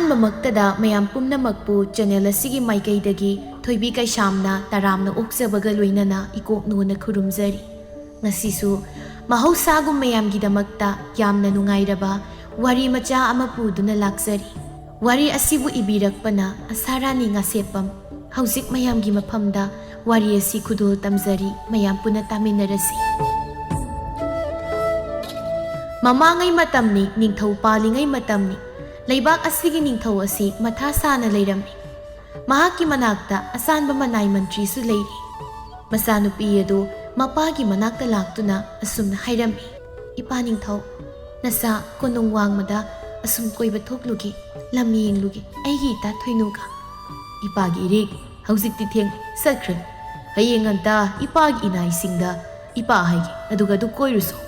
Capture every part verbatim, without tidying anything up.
ꯑꯍꯥꯟꯕꯃꯛꯇꯗ ꯃꯌꯥꯝ ꯄꯨꯝꯅꯃꯛꯄꯨ ꯆꯦꯅꯦꯜ ꯑꯁꯤꯒꯤ ꯃꯥꯏꯀꯩꯗꯒꯤ ꯊꯣꯏꯕꯤ ꯀꯩꯁꯥꯝꯅ ꯇꯔꯥꯝꯅ ꯑꯣꯛꯆꯕꯒ ꯂꯣꯏꯅꯅ ꯏꯀꯣꯛꯅꯣꯅ ꯈꯨꯔꯨꯝꯖꯔꯤ꯫ ꯉꯁꯤꯁꯨ ꯃꯍꯧꯁꯥꯒꯨꯝ ꯃꯌꯥꯝꯒꯤꯗꯃꯛꯇ ꯌꯥꯝꯅ ꯅꯨꯡꯉꯥꯏꯔꯕ ꯋꯥꯔꯤ ꯃꯆꯥ ꯑꯃ ꯄꯨꯗꯨꯅ ꯂꯥꯛꯆꯔꯤ꯫ ꯋꯥꯔꯤ ꯑꯁꯤꯕꯨ ꯏꯕꯤꯔꯛꯄꯅ ꯑꯁꯥꯔꯥꯅꯤ ꯉꯥꯁꯦꯞꯄꯝ꯫ ꯍꯧꯖꯤꯛ ꯃꯌꯥꯝꯒꯤ ꯃꯐꯝꯗ ꯋꯥꯔꯤ ꯑꯁꯤ ꯈꯨꯗꯣꯜ ꯇꯝꯖꯔꯤ, ꯃꯌꯥꯝ ꯄꯨꯟꯅ ꯇꯥꯃꯤꯟꯅꯔꯁꯤ꯫ ꯃꯃꯥꯡꯉꯩ ꯃꯇꯝꯅꯤ, ꯅꯤꯡꯊꯧ ꯄꯥꯜꯂꯤꯉꯩ ꯃꯇꯝꯅꯤ꯫ ꯂꯩꯕꯥꯛ ꯑꯁꯤꯒꯤ ꯅꯤꯡꯊꯧ ꯑꯁꯤ ꯃꯊꯥ ꯁꯥꯅ ꯂꯩꯔꯝꯃꯤ꯫ ꯃꯍꯥꯛꯀꯤ ꯃꯅꯥꯛꯇ ꯑꯁꯥꯟꯕ ꯃꯅꯥꯏ ꯃꯟꯇ꯭ꯔꯤꯁꯨ ꯂꯩꯔꯤ꯫ ꯃꯆꯥꯅꯨꯄꯤ ꯑꯗꯨ ꯃꯄꯥꯒꯤ ꯃꯅꯥꯛꯇ ꯂꯥꯛꯇꯨꯅ ꯑꯁꯨꯝꯅ ꯍꯥꯏꯔꯝꯃꯤ, "ꯏꯄꯥ ꯅꯤꯡꯊꯧ, ꯅꯆꯥ ꯀꯣꯅꯨꯡ ꯋꯥꯡꯃꯗ ꯑꯁꯨꯝ ꯀꯣꯏꯕ ꯊꯣꯛꯂꯨꯒꯦ, ꯂꯝ ꯌꯦꯡꯂꯨꯒꯦ ꯑꯩꯒꯤ ꯏꯇꯥ ꯊꯣꯏꯅꯨꯒ꯫" "ꯏꯄꯥꯒꯤ ꯏꯔꯦꯛ, ꯍꯧꯖꯤꯛꯇꯤ ꯊꯦꯡ, ꯆꯠꯈ꯭ꯔꯅꯤ꯫ ꯍꯌꯦꯡ ꯉꯟꯇꯥ ꯏꯄꯥꯒꯤ ꯏꯅꯥꯏꯁꯤꯡꯗ ꯏꯄꯥ ꯍꯥꯏꯒꯦ, ꯑꯗꯨꯒ ꯑꯗꯨ ꯀꯣꯏꯔꯨꯁꯣ꯫"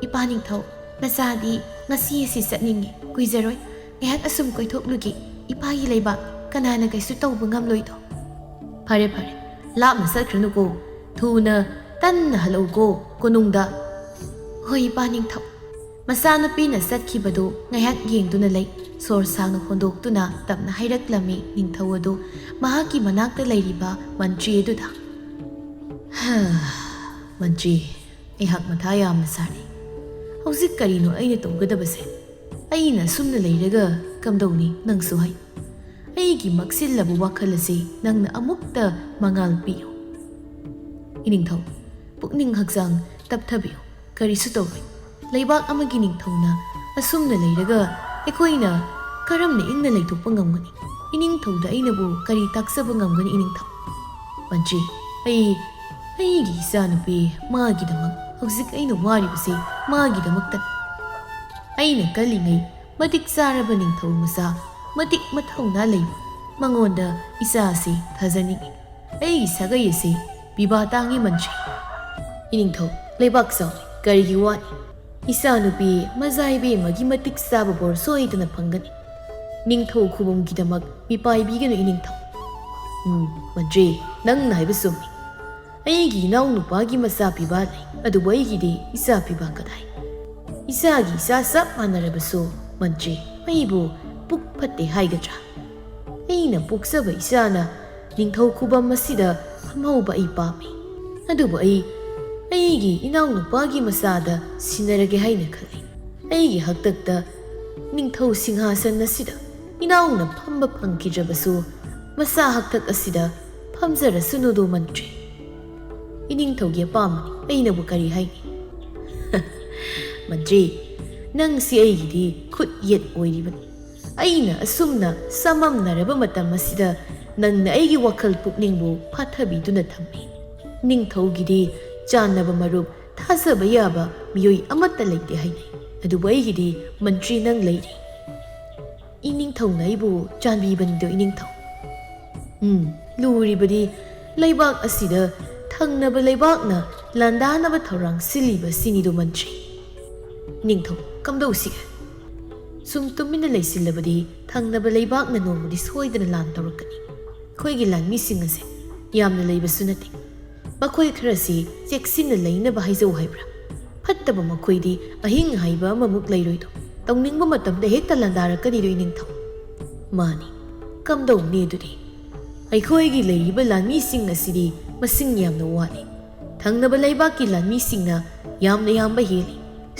"ꯏꯄꯥ ꯅꯤꯡꯊꯧ, ꯅꯆꯥꯗꯤ ꯉꯁꯤ ꯑꯁꯤ ꯆꯠꯅꯤꯡꯉꯤ, ꯀꯨꯏꯖꯔꯣꯏ꯫ ꯉꯥꯏꯍꯥꯛ ꯑꯁꯨꯝ ꯀꯣꯏꯊꯣꯛꯂꯨꯒꯦ, ꯏꯄꯥꯒꯤ ꯂꯩꯕꯥꯛ ꯀꯅꯥꯅ ꯀꯩꯁꯨ ꯇꯧꯕ ꯉꯝꯂꯣꯏꯗꯣ꯫" "ꯐꯔꯦ ꯐꯔꯦ, ꯂꯥꯞꯅ ꯆꯠꯈ꯭ꯔꯅꯨꯀꯣ, ꯊꯨꯅ ꯇꯟꯅ ꯍꯜꯂꯛꯎꯀꯣ ꯀꯣꯅꯨꯡꯗ꯫" "ꯍꯣꯏ ꯏꯄꯥ ꯅꯤꯡꯊꯧ꯫" ꯃꯆꯥꯅꯨꯄꯤꯅ ꯆꯠꯈꯤꯕꯗꯨ ꯉꯥꯏꯍꯥꯛ ꯌꯦꯡꯗꯨꯅ ꯂꯩ꯫ ꯁꯣꯔ ꯁꯥꯡꯅ ꯍꯣꯟꯗꯣꯛꯇꯨꯅ ꯇꯞꯅ ꯍꯥꯏꯔꯛꯂꯝꯃꯤ ꯅꯤꯡꯊꯧ ꯑꯗꯨ ꯃꯍꯥꯛꯀꯤ ꯃꯅꯥꯛꯇ ꯂꯩꯔꯤꯕ ꯃꯟꯇ꯭ꯔꯤ ꯑꯗꯨꯗ꯫ "ꯍꯥ, ꯃꯟꯇ꯭ꯔꯤ, ꯑꯩꯍꯥꯛ ꯃꯊꯥ ꯌꯥꯝꯅ ꯁꯥꯔꯦ꯫ ꯍꯧꯖꯤꯛ ꯀꯔꯤꯅꯣ ꯑꯩꯅ ꯇꯧꯒꯗꯕꯁꯦ? ꯑꯩꯅ ꯑꯁꯨꯝꯅ ꯂꯩꯔꯒ ꯀꯝꯗꯧꯅꯤ, ꯅꯪꯁꯨ ꯍꯥꯏ꯫ ꯑꯩꯒꯤ ꯃꯛꯁꯤꯜꯂꯕ ꯋꯥꯈꯜ ꯑꯁꯤ ꯅꯪꯅ ꯑꯃꯨꯛꯇ ꯃꯉꯥꯜ ꯄꯤꯌꯨ꯫" "ꯏꯅꯤꯡꯊꯧ, ꯄꯨꯛꯅꯤꯡ ꯍꯛꯆꯥꯡ ꯇꯞꯊꯕꯤꯌꯨ꯫ ꯀꯔꯤꯁꯨ ꯇꯧꯔꯣꯏ꯫ ꯂꯩꯕꯥꯛ ꯑꯃꯒꯤ ꯅꯤꯡꯊꯧꯅ ꯑꯁꯨꯝꯅ ꯂꯩꯔꯒ ꯑꯩꯈꯣꯏꯅ ꯀꯔꯝꯅ ꯏꯪꯅ ꯂꯩꯊꯣꯛꯄ ꯉꯝꯒꯅꯤ? ꯏꯅꯤꯡꯊꯧꯗ ꯑꯩꯅꯕꯨ ꯀꯔꯤ ꯇꯥꯛꯆꯕ ꯉꯝꯒꯅꯤ, ꯏꯅꯤꯡꯊꯧ?" "ꯃꯟꯇ꯭ꯔꯤ, ꯑꯩ, ꯑꯩꯒꯤ ꯏꯆꯥꯅꯨꯄꯤ, ꯃꯥꯒꯤꯗꯃꯛ ꯍꯧꯖꯤꯛ ꯑꯩꯅ ꯋꯥꯔꯤꯕꯁꯤ ꯃꯥꯒꯤꯗꯃꯛꯇ꯫ ꯑꯩꯅ ꯀꯜꯂꯤꯉꯩ ꯃꯇꯤꯛ ꯆꯥꯔꯕ ꯅꯤꯡꯊꯧ ꯃꯆꯥ, ꯃꯇꯤꯛ ꯃꯊꯧꯅꯥ ꯂꯩꯕ, ꯃꯉꯣꯟꯗ ꯏꯆꯥ ꯑꯁꯤ ꯊꯥꯖꯅꯤꯡꯏ꯫ ꯑꯩꯒꯤ ꯁꯥꯒꯩ ꯑꯁꯤ ꯄꯤꯕꯥ ꯇꯥꯡꯉꯤ, ꯃꯟꯇ꯭ꯔꯤ꯫" "ꯏꯅꯤꯡꯊꯧ, ꯂꯩꯕꯥꯛ ꯆꯥꯎꯏ, ꯀꯔꯤꯒꯤ ꯋꯥꯅꯤ? ꯏꯆꯥꯅꯨꯄꯤ ꯃꯖꯥ ꯏꯕꯦꯝꯃꯒꯤ ꯃꯇꯤꯛ ꯆꯥꯕ ꯕꯣꯔ ꯁꯣꯏꯗꯅ ꯐꯪꯒꯅꯤ꯫ ꯅꯤꯡꯊꯧ ꯈꯨꯕꯝꯒꯤꯗꯃꯛ ꯃꯤꯄꯥꯏꯕꯤꯒꯅꯨ, ꯏꯅꯤꯡꯊꯧ꯫" "ꯎꯝ, ꯃꯟꯇ꯭ꯔꯤ, ꯅꯪꯅ ꯍꯥꯏꯕ ꯆꯨꯝꯃꯤ꯫ ꯑꯩꯒꯤ ꯏꯅꯥꯎ ꯅꯨꯄꯥꯒꯤ ꯃꯆꯥ ꯄꯤꯕꯥ ꯂꯩ, ꯑꯗꯨꯕꯨ ꯑꯩꯒꯤꯗꯤ ꯏꯆꯥ ꯄꯤꯕꯥ ꯀꯗꯥꯏ? ꯏꯆꯥꯒꯤ ꯏꯆꯥ ꯆꯞ ꯃꯥꯟꯅꯔꯕꯁꯨ, ꯃꯟꯇ꯭ꯔꯤ, ꯑꯩꯕꯨ ꯄꯨꯛ ꯐꯠꯇꯦ ꯍꯥꯏꯒꯗ꯭ꯔꯥ? ꯑꯩꯅ ꯄꯣꯛꯆꯕ ꯏꯆꯥꯅ ꯅꯤꯡꯊꯧ ꯈꯨꯕꯝ ꯑꯁꯤꯗ ꯐꯝꯍꯧꯕ ꯑꯩ ꯄꯥꯝꯃꯤ꯫ ꯑꯗꯨꯕꯨ ꯑꯩ ꯑꯩꯒꯤ ꯏꯅꯥꯎꯅꯨꯄꯥꯒꯤ ꯃꯆꯥꯗ ꯁꯤꯟꯅꯔꯒꯦ ꯍꯥꯏꯅ ꯈꯜꯂꯤ꯫ ꯑꯩꯒꯤ ꯍꯥꯛꯇꯛꯇ ꯅꯤꯡꯊꯧ ꯁꯤꯡꯍꯥꯁꯟ ꯑꯁꯤꯗ ꯏꯅꯥꯎꯅ ꯐꯝꯕ ꯐꯪꯈꯤꯗ꯭ꯔꯕꯁꯨ, ꯃꯆꯥ ꯍꯥꯛꯇꯛ ꯑꯁꯤꯗ ꯐꯝꯖꯔꯁꯅꯨꯗꯣ ꯃꯟꯇ꯭ꯔꯤ꯫ ꯏꯅꯤꯡꯊꯧꯒꯤ ꯑꯄꯥꯝꯕꯅꯤ, ꯑꯩꯅꯕꯨ ꯀꯔꯤ ꯍꯥꯏꯅꯤ? ꯃꯟꯇ꯭ꯔꯤ, ꯅꯪꯁꯤ ꯑꯩꯒꯤꯗꯤ ꯈꯨꯠ ꯌꯦꯠ ꯑꯣꯏꯔꯤꯕꯅꯤ꯫ ꯑꯩꯅ ꯑꯁꯨꯝꯅ ꯆꯃꯝꯅꯔꯕ ꯃꯇꯝ ꯑꯁꯤꯗ ꯅꯪꯅ ꯑꯩꯒꯤ ꯋꯥꯈꯜ ꯄꯨꯛꯅꯤꯡꯕꯨ ꯐꯥꯊꯕꯤꯗꯨꯅ ꯊꯝꯃꯤ꯫ ꯅꯤꯡꯊꯧꯒꯤꯗꯤ ꯆꯥꯟꯅꯕ ꯃꯔꯨꯞ, ꯊꯥꯖꯕ ꯌꯥꯕ ꯃꯤꯑꯣꯏ ꯑꯃꯠꯇ ꯂꯩꯇꯦ ꯍꯥꯏꯅꯩ꯫ ꯑꯗꯨꯕꯨ ꯑꯩꯒꯤꯗꯤ ꯃꯟꯇ꯭ꯔꯤ ꯅꯪ ꯂꯩꯔꯤ꯫ ꯏꯅꯤꯡꯊꯧꯅ ꯑꯩꯕꯨ ꯆꯥꯟꯕꯤꯕꯅꯤꯗꯣ ꯏꯅꯤꯡꯊꯧ꯫ ꯎꯝ, ꯂꯨꯔꯤꯕꯗꯤ ꯂꯩꯕꯥꯛ ꯑꯁꯤꯗ ꯊꯪꯅꯕ ꯂꯩꯕꯥꯛꯅ ꯂꯥꯟꯗꯥꯅꯕ ꯊꯧꯔꯥꯡ ꯁꯤꯜꯂꯤꯕ ꯑꯁꯤꯅꯤꯗꯣ ꯃꯟꯇ꯭ꯔꯤ꯫ ꯏꯅꯤꯡꯊꯧ, ꯀꯝꯗꯧꯁꯤꯒꯦ? ꯁꯨꯝ ꯇꯨꯃꯤꯟꯅ ꯂꯩꯁꯤꯜꯂꯕꯗꯤ ꯊꯪꯅꯕ ꯂꯩꯕꯥꯛꯅ ꯅꯣꯡꯃꯗꯤ ꯁꯣꯏꯗꯅ ꯂꯥꯟ ꯇꯧꯔꯛꯀꯅꯤ꯫ ꯑꯩꯈꯣꯏꯒꯤ ꯂꯥꯟꯃꯤꯁꯤꯡ ꯑꯁꯦ ꯌꯥꯝꯅ ꯂꯩꯕꯁꯨ ꯅꯠꯇꯦ꯫ ꯃꯈꯣꯏ ꯈꯔꯁꯤ ꯆꯦꯛꯁꯤꯟꯅ ꯂꯩꯅꯕ ꯍꯥꯏꯖꯧ ꯍꯥꯏꯕ꯭ꯔꯥ? ꯐꯠꯇꯕ ꯃꯈꯣꯏꯗꯤ ꯑꯍꯤꯡ ꯍꯥꯏꯕ ꯑꯃꯃꯨꯛ ꯂꯩꯔꯣꯏꯗꯣ꯫ ꯇꯧꯅꯤꯡꯕ ꯃꯇꯝꯗ ꯍꯦꯛꯇ ꯂꯥꯟꯗꯥꯔꯛꯀꯅꯤꯗꯣ ꯏꯅꯤꯡꯊꯧ꯫ ꯃꯥꯅꯤ, ꯀꯝꯗꯧꯅꯤ ꯑꯗꯨꯗꯤ? ꯑꯩꯈꯣꯏꯒꯤ ꯂꯩꯔꯤꯕ ꯂꯥꯟꯃꯤꯁꯤꯡ ꯑꯁꯤꯗꯤ ꯃꯁꯤꯡ ꯌꯥꯝꯅ ꯋꯥꯠꯂꯤ꯫ ꯊꯪꯅꯕ ꯂꯩꯕꯥꯛꯀꯤ ꯂꯥꯟꯃꯤꯁꯤꯡꯅ ꯌꯥꯝꯅ ꯌꯥꯝꯕ ꯍꯦꯜꯂꯤ꯫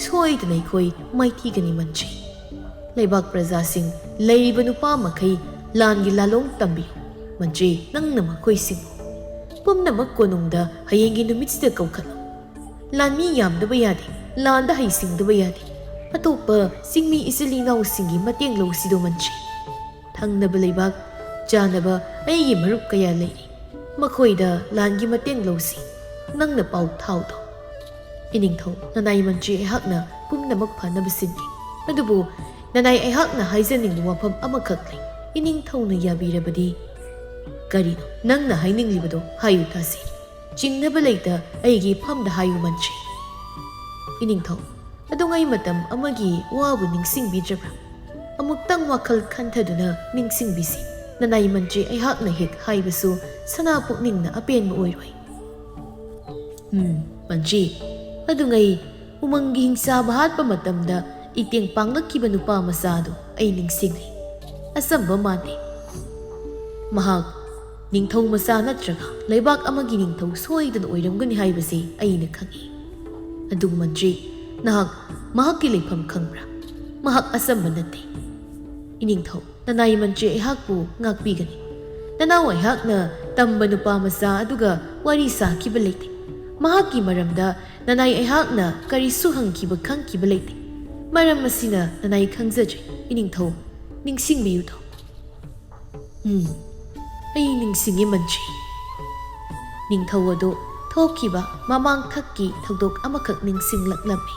ꯁꯣꯏꯗꯅ ꯑꯩꯈꯣꯏ ꯃꯥꯏꯊꯤꯒꯅꯤ ꯃꯟꯇ꯭ꯔꯤ꯫ ꯂꯩꯕꯥꯛ ꯄ꯭ꯔꯖꯥꯁꯤꯡ, ꯂꯩꯔꯤꯕ ꯅꯨꯄꯥ ꯃꯈꯩ ꯂꯥꯟꯒꯤ ꯂꯥꯂꯣꯡ ꯇꯝꯕꯤꯌꯨ꯫ ꯃꯟꯇ꯭ꯔꯤ, ꯅꯪꯅ ꯃꯈꯣꯏꯁꯤꯡꯕꯨ ꯄꯨꯝꯅꯃꯛ ꯀꯣꯅꯨꯡꯗ ꯍꯌꯦꯡꯒꯤ ꯅꯨꯃꯤꯠꯁꯤꯗ ꯀꯧꯈꯠꯂꯨ꯫ ꯂꯥꯟꯃꯤ ꯌꯥꯝꯗꯕ ꯌꯥꯗꯦ, ꯂꯥꯟꯗ ꯍꯩꯁꯤꯡꯗꯕ ꯌꯥꯗꯦ꯫ ꯑꯇꯣꯞꯄ ꯆꯤꯡꯃꯤ ꯏꯆꯤꯜ ꯏꯅꯥꯎꯁꯤꯡꯒꯤ ꯃꯇꯦꯡ ꯂꯧꯁꯤꯗꯣ ꯃꯟꯇ꯭ꯔꯤ꯫ ꯊꯪꯅꯕ ꯂꯩꯕꯥꯛ ꯆꯥꯅꯕ ꯑꯩꯒꯤ ꯃꯔꯨꯞ ꯀꯌꯥ ꯂꯩꯔꯤ꯫ ꯃꯈꯣꯏꯗ ꯂꯥꯟꯒꯤ ꯃꯇꯦꯡ ꯂꯧꯁꯤ꯫ ꯅꯪꯅ ꯄꯥꯎ ꯊꯥꯎꯗꯣ꯫ ꯏꯅꯤꯡꯊꯧ, ꯅꯅꯥꯏ ꯃꯟꯇ꯭ꯔꯤ ꯑꯩꯍꯥꯛꯅ ꯄꯨꯝꯅꯃꯛ ꯐꯅꯕ ꯁꯤꯟꯒꯦ꯫ ꯑꯗꯨꯕꯨ ꯅꯅꯥꯏ ꯑꯩꯍꯥꯛꯅ ꯍꯥꯏꯖꯅꯤꯡꯕ ꯋꯥꯐꯝ ꯑꯃꯈꯛ ꯂꯩ꯫ ꯏꯅꯤꯡꯊꯧꯅ ꯌꯥꯕꯤꯔꯕꯗꯤ꯫ ꯀꯔꯤꯅꯣ ꯅꯪꯅ ꯍꯥꯏꯅꯤꯡꯂꯤꯕꯗꯣ? ꯍꯥꯏꯌꯨ ꯇꯥꯁꯤ꯫ ꯆꯤꯡꯅꯕ ꯂꯩꯇ ꯑꯩꯒꯤ ꯏꯐꯝꯗ ꯍꯥꯏꯌꯨ ꯃꯟꯇ꯭ꯔꯤ꯫ ꯏꯅꯤꯡꯊꯧ, ꯑꯗꯨꯉꯩ ꯃꯇꯝ ꯑꯃꯒꯤ ꯋꯥꯕꯨ ꯅꯤꯡꯁꯤꯡꯕꯤꯗ꯭ꯔꯕ꯭ꯔꯥ? ꯑꯃꯨꯛꯇꯪ ꯋꯥꯈꯜ ꯈꯟꯊꯗꯨꯅ ꯅꯤꯡꯁꯤꯡꯕꯤꯁꯤ꯫ ꯅꯅꯥꯏ ꯃꯟꯇ꯭ꯔꯤ ꯑꯩꯍꯥꯛꯅ ꯍꯦꯛ ꯍꯥꯏꯕꯁꯨ ꯁꯅꯥ ꯄꯨꯛꯅꯤꯡꯅ ꯑꯄꯦꯟꯕ ꯑꯣꯏꯔꯣꯏ꯫ ꯎꯝ, ꯃꯟꯇ꯭ꯔꯤ, ꯑꯗꯨꯉꯩ ꯎꯃꯪꯒꯤ ꯍꯤꯡꯆꯥꯕ ꯍꯥꯠꯄ ꯃꯇꯝꯗ ꯏꯇꯦꯡ ꯄꯥꯡꯂꯛꯈꯤꯕ ꯅꯨꯄꯥ ꯃꯆꯥꯗꯨ ꯑꯩ ꯅꯤꯡꯁꯤꯡꯂꯤ꯫ ꯑꯆꯝꯕ ꯃꯥꯟꯗꯦ꯫ ꯃꯍꯥꯛ ꯅꯤꯡꯊꯧ ꯃꯆꯥ ꯅꯠꯇ꯭ꯔꯒ ꯂꯩꯕꯥꯛ ꯑꯃꯒꯤ ꯅꯤꯡꯊꯧ ꯁꯣꯏꯗꯅ ꯑꯣꯏꯔꯝꯒꯅꯤ ꯍꯥꯏꯕꯁꯤ ꯑꯩꯅ ꯈꯪꯏ꯫ ꯑꯗꯨꯕꯨ ꯃꯟꯇ꯭ꯔꯤ, ꯅꯍꯥꯛ ꯃꯍꯥꯛꯀꯤ ꯂꯩꯐꯝ ꯈꯪꯕ꯭ꯔꯥ? ꯃꯍꯥꯛ ꯑꯆꯝꯕ ꯅꯠꯇꯦ꯫ ꯏꯅꯤꯡꯊꯧ, ꯅꯅꯥꯏ ꯃꯟꯇ꯭ꯔꯤ ꯑꯩꯍꯥꯛꯄꯨ ꯉꯥꯛꯄꯤꯒꯅꯤ꯫ ꯅꯅꯥꯎ ꯑꯩꯍꯥꯛꯅ ꯇꯝꯕ ꯅꯨꯄꯥ ꯃꯆꯥ ꯑꯗꯨꯒ ꯋꯥꯔꯤ ꯁꯥꯈꯤꯕ ꯂꯩꯇꯦ꯫ ꯃꯍꯥꯛꯀꯤ ꯃꯔꯝꯗ ꯅꯅꯥꯏ ꯑꯩꯍꯥꯛꯅ ꯀꯔꯤꯁꯨ ꯍꯪꯈꯤꯕ ꯈꯪꯈꯤꯕ ꯂꯩꯇꯦ꯫ ꯃꯔꯝ ꯑꯁꯤꯅ ꯅꯅꯥꯏ ꯈꯪꯖꯗ꯭ꯔꯦ꯫ ꯏꯅꯤꯡꯊꯧ, ꯅꯤꯡꯁꯤꯡꯕꯤꯌꯨꯗꯣ꯫ ꯎꯝ, ꯑꯩ ꯅꯤꯡꯁꯤꯡꯉꯤ ꯃꯟꯇ꯭ꯔꯤ꯫ ꯅꯤꯡꯊꯧ ꯑꯗꯨ ꯊꯣꯛꯈꯤꯕ ꯃꯃꯥꯡ ꯊꯛꯀꯤ ꯊꯧꯗꯣꯛ ꯑꯃꯈꯛ ꯅꯤꯡꯁꯤꯡꯂꯛꯂꯝꯃꯤ꯫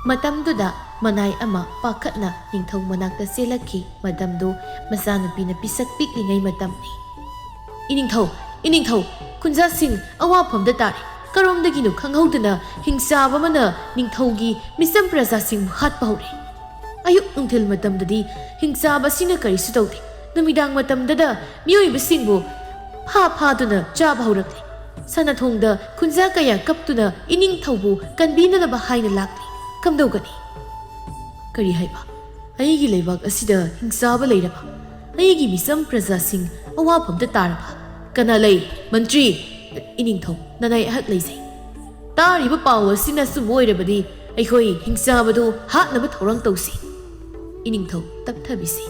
ꯃꯇꯝꯗꯨꯗ ꯃꯅꯥꯏ ꯑꯃ ꯄꯥꯈꯠꯅ ꯅꯤꯡꯊꯧ ꯃꯅꯥꯛꯇ ꯆꯦꯜꯂꯛꯈꯤ꯫ ꯃꯇꯝꯗꯨ ꯃꯆꯥꯅꯨꯄꯤꯅ ꯄꯤꯁꯛ ꯄꯤꯛꯂꯤꯉꯩ ꯃꯇꯝꯅꯤ꯫ "ꯏꯅꯤꯡꯊꯧ, ꯏꯅꯤꯡꯊꯧ, ꯈꯨꯟꯖꯥꯁꯤꯡ ꯑꯋꯥꯐꯝꯗ ꯇꯥꯔꯦ꯫ ꯀꯔꯣꯝꯗꯒꯤꯅꯣ ꯈꯪꯍꯧꯗꯅ ꯍꯤꯡꯆꯥꯕ ꯑꯃꯅ ꯅꯤꯡꯊꯧꯒꯤ ꯃꯤꯆꯝ ꯄ꯭ꯔꯖꯥꯁꯤꯡꯕꯨ ꯍꯥꯠꯄ ꯍꯧꯔꯦ꯫ ꯑꯌꯨꯛ ꯅꯨꯡꯊꯤꯜ ꯃꯇꯝꯗꯗꯤ ꯍꯤꯡꯆꯥꯕ ꯑꯁꯤꯅ ꯀꯔꯤꯁꯨ ꯇꯧꯗꯦ꯫ ꯅꯨꯃꯤꯗꯥꯡ ꯃꯇꯝꯗꯗ ꯃꯤꯑꯣꯏꯕꯁꯤꯡꯕꯨ ꯐꯥ ꯐꯥꯗꯨꯅ ꯆꯥꯕ ꯍꯧꯔꯛꯂꯦ꯫ ꯁꯅꯥꯊꯣꯡꯗ ꯈꯨꯟꯖꯥ ꯀꯌꯥ ꯀꯞꯇꯨꯅ ꯏꯅꯤꯡꯊꯧꯕꯨ ꯀꯟꯕꯤꯅꯅꯕ ꯍꯥꯏꯅ ꯂꯥꯛꯂꯤ꯫ ꯀꯝꯗꯧꯒꯅꯤ?" "ꯀꯔꯤ ꯍꯥꯏꯕ? ꯑꯩꯒꯤ ꯂꯩꯕꯥꯛ ꯑꯁꯤꯗ ꯍꯤꯡꯆꯥꯕ ꯂꯩꯔꯕ? ꯑꯩꯒꯤ ꯃꯤꯆꯝ ꯄ꯭ꯔꯖꯥꯁꯤꯡ ꯑꯋꯥꯐꯝꯗ ꯇꯥꯔꯕ? ꯀꯅꯥ ꯂꯩ? ꯃꯟꯇ꯭ꯔꯤ!" "ꯏꯅꯤꯡꯊꯧ, ꯅꯅꯥꯏ ꯑꯩꯍꯥꯛ ꯂꯩꯖꯩ꯫ ꯇꯥꯔꯤꯕ ꯄꯥꯎ ꯑꯁꯤꯅ ꯑꯆꯨꯝꯕ ꯑꯣꯏꯔꯕꯗꯤ ꯑꯩꯈꯣꯏ ꯍꯤꯡꯆꯥꯕꯗꯨ ꯍꯥꯠꯅꯕ ꯊꯧꯔꯥꯡ ꯇꯧꯁꯤ꯫" "ꯏꯅꯤꯡꯊꯧ, ꯇꯞꯊꯕꯤꯁꯤ꯫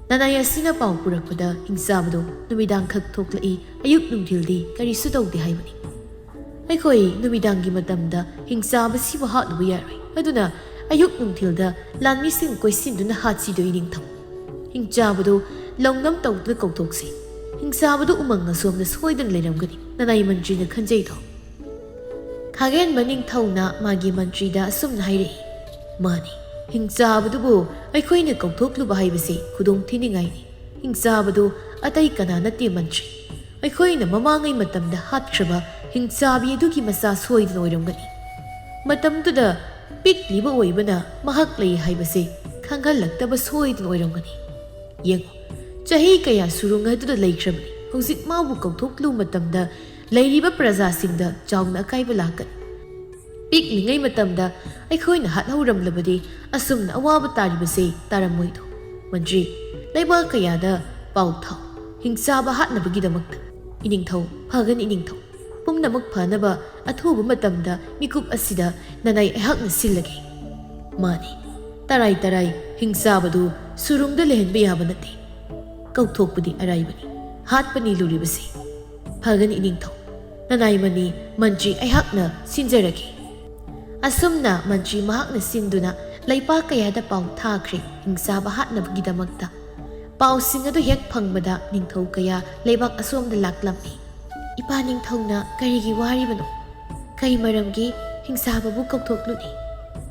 ꯅꯅꯥꯏ ꯑꯁꯤꯅ ꯄꯥꯎ ꯄꯨꯔꯛꯄꯗ ꯍꯤꯡꯆꯥꯕꯗꯨ ꯅꯨꯃꯤꯗꯥꯡꯈꯛ ꯊꯣꯛꯂꯛꯏ, ꯑꯌꯨꯛ ꯅꯨꯡꯊꯤꯜꯗꯤ ꯀꯔꯤꯁꯨ ꯇꯧꯗꯦ ꯍꯥꯏꯕꯅꯤ꯫ ꯑꯩꯈꯣꯏ ꯅꯨꯃꯤꯗꯥꯡꯒꯤ ꯃꯇꯝꯗ ꯍꯤꯡꯆꯥꯕꯁꯤꯕꯨ ꯍꯥꯠꯂꯨꯕ ꯌꯥꯔꯣꯏ꯫ ꯑꯗꯨꯅ ꯑꯌꯨꯛ ꯅꯨꯡꯊꯤꯜꯗ ꯂꯥꯟꯃꯤꯁꯤꯡ ꯀꯣꯏꯁꯤꯟꯗꯨꯅ ꯍꯥꯠꯁꯤꯗꯣ ꯏꯅꯤꯡꯊꯧ꯫ ꯍꯤꯡꯆꯥꯕꯗꯨ ꯂꯧꯅꯝ ꯇꯧꯗꯨꯅ ꯀꯧꯊꯣꯛꯁꯤ꯫ ꯍꯤꯡꯆꯥꯕꯗꯨ ꯎꯃꯪ ꯑꯁꯣꯝꯗ ꯁꯣꯏꯗꯅ ꯂꯩꯔꯝꯒꯅꯤ, ꯅꯅꯥꯏ ꯃꯟꯇ꯭ꯔꯤꯅ ꯈꯟꯖꯩꯗꯣ꯫" ꯈꯥꯒꯦꯟꯕ ꯅꯤꯡꯊꯧꯅ ꯃꯥꯒꯤ ꯃꯟꯇ꯭ꯔꯤꯗ ꯑꯁꯨꯝꯅ ꯍꯥꯏꯔꯛꯏ, "ꯃꯥꯅꯤ, ꯍꯤꯡꯆꯥꯕꯗꯨꯕꯨ ꯑꯩꯈꯣꯏꯅ ꯀꯧꯊꯣꯛꯂꯨꯕ ꯍꯥꯏꯕꯁꯤ ꯈꯨꯗꯣꯡ ꯊꯤꯅꯤꯡꯉꯥꯏꯅꯤ꯫ ꯍꯤꯡꯆꯥꯕꯗꯨ ꯑꯇꯩ ꯀꯅꯥ ꯅꯠꯇꯦ ꯃꯟꯇ꯭ꯔꯤ꯫ ꯑꯩꯈꯣꯏꯅ ꯃꯃꯥꯡꯉꯩ ꯃꯇꯝꯗ ꯍꯥꯠꯈ꯭ꯔꯕ ꯍꯤꯡꯆꯥꯕꯤ ꯑꯗꯨꯒꯤ ꯃꯆꯥ ꯁꯣꯏꯗꯅ ꯑꯣꯏꯔꯝꯒꯅꯤ꯫ ꯃꯇꯝꯗꯨꯗ ꯄꯤꯛꯂꯤꯕ ꯑꯣꯏꯕꯅ ꯃꯍꯥꯛ ꯂꯩ ꯍꯥꯏꯕꯁꯦ ꯈꯪꯍꯜꯂꯛꯇꯕ ꯁꯣꯏꯗꯅ ꯑꯣꯏꯔꯝꯒꯅꯤ꯫ ꯌꯦꯡꯉꯨ, ꯆꯍꯤ ꯀꯌꯥ ꯁꯨꯔꯨꯡ ꯑꯗꯨꯗ ꯂꯩꯈ꯭ꯔꯕꯅꯤ꯫ ꯍꯧꯖꯤꯛ ꯃꯥꯕꯨ ꯀꯧꯊꯣꯛꯂꯨ ꯃꯇꯝꯗ ꯂꯩꯔꯤꯕ ꯄ꯭ꯔꯖꯥꯁꯤꯡꯗ ꯆꯥꯎꯅ ꯑꯀꯥꯏꯕ ꯂꯥꯛꯀꯅꯤ꯫ ꯄꯤꯛꯂꯤꯉꯩ ꯃꯇꯝꯗ ꯑꯩꯈꯣꯏꯅ ꯍꯥꯠꯍꯧꯔꯝꯂꯕꯗꯤ ꯑꯁꯨꯝꯅ ꯑꯋꯥꯕ ꯇꯥꯔꯤꯕꯁꯦ ꯇꯥꯔꯝꯃꯣꯏꯗꯣ꯫" ꯃꯟꯇ꯭ꯔꯤ, ꯂꯩꯕꯥꯛ ꯀꯌꯥꯗ ꯄꯥꯎ ꯊꯥꯎ, ꯍꯤꯡꯆꯥꯕ ꯍꯥꯠꯅꯕꯒꯤꯗꯃꯛꯇ꯫ ꯏꯅꯤꯡꯊꯧ, ꯐꯒꯅꯤ ꯏꯅꯤꯡꯊꯧ꯫ ꯄꯨꯝꯅꯃꯛ ꯐꯅꯕ ꯑꯊꯨꯕ ꯃꯇꯝꯗ ꯃꯤꯀꯨꯞ ꯑꯁꯤꯗ ꯅꯅꯥꯏ ꯑꯩꯍꯥꯛꯅ ꯁꯤꯜꯂꯒꯦ꯫ ꯃꯥꯅꯤ, ꯇꯔꯥꯏ ꯇꯔꯥꯏ ꯍꯤꯡꯆꯥꯕꯗꯨ ꯁꯨꯔꯨꯡꯗ ꯂꯩꯍꯟꯕ ꯌꯥꯕ ꯅꯠꯇꯦ꯫ ꯀꯧꯊꯣꯛꯄꯗꯤ ꯑꯔꯥꯏꯕꯅꯤ, ꯍꯥꯠꯄꯅꯤ ꯂꯨꯔꯤꯕꯁꯤ꯫ ꯐꯒꯅꯤ ꯏꯅꯤꯡꯊꯧ, ꯅꯅꯥꯏꯃꯅꯤ ꯃꯟꯇ꯭ꯔꯤ ꯑꯩꯍꯥꯛꯅ ꯁꯤꯟꯖꯔꯒꯦ꯫ ꯑꯁꯨꯝꯅ ꯃꯟꯇ꯭ꯔꯤ ꯃꯍꯥꯛꯅ ꯁꯤꯟꯗꯨꯅ ꯂꯩꯄꯥꯛ ꯀꯌꯥꯗ ꯄꯥꯎ ꯊꯥꯈ꯭ꯔꯦ ꯍꯤꯡꯆꯥꯕ ꯍꯥꯠꯅꯕꯒꯤꯗꯃꯛꯇ꯫ ꯄꯥꯎꯁꯤꯡ ꯑꯗꯨ ꯍꯦꯛ ꯐꯪꯕꯗ ꯅꯤꯡꯊꯧ ꯀꯌꯥ ꯂꯩꯕꯥꯛ ꯑꯁꯣꯝꯗ ꯂꯥꯛꯂꯝꯃꯤ꯫ ꯏꯄꯥ ꯅꯤꯡꯊꯧꯅ ꯀꯔꯤꯒꯤ ꯋꯥꯔꯤꯕꯅꯣ? ꯀꯩ ꯃꯔꯝꯒꯤ ꯍꯤꯡꯆꯥꯕꯕꯨ ꯀꯧꯊꯣꯛꯂꯨꯅꯤ?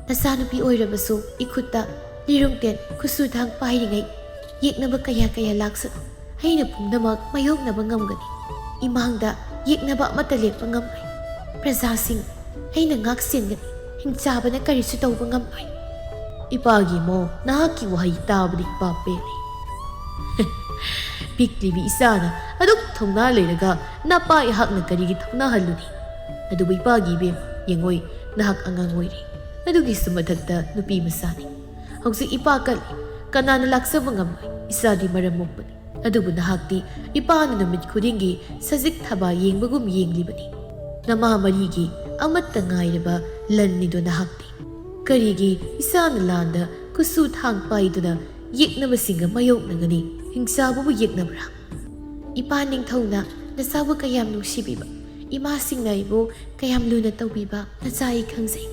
ꯅꯆꯥꯅꯨꯄꯤ ꯑꯣꯏꯔꯕꯁꯨ ꯏꯈꯨꯠꯇ ꯂꯤꯔꯨꯡꯇꯦꯟ ꯈꯨꯠꯁꯨ ꯊꯥꯡ ꯄꯥꯏꯔꯤꯉꯩ ꯌꯦꯛꯅꯕ ꯀꯌꯥ ꯀꯌꯥ ꯂꯥꯛꯁꯅꯨ꯫ ꯑꯩꯅ ꯄꯨꯝꯅꯃꯛ ꯃꯥꯌꯣꯛꯅꯕ ꯉꯝꯒꯅꯤ꯫ ꯏꯃꯥꯡꯗ ꯌꯦꯛꯅꯕ ꯑꯃꯠꯇ ꯂꯦꯞꯄ ꯉꯝꯂꯣꯏ꯫ ꯄ꯭ꯔꯖꯥꯁꯤꯡ ꯑꯩꯅ ꯉꯥꯛ ꯁꯦꯟꯒꯅꯤ꯫ ꯍꯤꯡꯆꯥꯕꯅ ꯀꯔꯤꯁꯨ ꯇꯧꯕ ꯉꯝꯂꯣꯏ꯫ ꯏꯄꯥꯒꯤ ꯃꯣ, ꯅꯍꯥꯛꯀꯤ ꯋꯥꯍꯩ ꯇꯥꯕꯗ ꯏꯄꯥ ꯄꯦꯜꯂꯤ꯫ ꯄꯤꯛꯂꯤꯕꯤ ꯏꯆꯥꯅ ꯑꯗꯨꯛ ꯊꯧꯅꯥ ꯂꯩꯔꯒ ꯅꯄꯥ ꯑꯩꯍꯥꯛꯅ ꯀꯔꯤꯒꯤ ꯊꯧꯅꯥ ꯍꯜꯂꯨꯅꯤ? ꯑꯗꯨꯕꯨ ꯏꯄꯥꯒꯤ ꯏꯕꯦꯝꯃ, ꯌꯦꯡꯉꯣꯏ, ꯅꯍꯥꯛ ꯑꯉꯥꯡ ꯑꯣꯏꯔꯤ꯫ ꯑꯗꯨꯒꯤꯁꯨ ꯃꯊꯛꯇ ꯅꯨꯄꯤ ꯃꯆꯥꯅꯤ꯫ ꯍꯧꯖꯤꯛ ꯏꯄꯥ ꯀꯜꯂꯤ, ꯀꯅꯥꯅ ꯂꯥꯛꯆꯕ ꯉꯝꯂꯣꯏ? ꯏꯆꯥꯗꯤ ꯃꯔꯝ ꯃꯣꯛꯄꯅꯤ꯫ ꯑꯗꯨꯕꯨ ꯅꯍꯥꯛꯇꯤ ꯏꯄꯥꯅ ꯅꯨꯃꯤꯠ ꯈꯨꯗꯤꯡꯒꯤ ꯁꯖꯤꯛ ꯊꯕꯥ ꯌꯦꯡꯕꯒꯨꯝ ꯌꯦꯡꯂꯤꯕꯅꯤ꯫ ꯅꯃꯥ ꯃꯔꯤꯒꯤ ꯑꯃꯠꯇ ꯉꯥꯏꯔꯕ ꯂꯟꯅꯤꯗꯣ ꯅꯍꯥꯛꯇꯤ꯫ ꯀꯔꯤꯒꯤ ꯏꯆꯥꯅ ꯂꯥꯟꯗ ꯈꯨꯠꯁꯨ ꯊꯥꯡ ꯄꯥꯏꯗꯨꯅ ꯌꯦꯛꯅꯕꯁꯤꯡꯒ ꯃꯥꯌꯣꯛꯅꯒꯅꯤ? ꯍꯤꯡꯆꯥꯕꯕꯨ ꯌꯦꯛꯅꯕ꯭ꯔꯥ? ꯏꯄꯥ ꯅꯤꯡꯊꯧꯅ ꯅꯆꯥꯕꯨ ꯀꯌꯥꯝ ꯅꯨꯡꯁꯤꯕꯤꯕ, ꯏꯃꯥꯁꯤꯡꯅ ꯑꯩꯕꯨ ꯀꯌꯥꯝ ꯂꯨꯅ ꯇꯧꯕꯤꯕ ꯅꯆꯥ ꯑꯩ ꯈꯪꯖꯩ꯫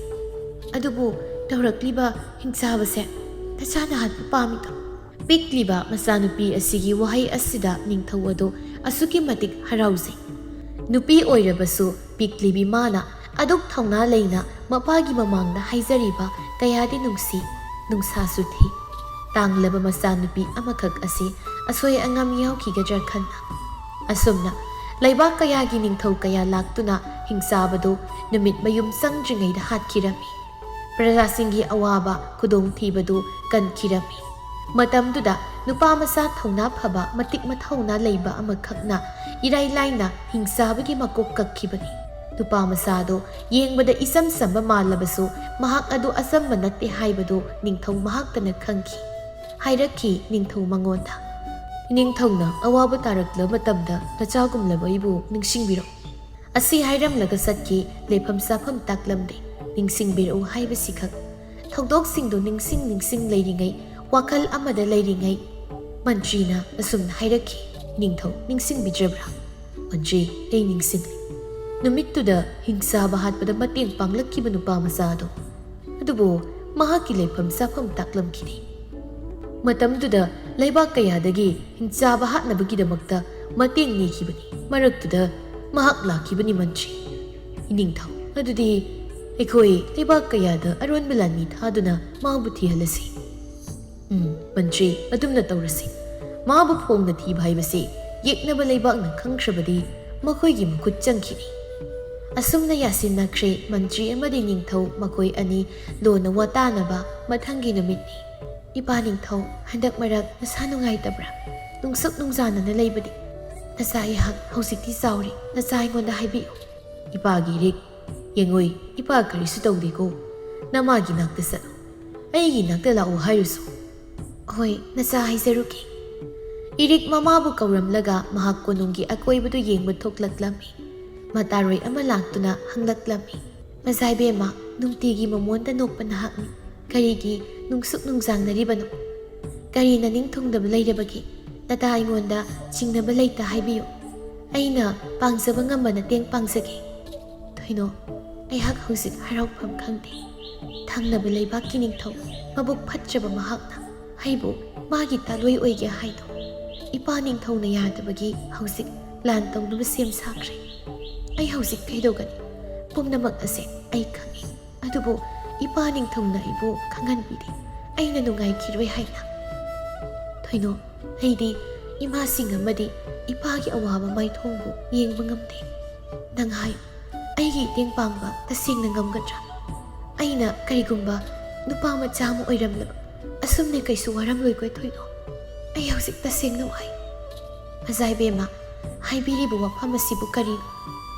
ꯑꯗꯨꯕꯨ ꯇꯧꯔꯛꯂꯤꯕ ꯍꯤꯡꯆꯥꯕꯁꯦ ꯅꯆꯥꯅ ꯍꯥꯠꯄ ꯄꯥꯝꯃꯤꯗꯣ? ꯄꯤꯛꯂꯤꯕ ꯃꯆꯥꯅꯨꯄꯤ ꯑꯁꯤꯒꯤ ꯋꯥꯍꯩ ꯑꯁꯤꯗ ꯅꯤꯡꯊꯧ ꯑꯗꯨ ꯑꯁꯨꯛꯀꯤ ꯃꯇꯤꯛ ꯍꯔꯥꯎꯖꯩ꯫ ꯅꯨꯄꯤ ꯑꯣꯏꯔꯕꯁꯨ ꯄꯤꯛꯂꯤꯕꯤ ꯃꯥꯅ ꯑꯗꯨꯛ ꯊꯧꯅꯥ ꯂꯩꯅ ꯃꯄꯥꯒꯤ ꯃꯃꯥꯡꯗ ꯍꯥꯏꯖꯔꯤꯕ ꯀꯌꯥꯗꯤ ꯅꯨꯡꯁꯤ, ꯅꯨꯡꯁꯥꯁꯨ ꯊꯤ꯫ ꯇꯥꯡꯂꯕ ꯃꯆꯥꯅꯨꯄꯤ ꯑꯃꯈꯛ ꯑꯁꯤ ꯑꯁꯣꯏ ꯑꯉꯥꯝ ꯌꯥꯎꯈꯤꯒꯗ꯭ꯔꯥ ꯈꯟꯅ꯫ ꯑꯁꯨꯝꯅ ꯂꯩꯕꯥꯛ ꯀꯌꯥꯒꯤ ꯅꯤꯡꯊꯧ ꯀꯌꯥ ꯂꯥꯛꯇꯨꯅ ꯍꯤꯡꯆꯥꯕꯗꯨ ꯅꯨꯃꯤꯠ ꯃꯌꯨꯝ ꯆꯪꯗ꯭ꯔꯤꯉꯩꯗ ꯍꯥꯠꯈꯤꯔꯝꯃꯤ꯫ ꯄ꯭ꯔꯖꯥꯁꯤꯡꯒꯤ ꯑꯋꯥꯕ ꯈꯨꯗꯣꯡꯊꯤꯕꯗꯨ ꯀꯟꯈꯤꯔꯝꯃꯤ꯫ ꯃꯇꯝꯗꯨꯗ ꯅꯨꯄꯥ ꯃꯆꯥ ꯊꯧꯅꯥ ꯐꯕ, ꯃꯇꯤꯛ ꯃꯊꯧꯅꯥ ꯂꯩꯕ ꯑꯃꯈꯛꯅ ꯏꯔꯥꯏ ꯂꯥꯏꯅ ꯍꯤꯡꯆꯥꯕꯒꯤ ꯃꯀꯣꯛ ꯀꯛꯈꯤꯕꯅꯤ꯫ ꯅꯨꯄꯥ ꯃꯆꯥꯗꯨ ꯌꯦꯡꯕꯗ ꯏꯆꯝ ꯆꯝꯕ ꯃꯥꯜꯂꯕꯁꯨ ꯃꯍꯥꯛ ꯑꯗꯨ ꯑꯆꯝꯕ ꯅꯠꯇꯦ ꯍꯥꯏꯕꯗꯨ ꯅꯤꯡꯊꯧ ꯃꯍꯥꯛꯇꯅ ꯈꯪꯈꯤ꯫ ꯍꯥꯏꯔꯛꯈꯤ ꯅꯤꯡꯊꯧ ꯃꯉꯣꯟꯗ꯫ ꯅꯤꯡꯊꯧꯅ ꯑꯋꯥꯕ ꯇꯥꯔꯛꯂꯕ ꯃꯇꯝꯗ ꯅꯆꯥꯒꯨꯝꯂꯕ ꯑꯩꯕꯨ ꯅꯤꯡꯁꯤꯡꯕꯤꯔꯣ꯫ ꯑꯁꯤ ꯍꯥꯏꯔꯝꯂꯒ ꯆꯠꯈꯤ, ꯂꯩꯐꯝ ꯆꯥꯐꯝ ꯇꯥꯛꯂꯝꯗꯦ꯫ ꯅꯤꯡꯁꯤꯡꯕꯤꯔꯛꯎ ꯍꯥꯏꯕꯁꯤꯈꯛ꯫ ꯊꯧꯗꯣꯛꯁꯤꯡꯗꯨ ꯅꯤꯡꯁꯤꯡ ꯅꯤꯡꯁꯤꯡ ꯂꯩꯔꯤꯉꯩ, ꯋꯥꯈꯜ ꯑꯃꯗ ꯂꯩꯔꯤꯉꯩ, ꯃꯟꯇ꯭ꯔꯤꯅ ꯑꯁꯨꯝꯅ ꯍꯥꯏꯔꯛꯈꯤ, ꯅꯤꯡꯊꯧ ꯅꯤꯡꯁꯤꯡꯕꯤꯗ꯭ꯔꯕ꯭ꯔꯥ? ꯃꯟꯇ꯭ꯔꯤ, ꯑꯩ ꯅꯤꯡꯁꯤꯡꯂꯦ꯫ ꯅꯨꯃꯤꯠꯇꯨꯗ ꯍꯤꯡꯆꯥꯕ ꯍꯥꯠꯄꯗ ꯃꯇꯦꯡ ꯄꯥꯡꯂꯛꯈꯤꯕ ꯅꯨꯄꯥ ꯃꯆꯥ ꯑꯗꯣ꯫ ꯑꯗꯨꯕꯨ ꯃꯍꯥꯛꯀꯤ ꯂꯩꯐꯝ ꯆꯥꯐꯝ ꯇꯥꯛꯂꯝꯈꯤꯗꯦ꯫ ꯃꯇꯝꯗꯨꯗ ꯂꯩꯕꯥꯛ ꯀꯌꯥꯗꯒꯤ ꯍꯤꯡꯆꯥꯕ ꯍꯥꯠꯅꯕꯒꯤꯗꯃꯛꯇ ꯃꯇꯦꯡ ꯅꯤꯈꯤꯕꯅꯤ꯫ ꯃꯔꯛꯇꯨꯗ ꯃꯍꯥꯛ ꯂꯥꯛꯈꯤꯕꯅꯤ ꯃꯟꯇ꯭ꯔꯤ꯫ ꯏꯅꯤꯡꯊꯧ, ꯑꯗꯨꯗꯤ ꯑꯩꯈꯣꯏ ꯂꯩꯕꯥꯛ ꯀꯌꯥꯗ ꯑꯔꯣꯟꯕ ꯂꯥꯟꯃꯤ ꯊꯥꯗꯨꯅ ꯃꯥꯕꯨ ꯊꯤꯍꯜꯂꯁꯤ꯫ ꯎꯝ, ꯃꯟꯇ꯭ꯔꯤ, ꯑꯗꯨꯝꯅ ꯇꯧꯔꯁꯤ꯫ ꯃꯥꯕꯨ ꯐꯣꯡꯅ ꯊꯤꯕ ꯍꯥꯏꯕꯁꯤ ꯌꯦꯛꯅꯕ ꯂꯩꯕꯥꯛꯅ ꯈꯪꯈ꯭ꯔꯕꯗꯤ ꯃꯈꯣꯏꯒꯤ ꯃꯈꯨꯠ ꯆꯪꯈꯤꯅꯤ꯫ ꯑꯁꯨꯝꯅ ꯌꯥꯁꯤꯟꯅꯈ꯭ꯔꯦ ꯃꯟꯇ꯭ꯔꯤ ꯑꯃꯗꯤ ꯅꯤꯡꯊꯧ ꯃꯈꯣꯏ ꯑꯅꯤ ꯂꯣꯟꯅ ꯋꯥꯇꯥꯅꯕ ꯃꯊꯪꯒꯤ ꯅꯨꯃꯤꯠꯅꯤ꯫ ꯏꯄꯥ ꯅꯤꯡꯊꯧ, ꯍꯟꯗꯛ ꯃꯔꯛ ꯅꯁꯥ ꯅꯨꯡꯉꯥꯏꯇꯕ꯭ꯔꯥ? ꯅꯨꯡꯁꯨꯛ ꯅꯨꯡꯖꯥꯅꯅ ꯂꯩꯕꯗꯤ꯫ ꯅꯆꯥ ꯑꯩꯍꯥꯛ ꯍꯧꯖꯤꯛꯇꯤ ꯆꯥꯎꯔꯦ, ꯅꯆꯥ ꯑꯩꯉꯣꯟꯗ ꯍꯥꯏꯕꯤꯌꯨ꯫ ꯏꯄꯥꯒꯤ ꯏꯔꯤꯛ ꯌꯦꯡꯉꯨꯏ, ꯏꯄꯥ ꯀꯔꯤꯁꯨ ꯇꯧꯗꯦꯀꯣ꯫ ꯅꯃꯥꯒꯤ ꯅꯥꯛꯇ ꯆꯠꯂꯨ꯫ ꯑꯩꯒꯤ ꯅꯥꯛꯇ ꯂꯥꯛꯎ ꯍꯥꯏꯔꯨꯁꯨ꯫ ꯍꯣꯏ, ꯅꯆꯥ ꯍꯥꯏꯖꯔꯨꯒꯦ꯫ ꯏꯔꯤꯛ ꯃꯃꯥꯕꯨ ꯀꯧꯔꯝꯂꯒ ꯃꯍꯥꯛ ꯀꯣꯅꯨꯡꯒꯤ ꯑꯀꯣꯏꯕꯗꯨ ꯌꯦꯡꯕ ꯊꯣꯛꯂꯛꯂꯝꯃꯤ꯫ ꯃꯇꯥꯔꯣꯏ ꯑꯃ ꯂꯥꯛꯇꯨꯅ ꯍꯪꯂꯛꯂꯝꯃꯤ, "ꯃꯖꯥꯏꯕꯦꯝꯃ, ꯅꯨꯡꯇꯤꯒꯤ ꯃꯃꯣꯟꯗ ꯅꯣꯛꯄ ꯅꯍꯥꯛꯅꯤ꯫ ꯀꯔꯤꯒꯤ ꯅꯨꯡꯁꯨꯛ ꯅꯨꯡꯖꯥꯡꯅꯔꯤꯕꯅꯣ? ꯀꯔꯤ ꯅꯅꯤꯡ ꯊꯨꯡꯗꯕ ꯂꯩꯔꯕꯒꯦ? ꯅꯇꯥ ꯑꯩꯉꯣꯟꯗ ꯆꯤꯡꯅꯕ ꯂꯩꯇ ꯍꯥꯏꯕꯤꯌꯨ꯫ ꯑꯩꯅ ꯄꯥꯡꯖꯕ ꯉꯝꯕ ꯃꯇꯦꯡ ꯄꯥꯡꯖꯒꯦ꯫" ꯊꯣꯏꯅꯣ, ꯑꯩꯍꯥꯛ ꯍꯧꯖꯤꯛ ꯍꯔꯥꯎꯐꯝ ꯈꯪꯗꯦ꯫ ꯊꯪꯅꯕ ꯂꯩꯕꯥꯛꯀꯤ ꯅꯤꯡꯊꯧ ꯃꯕꯨꯛ ꯐꯠꯇ꯭ꯔꯕ ꯃꯍꯥꯛꯅ ꯑꯩꯕꯨ ꯃꯥꯒꯤ ꯇꯥꯂꯣꯏ ꯑꯣꯏꯒꯦ ꯍꯥꯏꯗꯣ꯫ ꯏꯄꯥ ꯅꯤꯡꯊꯧꯅ ꯌꯥꯗꯕꯒꯤ ꯍꯧꯖꯤꯛ ꯂꯥꯟ ꯇꯧꯅꯕ ꯁꯦꯝ ꯁꯥꯈ꯭ꯔꯦ꯫ ꯑꯩ ꯍꯧꯖꯤꯛ ꯀꯩꯗꯧꯒꯅꯤ? ꯄꯨꯝꯅꯃꯛ ꯑꯁꯦ ꯑꯩ ꯈꯪꯏ꯫ ꯑꯗꯨꯕꯨ ꯏꯄꯥ ꯅꯤꯡꯊꯧꯅ ꯑꯩꯕꯨ ꯈꯪꯍꯟꯕꯤꯗꯦ, ꯑꯩꯅ ꯅꯨꯡꯉꯥꯏꯈꯤꯔꯣꯏ ꯍꯥꯏꯅ꯫ ꯊꯣꯏꯅꯣ, ꯑꯩꯗꯤ ꯏꯃꯥꯁꯤꯡ ꯑꯃꯗꯤ ꯏꯄꯥꯒꯤ ꯑꯋꯥꯕ ꯃꯥꯏꯊꯣꯡꯕꯨ ꯌꯦꯡꯕ ꯉꯝꯗꯦ꯫ ꯅꯪ ꯍꯥꯏ, ꯑꯩꯒꯤ ꯏꯇꯦꯡ ꯄꯥꯡꯕ ꯇꯁꯦꯡꯅ ꯉꯝꯒꯗ꯭ꯔꯥ? ꯑꯩꯅ ꯀꯔꯤꯒꯨꯝꯕ ꯅꯨꯄꯥ ꯃꯆꯥ ꯑꯃ ꯑꯣꯏꯔꯝꯂꯕ ꯑꯁꯨꯝꯅ ꯀꯩꯁꯨ ꯋꯥꯔꯝꯂꯣꯏꯀꯣ ꯊꯣꯏꯅꯣ꯫ ꯑꯩ ꯍꯧꯖꯤꯛ ꯇꯁꯦꯡꯅ ꯋꯥꯏ꯫ ꯃꯖꯥꯏꯕꯦꯝꯃ, ꯍꯥꯏꯕꯤꯔꯤꯕ ꯋꯥꯐꯝ ꯑꯁꯤꯕꯨ ꯀꯔꯤꯅꯣ?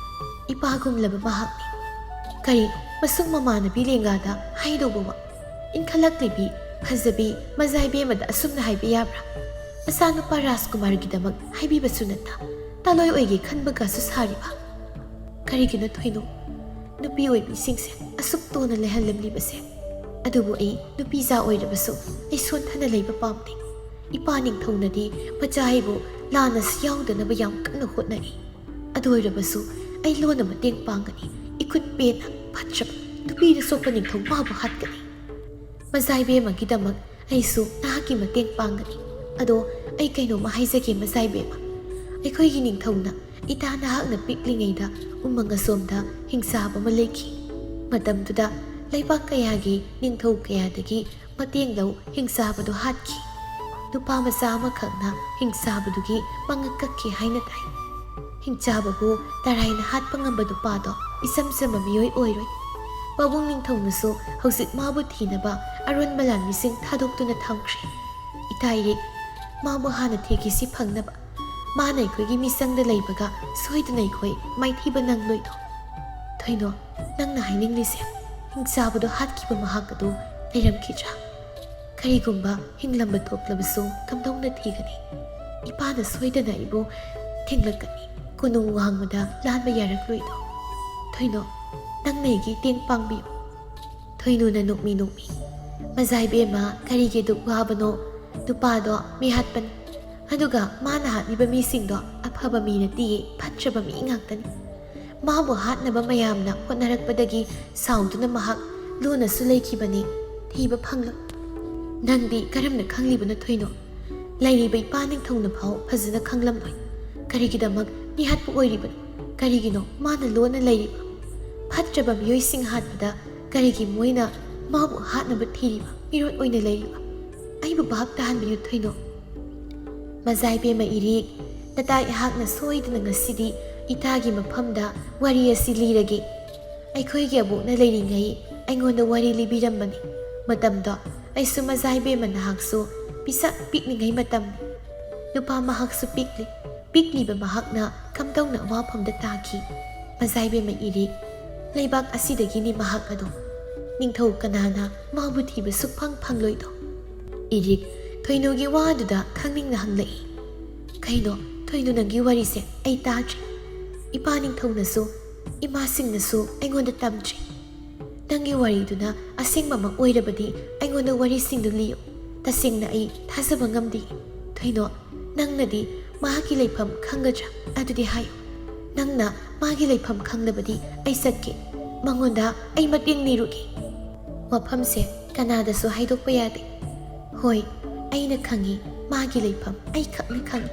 ꯏꯄꯥꯒꯨꯝꯂꯕ ꯃꯍꯥꯛꯅꯤ꯫ ꯀꯔꯤꯅꯣ ꯃꯁꯨꯡ ꯃꯃꯥꯟꯅꯕꯤ ꯂꯦꯡꯒꯥꯗ ꯍꯥꯏꯗꯧꯕ ꯋꯥ? ꯏꯟꯈꯠꯂꯛꯂꯤꯕꯤ ꯐꯖꯕꯤ, ꯃꯖꯥ ꯏꯕꯦꯝꯃꯗ ꯑꯁꯨꯝꯅ ꯍꯥꯏꯕ ꯌꯥꯕ꯭ꯔꯥ? ꯃꯆꯥꯅꯨꯄꯥ ꯔꯥꯖꯀꯨꯃꯥꯔꯒꯤꯗꯃꯛ ꯍꯥꯏꯕꯤꯕꯁꯨ ꯅꯠꯇ, ꯇꯥꯂꯣꯏ ꯑꯣꯏꯒꯦ ꯈꯟꯕꯒꯁꯨ ꯁꯥꯔꯤꯕ꯫ ꯀꯔꯤꯒꯤꯅꯣ ꯊꯣꯏꯅꯣ? ꯅꯨꯄꯤ ꯑꯣꯏꯕꯤꯁꯤꯡꯁꯦ ꯑꯁꯨꯛ ꯇꯣꯟꯅ ꯂꯩꯍꯜꯂꯝꯂꯤꯕꯁꯦ꯫ ꯑꯗꯨꯕꯨ ꯑꯩ ꯅꯨꯄꯤꯖꯥ ꯑꯣꯏꯔꯕꯁꯨ ꯑꯩ ꯁꯣꯟꯊꯅ ꯂꯩꯕ ꯄꯥꯝꯗꯦ꯫ ꯏꯄꯥ ꯅꯤꯡꯊꯧꯅꯗꯤ ꯃꯆꯥ ꯑꯩꯕꯨ ꯂꯥꯟꯅꯁꯨ ꯌꯥꯎꯗꯅꯕ ꯌꯥꯝ ꯀꯟꯅ ꯍꯣꯠꯅꯔꯤ꯫ ꯑꯗꯨ ꯑꯣꯏꯔꯕꯁꯨ ꯑꯩ ꯂꯣꯟꯅ ꯃꯇꯦꯡ ꯄꯥꯡꯒꯅꯤ꯫ ꯏꯈꯨꯠ ꯄꯦꯟꯅ ꯐꯠꯇ꯭ꯔꯕ ꯅꯨꯄꯤꯗ ꯁꯣꯛꯄ ꯅꯤꯡꯊꯧ ꯃꯥꯕꯨ ꯍꯥꯠꯀꯅꯤ꯫ ꯃꯖꯥ ꯏꯕꯦꯝꯃꯒꯤꯗꯃꯛ ꯑꯩꯁꯨ ꯅꯍꯥꯛꯀꯤ ꯃꯇꯦꯡ ꯄꯥꯡꯒꯅꯤ꯫ ꯑꯗꯣ ꯑꯩ ꯀꯩꯅꯣꯝꯃ ꯍꯥꯏꯖꯒꯦ ꯃꯖꯥ ꯏꯕꯦꯝꯃ꯫ ꯑꯩꯈꯣꯏꯒꯤ ꯅꯤꯡꯊꯧꯅ ꯏꯇꯥ ꯅꯍꯥꯛꯅ ꯄꯤꯛꯂꯤꯉꯩꯗ ꯎꯃꯪ ꯑꯁꯣꯝꯗ ꯍꯤꯡꯆꯥꯕ ꯑꯃ ꯂꯩꯈꯤ꯫ ꯃꯇꯝꯗꯨꯗ ꯂꯩꯕꯥꯛ ꯀꯌꯥꯒꯤ ꯅꯤꯡꯊꯧ ꯀꯌꯥꯗꯒꯤ ꯃꯇꯦꯡ ꯂꯧ ꯍꯤꯡꯆꯥꯕꯗꯨ ꯍꯥꯠꯈꯤ꯫ ꯅꯨꯄꯥ ꯃꯆꯥ ꯑꯃꯈꯛꯅ ꯍꯤꯡꯆꯥꯕꯗꯨꯒꯤ ꯃꯉꯛ ꯀꯛꯈꯤ ꯍꯥꯏꯅ ꯇꯥꯏ꯫ ꯍꯤꯡꯆꯥꯕꯕꯨ ꯇꯔꯥꯏꯅ ꯍꯥꯠꯄ ꯉꯝꯕ ꯅꯨꯄꯥꯗꯣ ꯏꯆꯝ ꯆꯝꯕ ꯃꯤꯑꯣꯏ ꯑꯣꯏꯔꯣꯏ꯫ ꯄꯥꯕꯨꯡ ꯅꯤꯡꯊꯧꯅꯁꯨ ꯍꯧꯖꯤꯛ ꯃꯥꯕꯨ ꯊꯤꯅꯕ ꯑꯔꯣꯟꯕ ꯂꯥꯟꯃꯤꯁꯤꯡ ꯊꯥꯗꯣꯛꯇꯨꯅ ꯊꯝꯈ꯭ꯔꯦ꯫ ꯏꯇꯥ ꯏꯔꯤꯛ, ꯃꯥꯕꯨ ꯍꯥꯟꯅ ꯊꯤꯈꯤꯁꯤ ꯐꯪꯅꯕ꯫ ꯃꯥꯅ ꯑꯩꯈꯣꯏꯒꯤ ꯃꯤꯆꯪꯗ ꯂꯩꯕꯒ ꯁꯣꯏꯗꯅ ꯑꯩꯈꯣꯏ ꯃꯥꯏꯊꯤꯕ ꯅꯪꯂꯣꯏꯗꯣ꯫ ꯊꯣꯏꯅꯣ, ꯅꯪꯅ ꯍꯥꯏꯅꯤꯡꯂꯤꯁꯦ ꯍꯤꯡꯆꯥꯕꯗꯣ ꯍꯥꯠꯈꯤꯕ ꯃꯍꯥꯛ ꯑꯗꯨ ꯂꯩꯔꯝꯈꯤꯗ꯭ꯔꯥ? ꯀꯔꯤꯒꯨꯝꯕ ꯍꯤꯡꯂꯝꯕ ꯊꯣꯛꯂꯕꯁꯨ ꯀꯝꯗꯧꯅ ꯊꯤꯒꯅꯤ? ꯏꯄꯥꯅ ꯁꯣꯏꯗꯅ ꯑꯩꯕꯨ ꯊꯤꯡꯂꯛꯀꯅꯤ꯫ ꯀꯣꯅꯨꯡ ꯋꯥꯡꯃꯗ ꯂꯥꯟꯕ ꯌꯥꯔꯛꯂꯣꯏꯗꯣ꯫ ꯊꯣꯏꯅꯣ, ꯅꯪꯅ ꯑꯩꯒꯤ ꯇꯦꯡ ꯄꯥꯡꯕꯤꯌꯨ꯫ ꯊꯣꯏꯅꯨꯅ ꯅꯣꯛꯃꯤ ꯅꯣꯛꯃꯤ, ꯃꯖꯥ ꯏꯕꯦꯝꯃ, ꯀꯔꯤꯒꯤ ꯑꯗꯨꯛ ꯋꯥꯕꯅꯣ? ꯅꯨꯄꯥꯗꯣ ꯃꯤ ꯍꯥꯠꯄꯅꯤ꯫ ꯑꯗꯨꯒ ꯃꯥꯅ ꯍꯥꯠꯂꯤꯕ ꯃꯤꯁꯤꯡꯗꯣ ꯑꯐꯕ ꯃꯤ ꯅꯠꯇꯤꯌꯦ, ꯐꯠꯇ꯭ꯔꯕ ꯃꯤ ꯉꯥꯛꯇꯅꯤ꯫ ꯃꯥꯕꯨ ꯍꯥꯠꯅꯕ ꯃꯌꯥꯝꯅ ꯍꯣꯠꯅꯔꯛꯄꯗꯒꯤ ꯁꯥꯎꯗꯨꯅ ꯃꯍꯥꯛ ꯂꯣꯟꯅꯁꯨ ꯂꯩꯈꯤꯕꯅꯤ꯫ ꯊꯤꯕ ꯐꯪꯂꯣꯏ꯫ ꯅꯪꯗꯤ ꯀꯔꯝꯅ ꯈꯪꯂꯤꯕꯅꯣ ꯊꯣꯏꯅꯣ? ꯂꯩꯔꯤꯕ ꯏꯄꯥ ꯅꯤꯡꯊꯧꯅ ꯐꯥꯎ ꯐꯖꯅ ꯈꯪꯂꯝꯂꯣꯏ꯫ ꯀꯔꯤꯒꯤꯗꯃꯛ ꯃꯤꯍꯥꯠꯄ ꯑꯣꯏꯔꯤꯕꯅꯣ? ꯀꯔꯤꯒꯤꯅꯣ ꯃꯥꯅ ꯂꯣꯟꯅ ꯂꯩꯔꯤꯕ? ꯐꯠꯇ꯭ꯔꯕ ꯃꯤꯑꯣꯏꯁꯤꯡ ꯍꯥꯠꯄꯗ ꯀꯔꯤꯒꯤ ꯃꯣꯏꯅ ꯃꯥꯕꯨ ꯍꯥꯠꯅꯕ ꯊꯤꯔꯤꯕ ꯃꯤꯑꯣꯏ ꯑꯣꯏꯅ ꯂꯩꯔꯤꯕ? ꯑꯩꯕꯨ ꯚꯥꯞ ꯇꯥꯍꯟꯕꯤꯌꯨ ꯊꯣꯏꯅꯣ꯫ ꯃꯖꯥ ꯏꯕꯦꯝꯃ ꯏꯔꯤꯛ, ꯅꯇꯥ ꯑꯩꯍꯥꯛꯅ ꯁꯣꯏꯗꯅ ꯉꯁꯤꯗꯤ ꯏꯇꯥꯒꯤ ꯃꯐꯝꯗ ꯋꯥꯔꯤ ꯑꯁꯤ ꯂꯤꯔꯒꯦ꯫ ꯑꯩꯈꯣꯏꯒꯤ ꯑꯕꯣꯛꯅ ꯂꯩꯔꯤꯉꯩ ꯑꯩꯉꯣꯟꯗ ꯋꯥꯔꯤ ꯂꯤꯕꯤꯔꯝꯕꯅꯤ꯫ ꯃꯇꯝꯗꯣ ꯑꯩꯁꯨ ꯃꯖꯥ ꯏꯕꯦꯝꯃ ꯅꯍꯥꯛꯁꯨ ꯄꯤꯁꯛ ꯄꯤꯛꯂꯤꯉꯩ ꯃꯇꯝꯅꯤ꯫ ꯅꯨꯄꯥ ꯃꯍꯥꯛꯁꯨ ꯄꯤꯛꯂꯤ꯫ ꯄꯤꯛꯂꯤꯕ ꯃꯍꯥꯛꯅ ꯀꯝꯗꯧꯅ ꯑꯋꯥꯐꯝꯗ ꯇꯥꯈꯤ? ꯃꯖꯥ ꯏꯕꯦꯝꯃ ꯏꯔꯤꯛ, ꯂꯩꯕꯥꯛ ꯑꯁꯤꯗꯒꯤꯅꯤ ꯃꯍꯥꯛ ꯑꯗꯣ꯫ ꯅꯤꯡꯊꯧ ꯀꯅꯥꯅ ꯃꯥꯕꯨ ꯊꯤꯕ ꯁꯨꯛꯐꯪ ꯐꯪꯂꯣꯏꯗꯣ? ꯏꯔꯤꯛ ꯊꯣꯏꯅꯨꯒꯤ ꯋꯥꯗꯨꯗ ꯈꯪꯅꯤꯡꯅ ꯍꯪꯂꯛꯏ꯫ "ꯀꯩꯅꯣ, ꯊꯣꯏꯅꯨ, ꯅꯪꯒꯤ ꯋꯥꯔꯤꯁꯦ ꯑꯩ ꯇꯥꯗ꯭ꯔꯤ꯫ ꯏꯄꯥ ꯅꯤꯡꯊꯧꯅꯁꯨ, ꯏꯃꯥꯁꯤꯡꯅꯁꯨ ꯑꯩꯉꯣꯟꯗ ꯇꯝꯗ꯭ꯔꯤ꯫ ꯅꯪꯒꯤ ꯋꯥꯔꯤꯗꯨꯅ ꯑꯁꯦꯡꯕꯃꯛ ꯑꯣꯏꯔꯕꯗꯤ ꯑꯩꯉꯣꯟꯗ ꯋꯥꯔꯤꯁꯤꯡꯗꯨ ꯂꯤꯌꯨ꯫ ꯇꯁꯦꯡꯅ ꯑꯩ ꯊꯥꯖꯕ ꯉꯝꯗꯦ꯫ ꯊꯣꯏꯅꯣ, ꯅꯪꯅꯗꯤ ꯃꯍꯥꯛꯀꯤ ꯂꯩꯐꯝ ꯈꯪꯒꯗ꯭ꯔꯥ? ꯑꯗꯨꯗꯤ ꯍꯥꯏꯌꯨ꯫ ꯅꯪꯅ ꯃꯥꯒꯤ ꯂꯩꯐꯝ ꯈꯪꯂꯕꯗꯤ ꯑꯩ ꯆꯠꯀꯦ꯫ ꯃꯉꯣꯟꯗ ꯑꯩ ꯃꯇꯦꯡ ꯅꯤꯔꯨꯒꯦ꯫ ꯋꯥꯐꯝꯁꯦ ꯀꯅꯥꯗꯁꯨ ꯍꯥꯏꯗꯣꯛꯄ ꯌꯥꯗꯦ꯫ ꯍꯣꯏ, ꯑꯩꯅ ꯈꯪꯉꯤ, ꯃꯥꯒꯤ ꯂꯩꯐꯝ ꯑꯩꯈꯛꯅ ꯈꯪꯉꯤ꯫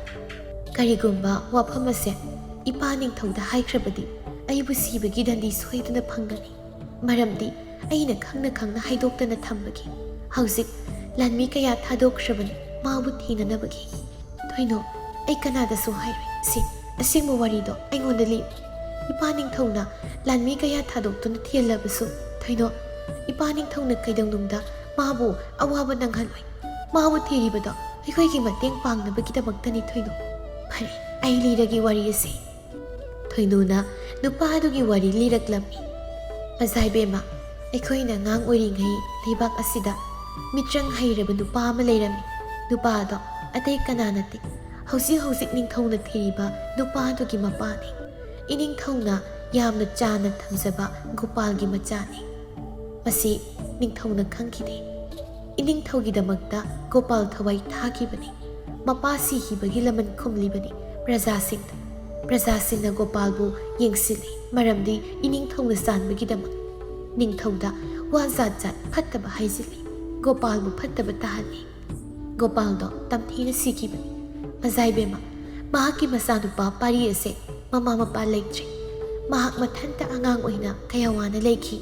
ꯀꯔꯤꯒꯨꯝꯕ ꯋꯥꯐꯝ ꯑꯁꯦ ꯏꯄꯥ ꯅꯤꯡꯊꯧꯗ ꯍꯥꯏꯈ꯭ꯔꯕꯗꯤ ꯑꯩꯕꯨ ꯁꯤꯕꯒꯤ ꯗꯟꯗꯤ ꯁꯣꯏꯗꯅ ꯐꯪꯒꯅꯤ꯫ ꯃꯔꯝꯗꯤ ꯑꯩꯅ ꯈꯪꯅ ꯈꯪꯅ ꯍꯥꯏꯗꯣꯛꯇꯅ ꯊꯝꯕꯒꯤ꯫ ꯍꯧꯖꯤꯛ ꯂꯥꯟꯃꯤ ꯀꯌꯥ ꯊꯥꯗꯣꯛꯈ꯭ꯔꯕꯅꯤ ꯃꯥꯕꯨ ꯊꯤꯅꯅꯕꯒꯤ꯫ ꯊꯣꯏꯅꯣ, ꯑꯩ ꯀꯅꯥꯗꯁꯨ ꯍꯥꯏꯔꯣꯏ꯫ ꯁꯤ ꯑꯁꯦꯡꯕ ꯋꯥꯔꯤꯗꯣ ꯑꯩꯉꯣꯟꯗ ꯂꯤꯌꯨ꯫ ꯏꯄꯥ ꯅꯤꯡꯊꯧꯅ ꯂꯥꯟꯃꯤ ꯀꯌꯥ ꯊꯥꯗꯣꯛꯇꯨꯅ ꯊꯤꯍꯜꯂꯕꯁꯨ, ꯊꯣꯏꯅꯣ, ꯏꯄꯥ ꯅꯤꯡꯊꯧꯅ ꯀꯩꯗꯧꯅꯨꯡꯗ ꯃꯥꯕꯨ ꯑꯋꯥꯕ ꯅꯪꯍꯜꯂꯣꯏ꯫ ꯃꯥꯕꯨ ꯊꯤꯔꯤꯕꯗꯣ ꯑꯩꯈꯣꯏꯒꯤ ꯃꯇꯦꯡ ꯄꯥꯡꯅꯕꯒꯤꯗꯃꯛꯇꯅꯤ, ꯊꯣꯏꯅꯣ꯫ ꯐꯔꯦ, ꯑꯩ ꯂꯤꯔꯒꯦ ꯋꯥꯔꯤ ꯑꯁꯤ꯫ ꯊꯣꯏꯅꯨꯅ ꯅꯨꯄꯥ ꯑꯗꯨꯒꯤ ꯋꯥꯔꯤ ꯂꯤꯔꯛꯂꯝꯃꯤ꯫ ꯃꯖꯥꯏꯕꯦꯝꯃ, ꯑꯩꯈꯣꯏꯅ ꯑꯉꯥꯡ ꯑꯣꯏꯔꯤꯉꯩ ꯂꯩꯕꯥꯛ ꯑꯁꯤꯗ ꯃꯤꯇ꯭ꯔꯪ ꯍꯩꯔꯕ ꯅꯨꯄꯥ ꯑꯃ ꯂꯩꯔꯝꯃꯤ꯫ ꯅꯨꯄꯥ ꯑꯗꯣ ꯑꯇꯩ ꯀꯅꯥ ꯅꯠꯇꯦ, ꯍꯧꯖꯤꯛ ꯍꯧꯖꯤꯛ ꯅꯤꯡꯊꯧꯅ ꯊꯤꯔꯤꯕ ꯅꯨꯄꯥ ꯑꯗꯨꯒꯤ ꯃꯄꯥꯅꯤ꯫ ꯏꯅꯤꯡꯊꯧꯅ ꯌꯥꯝꯅ ꯆꯥꯅ ꯊꯝꯖꯕ ꯒꯣꯄꯥꯜꯒꯤ ꯃꯆꯥꯅꯤ꯫ ꯃꯁꯤ ꯅꯤꯡꯊꯧꯅ ꯈꯪꯈꯤꯗꯦ꯫ ꯏꯅꯤꯡꯊꯧꯒꯤꯗꯃꯛꯇ ꯒꯣꯄꯥꯜ ꯊꯋꯥꯏ ꯊꯥꯈꯤꯕꯅꯤ꯫ ꯃꯄꯥ ꯁꯤꯈꯤꯕꯒꯤ ꯂꯃꯟ ꯈꯨꯝꯂꯤꯕꯅꯤ ꯄ꯭ꯔꯖꯥꯁꯤꯡꯗ꯫ ꯄ꯭ꯔꯖꯥꯁꯤꯡꯅ ꯒꯣꯄꯥꯜꯕꯨ ꯌꯦꯡꯁꯤꯜꯂꯤ, ꯃꯔꯝꯗꯤ ꯏꯅꯤꯡꯊꯧꯅ ꯆꯥꯟꯕꯒꯤꯗꯃꯛ꯫ ꯅꯤꯡꯊꯧꯗ ꯋꯥ ꯖꯥꯠ ꯖꯥꯠ ꯐꯠꯇꯕ ꯍꯥꯏꯖꯤꯜꯂꯤ, ꯒꯣꯄꯥꯜꯕꯨ ꯐꯠꯇꯕ ꯇꯥꯍꯜꯂꯤ꯫ ꯒꯣꯄꯥꯜꯗꯣ ꯇꯝꯊꯤꯅ ꯁꯤꯈꯤꯕꯅꯤ꯫ ꯃꯖꯥꯏꯕꯦꯝꯃ, ꯃꯍꯥꯛꯀꯤ ꯃꯆꯥꯅꯨꯄꯥ ꯄꯥꯔꯤ ꯑꯁꯦ ꯃꯃꯥ ꯃꯄꯥ ꯂꯩꯇ꯭ꯔꯦ꯫ ꯃꯍꯥꯛ ꯃꯊꯟꯇ ꯑꯉꯥꯡ ꯑꯣꯏꯅ ꯀꯌꯥ ꯋꯥꯅ ꯂꯩꯈꯤ꯫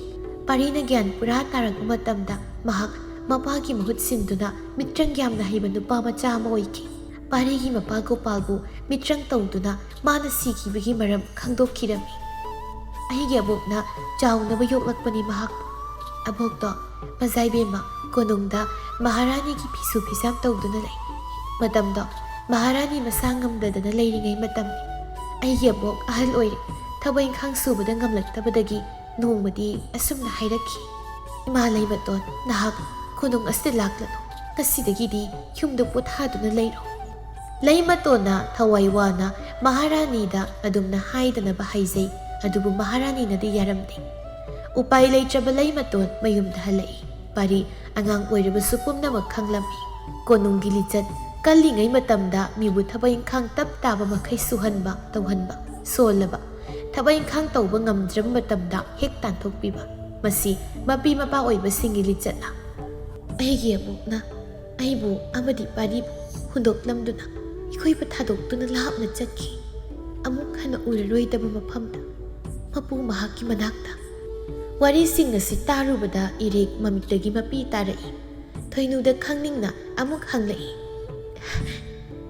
ꯄꯥꯔꯤꯅ ꯒ꯭ꯌꯥꯟ ꯄꯨꯔꯥ ꯇꯥꯔꯛꯄ ꯃꯇꯝꯗ ꯃꯍꯥꯛ ꯃꯄꯥꯒꯤ ꯃꯍꯨꯠ ꯁꯤꯟꯗꯨꯅ ꯃꯤꯇ꯭ꯔꯪ ꯌꯥꯝꯅ ꯍꯩꯕ ꯅꯨꯄꯥ ꯃꯆꯥ ꯑꯃ ꯑꯣꯏꯈꯤ꯫ ꯄꯥꯔꯤꯒꯤ ꯃꯄꯥ ꯒꯣꯄꯥꯜꯕꯨ ꯃꯤꯇ꯭ꯔꯪ ꯇꯧꯗꯨꯅ ꯃꯥꯅ ꯁꯤꯈꯤꯕꯒꯤ ꯃꯔꯝ ꯈꯪꯗꯣꯛꯈꯤꯔꯝꯃꯤ꯫ ꯑꯩꯒꯤ ꯑꯕꯣꯛꯅ ꯆꯥꯎꯅꯕ ꯌꯣꯛꯂꯛꯄꯅꯤ ꯃꯍꯥꯛꯄꯨ꯫ ꯑꯕꯣꯛꯇꯣ ꯃꯖꯥꯏꯕꯦꯝꯃ ꯀꯣꯅꯨꯡꯗ ꯃꯍꯥꯔꯥꯅꯤꯒꯤ ꯐꯤꯁꯨ ꯐꯤꯁꯥꯝ ꯇꯧꯗꯨꯅ ꯂꯩ꯫ ꯃꯇꯝꯗꯣ ꯃꯍꯥꯔꯥꯅꯤ ꯃꯁꯥ ꯉꯝꯗꯗꯅ ꯂꯩꯔꯤꯉꯩ ꯃꯇꯝꯅꯤ꯫ ꯑꯩꯒꯤ ꯑꯕꯣꯛ ꯑꯍꯜ ꯑꯣꯏꯔꯦ, ꯊꯕꯛ ꯏꯪꯈꯥꯡ ꯁꯨꯕꯗ ꯉꯝꯂꯛꯇꯕꯗꯒꯤ ꯅꯣꯡꯃꯗꯤ ꯑꯁꯨꯝꯅ ꯍꯥꯏꯔꯛꯈꯤ꯫ "ꯏꯃꯥ ꯂꯩꯃꯇꯣꯟ, ꯅꯍꯥꯛ ꯀꯣꯅꯨꯡ ꯑꯁꯤꯗ ꯂꯥꯛꯂꯅꯨ꯫ ꯉꯁꯤꯗꯒꯤꯗꯤ ꯌꯨꯝꯗ ꯄꯣꯊꯥꯗꯨꯅ ꯂꯩꯔꯣ꯫" ꯂꯩꯃꯇꯣꯟꯅ ꯊꯋꯥꯏ ꯋꯥꯅ ꯃꯍꯥꯔꯥꯅꯤꯗ ꯑꯗꯨꯝꯅ ꯍꯥꯏꯗꯅꯕ ꯍꯥꯏꯖꯩ, ꯑꯗꯨꯕꯨ ꯃꯍꯥꯔꯥꯅꯤꯅꯗꯤ ꯌꯥꯔꯝꯗꯦ꯫ ꯎꯄꯥꯏ ꯂꯩꯇ꯭ꯔꯕ ꯂꯩꯃꯇꯣꯟ ꯃꯌꯨꯝꯗ ꯍꯜꯂꯛꯏ꯫ ꯄꯥꯔꯤ ꯑꯉꯥꯡ ꯑꯣꯏꯔꯕꯁꯨ ꯄꯨꯝꯅꯃꯛ ꯈꯪꯂꯝꯃꯤ꯫ ꯀꯣꯅꯨꯡꯒꯤ ꯂꯤꯆꯠ ꯀꯜꯂꯤꯉꯩ ꯃꯇꯝꯗ ꯃꯤꯕꯨ ꯊꯕꯛ ꯏꯪꯈꯥꯡ ꯇꯞ ꯇꯥꯕ ꯃꯈꯩ ꯁꯨꯍꯟꯕ, ꯇꯧꯍꯟꯕ, ꯁꯣꯜꯂꯕ, ꯊꯕꯛ ꯏꯪꯈꯥꯡ ꯇꯧꯕ ꯉꯝꯗ꯭ꯔꯕ ꯃꯇꯝꯗ ꯍꯦꯛ ꯇꯥꯟꯊꯣꯛꯄꯤꯕ, ꯃꯁꯤ ꯃꯄꯤ ꯃꯄꯥ ꯑꯣꯏꯕꯁꯤꯡꯒꯤ ꯂꯤꯆꯠꯅ꯫ ꯑꯩꯒꯤ ꯑꯃꯨꯛꯅ ꯑꯩꯕꯨ ꯑꯃꯗꯤ ꯄꯥꯔꯤꯕꯨ ꯍꯨꯟꯗꯣꯛꯂꯝꯗꯨꯅ, ꯑꯩꯈꯣꯏꯕꯨ ꯊꯥꯗꯣꯛꯇꯨꯅ ꯂꯥꯞꯅ ꯆꯠꯈꯤ꯫ ꯑꯃꯨꯛ ꯍꯟꯅ ꯎꯔꯔꯣꯏꯗꯕ ꯃꯐꯝꯗ, ꯃꯄꯨ ꯃꯍꯥꯛꯀꯤ ꯃꯅꯥꯛꯇ꯫ ꯋꯥꯔꯤꯁꯤꯡ ꯑꯁꯤ ꯇꯥꯔꯨꯕꯗ ꯏꯔꯤꯛ ꯃꯃꯤꯠꯇꯒꯤ ꯃꯄꯤ ꯇꯥꯔꯛꯏ꯫ ꯊꯣꯏꯅꯨꯗ ꯈꯪꯅꯤꯡꯅ ꯑꯃꯨꯛ ꯍꯪꯂꯛꯏ,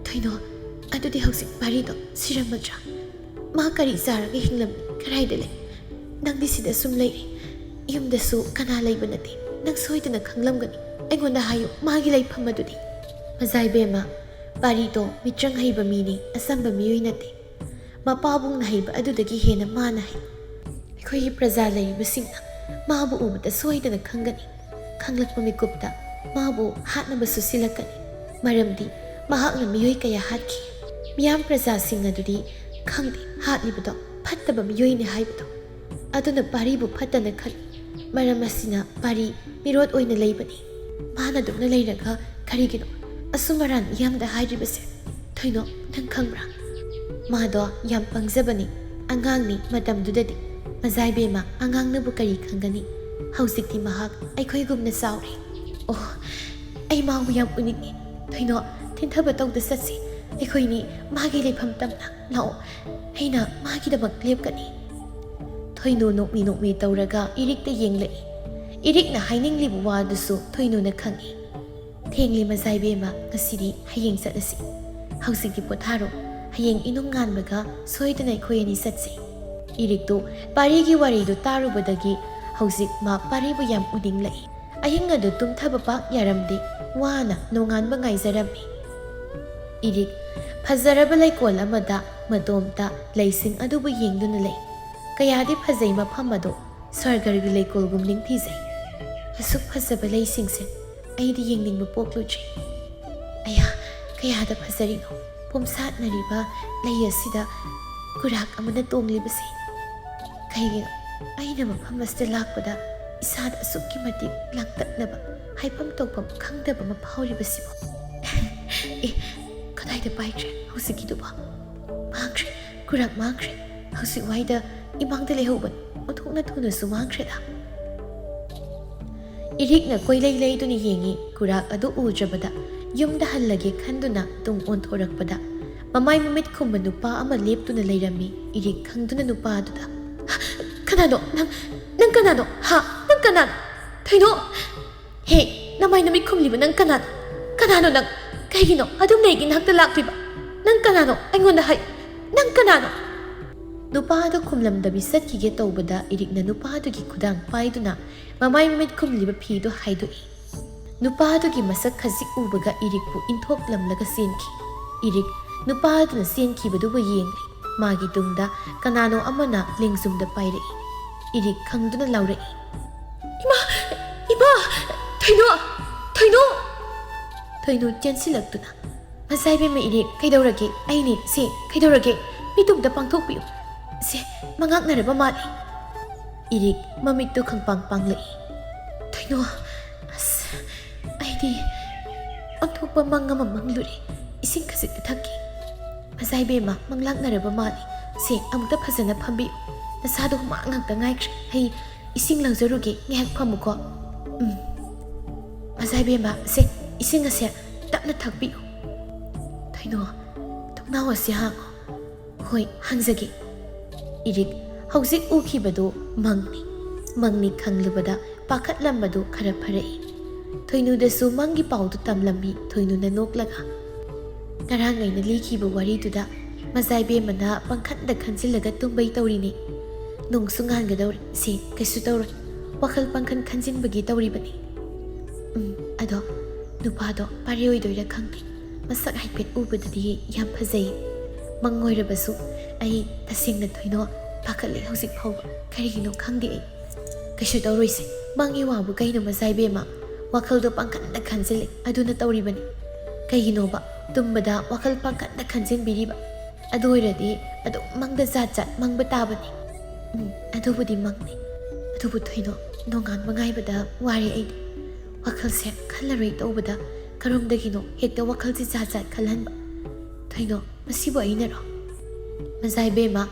"ꯊꯣꯏꯅꯨ, ꯑꯗꯨꯗꯤ ꯍꯧꯖꯤꯛ ꯄꯥꯔꯤꯗꯣ ꯁꯤꯔꯝꯃꯗ꯭ꯔꯥ? ꯃꯥ ꯀꯔꯤ ꯆꯥꯔꯒ ꯍꯤꯡꯂꯝꯃꯤ? ꯀꯗꯥꯏꯗ ꯂꯩ? ꯅꯪꯗꯤ ꯁꯤꯗ ꯁꯨꯝ ꯂꯩꯔꯤ꯫ ꯌꯨꯝꯗꯁꯨ ꯀꯅꯥ ꯂꯩꯕ ꯅꯠꯇꯦ꯫ ꯅꯪ ꯁꯣꯏꯗꯅ ꯈꯪꯂꯝꯒꯅꯤ꯫ ꯑꯩꯉꯣꯟꯗ ꯍꯥꯏꯌꯨ, ꯃꯥꯒꯤ ꯂꯩꯐꯝ ꯑꯗꯨꯗꯤ?" "ꯃꯖꯥꯏꯕꯦꯝꯃ, ꯄꯥꯔꯤꯗꯣ ꯃꯤꯇ꯭ꯔꯪ ꯍꯩꯕ ꯃꯤꯅꯤ, ꯑꯆꯝꯕ ꯃꯤꯑꯣꯏ ꯅꯠꯇꯦ꯫ ꯃꯄꯥꯕꯨꯡꯅ ꯍꯩꯕ ꯑꯗꯨꯗꯒꯤ ꯍꯦꯟꯅ ꯃꯥꯅ ꯍꯩ꯫ ꯑꯩꯈꯣꯏꯒꯤ ꯄ꯭ꯔꯖꯥ ꯂꯩꯔꯤꯕꯁꯤꯡꯅ ꯃꯥꯕꯨ ꯎꯕꯗ ꯁꯣꯏꯗꯅ ꯈꯪꯒꯅꯤ꯫ ꯈꯪꯂꯛꯄ ꯃꯤꯀꯨꯞꯇ ꯃꯥꯕꯨ ꯍꯥꯠꯅꯕꯁꯨ ꯁꯤꯜꯂꯛꯀꯅꯤ꯫ ꯃꯔꯝꯗꯤ ꯃꯍꯥꯛꯅ ꯃꯤꯑꯣꯏ ꯀꯌꯥ ꯍꯥꯠꯈꯤ꯫ ꯃꯤꯌꯥꯝ ꯄ꯭ꯔꯖꯥꯁꯤꯡ ꯑꯗꯨꯗꯤ ꯈꯪꯗꯦ ꯍꯥꯠꯂꯤꯕꯗꯣ ꯐꯠꯇꯕ ꯃꯤꯑꯣꯏꯅꯤ ꯍꯥꯏꯕꯗꯣ꯫ ꯑꯗꯨꯅ ꯄꯥꯔꯤꯕꯨ ꯐꯠꯇꯅ ꯈꯜꯂꯤ꯫ ꯃꯔꯝ ꯑꯁꯤꯅ ꯄꯥꯔꯤ ꯃꯤꯔꯣꯠ ꯑꯣꯏꯅ ꯂꯩꯕꯅꯤ꯫ ꯃꯥꯅ ꯑꯗꯨꯝꯅ ꯂꯩꯔꯒ ꯀꯔꯤꯒꯤꯅꯣ ꯑꯁꯨꯝ ꯑꯔꯥꯟ ꯃꯤꯌꯥꯝꯗ ꯍꯥꯏꯔꯤꯕꯁꯦ? ꯊꯣꯏꯅꯣ, ꯅꯪ ꯈꯪꯕ꯭ꯔꯥ? ꯃꯥꯗꯣ ꯌꯥꯝ ꯄꯪꯖꯕꯅꯤ, ꯑꯉꯥꯡꯅꯤ꯫ ꯃꯇꯝꯗꯨꯗꯗꯤ ꯃꯖꯥꯏꯕꯦꯝꯃ ꯑꯉꯥꯡꯅꯕꯨ ꯀꯔꯤ ꯈꯪꯒꯅꯤ? ꯍꯧꯖꯤꯛꯇꯤ ꯃꯍꯥꯛ ꯑꯩꯈꯣꯏꯒꯨꯝꯅ ꯆꯥꯎꯔꯦ꯫ ꯑꯣ, ꯑꯩ ꯃꯥꯕꯨ ꯌꯥꯝ ꯎꯅꯤꯡꯉꯤ꯫ ꯊꯣꯏꯅꯣ, ꯊꯤꯟꯊꯕ ꯇꯧꯗ ꯆꯠꯁꯤ꯫ ꯑꯩꯈꯣꯏꯅꯤ ꯃꯥꯒꯤ ꯂꯩꯐꯝ ꯇꯝꯅ ꯂꯥꯛꯑꯣ꯫ ꯑꯩꯅ ꯃꯥꯒꯤꯗꯃꯛ ꯂꯦꯞꯀꯅꯤ꯫" ꯊꯣꯏꯅꯨ ꯅꯣꯛꯃꯤ ꯅꯣꯛꯃꯤ ꯇꯧꯔꯒ ꯏꯔꯤꯛꯇ ꯌꯦꯡꯂꯛꯏ꯫ ꯏꯔꯤꯛꯅ ꯍꯥꯏꯅꯤꯡꯂꯤꯕ ꯋꯥꯗꯨꯁꯨ ꯊꯣꯏꯅꯨꯅ ꯈꯪꯏ꯫ "ꯊꯦꯡꯂꯦ ꯃꯖꯥꯏꯕꯦꯝꯃ, ꯉꯁꯤꯗꯤ ꯍꯌꯦꯡ ꯆꯠꯂꯁꯤ꯫ ꯍꯧꯖꯤꯛꯇꯤ ꯄꯣꯊꯥꯔꯣ꯫ ꯍꯌꯦꯡ ꯏꯅꯨꯡ ꯉꯥꯟꯕꯒ ꯁꯣꯏꯗꯅ ꯑꯩꯈꯣꯏ ꯑꯅꯤ ꯆꯠꯁꯤ꯫" ꯏꯔꯤꯛꯇꯨ ꯄꯥꯔꯤꯒꯤ ꯋꯥꯔꯤꯗꯨ ꯇꯥꯔꯨꯕꯗꯒꯤ ꯍꯧꯖꯤꯛ ꯃꯥ ꯄꯥꯔꯤꯕꯨ ꯌꯥꯝ ꯎꯅꯤꯡꯂꯛꯏ꯫ ꯑꯍꯤꯡ ꯑꯗꯨ ꯇꯨꯝꯊꯕ ꯄꯥꯛ ꯌꯥꯔꯝꯗꯦ꯫ ꯋꯥꯅ ꯅꯣꯡꯉꯥꯟꯕ ꯉꯥꯏꯖꯔꯝꯃꯤ꯫ ꯏꯔꯤꯛ ꯐꯖꯔꯕ ꯂꯩꯀꯣꯜ ꯑꯃꯗ ꯃꯇꯣꯝꯇ ꯂꯩꯁꯤꯡ ꯑꯗꯨꯕꯨ ꯌꯦꯡꯗꯨꯅ ꯂꯩ꯫ ꯀꯌꯥꯗꯤ ꯐꯖꯩ ꯃꯐꯝ ꯑꯗꯨ, ꯁ꯭ꯋꯔꯒꯒꯤ ꯂꯩꯀꯣꯜꯒꯨꯝ ꯅꯤꯡꯊꯤꯖꯩ꯫ ꯑꯁꯨꯛ ꯐꯖꯕ ꯂꯩꯁꯤꯡꯁꯦ ꯑꯩꯗꯤ ꯌꯦꯡꯅꯤꯡꯕ ꯄꯣꯛꯂꯨꯗ꯭ꯔꯤ꯫ ꯑꯌꯥ, ꯀꯌꯥꯗ ꯐꯖꯔꯤꯅꯣ ꯄꯣꯝꯁꯥꯠꯅꯔꯤꯕ ꯂꯩ ꯑꯁꯤꯗ ꯀꯨꯔꯥꯛ ꯑꯃꯅ ꯇꯣꯡꯂꯤꯕꯁꯦ꯫ ꯀꯩꯒꯤꯅꯣ ꯑꯩꯅ ꯃꯐꯝ ꯑꯁꯤꯗ ꯂꯥꯛꯄꯗ ꯏꯁꯥꯗ ꯑꯁꯨꯛꯀꯤ ꯃꯇꯤꯛ ꯂꯥꯡꯇꯛꯅꯕ, ꯍꯥꯏꯐꯝ ꯇꯧꯐꯝ ꯈꯪꯗꯕ ꯑꯃ ꯐꯥꯎꯔꯤꯕꯁꯤꯕꯣ? ꯑꯦ, ꯀꯗꯥꯏꯗ ꯄꯥꯏꯈ꯭ꯔꯦ ꯍꯧꯖꯤꯛꯀꯤꯗꯨꯕꯣ? ꯃꯥꯡꯈ꯭ꯔꯦ, ꯀꯨꯔꯥꯛ ꯃꯥꯡꯈ꯭ꯔꯦ꯫ ꯍꯧꯖꯤꯛ ꯋꯥꯏꯗ ꯏꯃꯥꯡꯗ ꯂꯩꯍꯧꯕꯅꯤ, ꯑꯣꯟꯊꯣꯛꯅ ꯊꯨꯅꯁꯨ ꯃꯥꯡꯈ꯭ꯔꯦꯗ꯫ ꯏꯔꯤꯛꯅ ꯀꯣꯏꯂꯩ ꯂꯩꯗꯨꯅ ꯌꯦꯡꯉꯤ꯫ ꯀꯨꯔꯥꯛ ꯑꯗꯨ ꯎꯗ꯭ꯔꯕꯗ ꯌꯨꯝꯗ ꯍꯜꯂꯒꯦ ꯈꯟꯗꯨꯅ ꯇꯨꯡ ꯑꯣꯟꯊꯣꯔꯛꯄꯗ ꯃꯃꯥꯏ ꯃꯃꯤꯠ ꯈꯨꯝꯕ ꯅꯨꯄꯥ ꯑꯃ ꯂꯦꯞꯇꯨꯅ ꯂꯩꯔꯝꯃꯤ꯫ ꯏꯔꯤꯛ ꯈꯪꯗꯨꯅ ꯅꯨꯄꯥ ꯑꯗꯨꯗ, "ꯀꯅꯥꯅꯣ ꯅꯪ? ꯅꯪ ꯀꯅꯥꯅꯣ? ꯍꯥ? ꯅꯪ ꯀꯅꯥꯅꯣ? ꯊꯣꯏꯅꯣ! ꯍꯦ, ꯅꯃꯥꯏ ꯅꯃꯤꯠ ꯈꯨꯝꯂꯤꯕ ꯅꯪ ꯀꯅꯥꯅꯣ? ꯀꯅꯥꯅꯣ ꯅꯪ? ꯀꯩꯒꯤꯅꯣ ꯑꯗꯨꯝ ꯂꯩꯒꯤ ꯅꯥꯛꯇ ꯂꯥꯛꯂꯤꯕ? ꯅꯪ ꯀꯅꯥꯅꯣ? ꯑꯩꯉꯣꯟꯗ ꯍꯥꯏ, ꯅꯪ ꯀꯅꯥꯅꯣ?" ꯅꯨꯄꯥ ꯑꯗꯨ ꯈꯨꯝꯂꯝꯗꯕꯤ ꯆꯠꯈꯤꯒꯦ ꯇꯧꯕꯗ ꯏꯔꯤꯛꯅ ꯅꯨꯄꯥ ꯑꯗꯨꯒꯤ ꯈꯨꯗꯥꯡ ꯄꯥꯏꯗꯨꯅ ꯃꯃꯥꯏ ꯃꯃꯤꯠ ꯈꯨꯝꯂꯤꯕ ꯐꯤꯗꯨ ꯍꯥꯏꯗꯣꯛꯏ꯫ ꯅꯨꯄꯥ ꯑꯗꯨꯒꯤ ꯃꯁꯛ ꯈꯖꯤꯛ ꯎꯕꯒ ꯏꯔꯤꯛꯄꯨ ꯏꯟꯊꯣꯛꯂꯝꯂꯒ ꯆꯦꯟꯈꯤ꯫ ꯏꯔꯤꯛ ꯅꯨꯄꯥ ꯑꯗꯨꯅ ꯆꯦꯟꯈꯤꯕꯗꯨꯕꯨ ꯌꯦꯡꯂꯤ꯫ ꯃꯥꯒꯤ ꯇꯨꯡꯗ ꯀꯅꯥꯅꯣ ꯑꯃꯅ ꯂꯦꯡꯖꯨꯝꯗ ꯄꯥꯏꯔꯛꯏ꯫ ꯏꯔꯤꯛ ꯈꯪꯗꯨꯅ ꯂꯥꯎꯔꯛꯏ, "ꯏꯃꯥ! ꯏꯃꯥ! ꯊꯣꯏꯅꯣ! ꯊꯣꯏꯅꯣ!" ꯊꯣꯏꯅꯣ ꯆꯦꯟꯁꯤꯜꯂꯛꯇꯨꯅ, "ꯃꯆꯥꯏꯕꯦꯝꯃ ꯏꯔꯤꯛ, ꯀꯩꯗꯧꯔꯒꯦ? ꯑꯩꯅꯦ, ꯁꯦ, ꯀꯩꯗꯧꯔꯒꯦ? ꯃꯤꯠꯇꯨꯝꯇ ꯄꯥꯡꯊꯣꯛꯄꯤꯌꯨ꯫ ꯁꯦ, ꯃꯉꯥꯛꯅꯔꯕ ꯃꯥꯜꯂꯤ꯫" ꯏꯔꯤꯛ ꯃꯃꯤꯠꯇꯨ ꯈꯪꯄꯥꯡ ꯄꯥꯡꯂꯛꯏ꯫ "ꯊꯣꯏꯅꯣ, ꯑꯁ, ꯑꯩꯗꯤ ꯑꯣꯟꯊꯣꯛꯄ ꯃꯪ ꯑꯃ ꯃꯪꯂꯨꯔꯦ꯫ ꯏꯁꯤꯡ ꯈꯖꯤꯛꯇ ꯊꯛꯀꯦ꯫" "ꯃꯆꯥꯏꯕꯦꯝꯃ, ꯃꯪꯂꯥꯛꯅꯔꯕ ꯃꯥꯜꯂꯤ꯫ ꯁꯦ, ꯑꯃꯨꯛꯇ ꯐꯖꯅ ꯐꯝꯕꯤꯌꯨ꯫ ꯅꯁꯥꯗꯣ ꯍꯨꯃꯥꯡ ꯉꯥꯛꯇ ꯉꯥꯏꯈ꯭ꯔꯦ꯫ ꯑꯩ ꯏꯁꯤꯡ ꯂꯧꯖꯔꯨꯒꯦ, ꯉꯥꯏꯍꯥꯛ ꯐꯝꯃꯨꯀꯣ꯫" "ꯎꯝ꯫ ꯃꯆꯥꯏꯕꯦꯝꯃ, ꯁꯦ, ꯏꯁꯤꯡ ꯑꯁꯦ ꯇꯞꯅ ꯊꯛꯄꯤꯌꯨ꯫" "ꯊꯣꯏꯅꯣ, ꯊꯣꯡꯅꯥꯎ ꯑꯁꯤ ꯍꯥꯡꯉꯣ꯫" "ꯍꯣꯏ, ꯍꯥꯡꯖꯒꯦ꯫" ꯏꯔꯤꯛ ꯍꯧꯖꯤꯛ ꯎꯈꯤꯕꯗꯨ ꯃꯪꯅꯤ꯫ ꯃꯪꯅꯤ ꯈꯪꯂꯨꯕꯗ ꯄꯥꯈꯠꯂꯝꯕꯗꯨ ꯈꯔ ꯐꯔꯛꯏ꯫ ꯊꯣꯏꯅꯨꯗꯁꯨ ꯃꯪꯒꯤ ꯄꯥꯎꯗꯨ ꯇꯝꯂꯝꯃꯤ꯫ ꯊꯣꯏꯅꯨꯅ ꯅꯣꯛꯂꯒ, "ꯉꯔꯥꯡ ꯑꯩꯅ ꯂꯤꯈꯤꯕ ꯋꯥꯔꯤꯗꯨꯗ ꯃꯆꯥꯏꯕꯦꯝꯃꯅ ꯄꯪꯈꯟꯗ ꯈꯟꯖꯤꯜꯂꯒ ꯇꯨꯝꯕꯩ ꯇꯧꯔꯤꯅꯤ꯫ ꯅꯣꯡꯁꯨ ꯉꯥꯟꯒꯗꯧꯔꯦ꯫ ꯁꯦ, ꯀꯩꯁꯨ ꯇꯧꯔꯣꯏ꯫ ꯋꯥꯈꯜ ꯄꯪꯈꯟ ꯈꯟꯖꯤꯟꯕꯒꯤ ꯇꯧꯔꯤꯕꯅꯤ꯫ ꯎꯝ, ꯑꯗꯣ ꯅꯨꯄꯥꯗꯣ ꯄꯥꯔꯤ ꯑꯣꯏꯗꯣꯏꯔꯥ ꯈꯪꯗꯦ꯫ ꯃꯁꯛ ꯍꯥꯏꯐꯦꯠ ꯎꯕꯗꯗꯤ ꯌꯥꯝ ꯐꯖꯩ꯫ ꯃꯪ ꯑꯣꯏꯔꯕꯁꯨ ꯑꯩ ꯇꯁꯦꯡꯅ ꯊꯣꯏꯅꯣ ꯄꯥꯈꯠꯂꯦ ꯍꯧꯖꯤꯛ ꯐꯥꯎꯕ꯫ ꯀꯔꯤꯒꯤꯅꯣ ꯈꯪꯗꯦ ꯑꯩ꯫" "ꯀꯩꯁꯨ ꯇꯧꯔꯣꯏꯁꯦ, ꯃꯪꯒꯤ ꯋꯥꯕꯨ ꯀꯩꯅꯣ ꯃꯖꯥ ꯏꯕꯦꯝꯃ? ꯋꯥꯈꯜꯗꯣ ꯄꯥꯡꯈꯟꯗ ꯈꯟꯖꯤꯜꯂꯤ, ꯑꯗꯨꯅ ꯇꯧꯔꯤꯕꯅꯤ꯫ ꯀꯩꯒꯤꯅꯣꯕ ꯇꯨꯝꯕꯗ ꯋꯥꯈꯜ ꯄꯥꯡꯈꯟꯗ ꯈꯟꯖꯤꯟꯕꯤꯔꯤꯕ? ꯑꯗꯨ ꯑꯣꯏꯔꯗꯤ ꯑꯗꯨꯝ ꯃꯪꯗ ꯖꯥꯠ ꯖꯥꯠ ꯃꯪꯕ ꯇꯥꯕꯅꯤ꯫" "ꯎꯝ, ꯑꯗꯨꯕꯨꯗꯤ ꯃꯪꯅꯤ꯫ ꯑꯗꯨꯕꯨ ꯊꯣꯏꯅꯣ, ꯅꯣꯡꯉꯥꯟꯕ ꯉꯥꯏꯕꯗ ꯋꯥꯔꯦ ꯑꯩꯗꯤ꯫ ꯋꯥꯈꯜꯁꯦ ꯈꯜꯂꯔꯣꯏ ꯇꯧꯕꯗ ꯀꯔꯣꯝꯗꯒꯤꯅꯣ ꯍꯦꯛꯇ ꯋꯥꯈꯜꯁꯦ ꯖꯥꯠ ꯖꯥꯠ ꯈꯜꯍꯟꯕ꯫ ꯊꯣꯏꯅꯣ, ꯃꯁꯤꯕꯨ ꯑꯩꯅꯔꯣ?" "ꯃꯖꯥ ꯏꯕꯦꯝꯃ,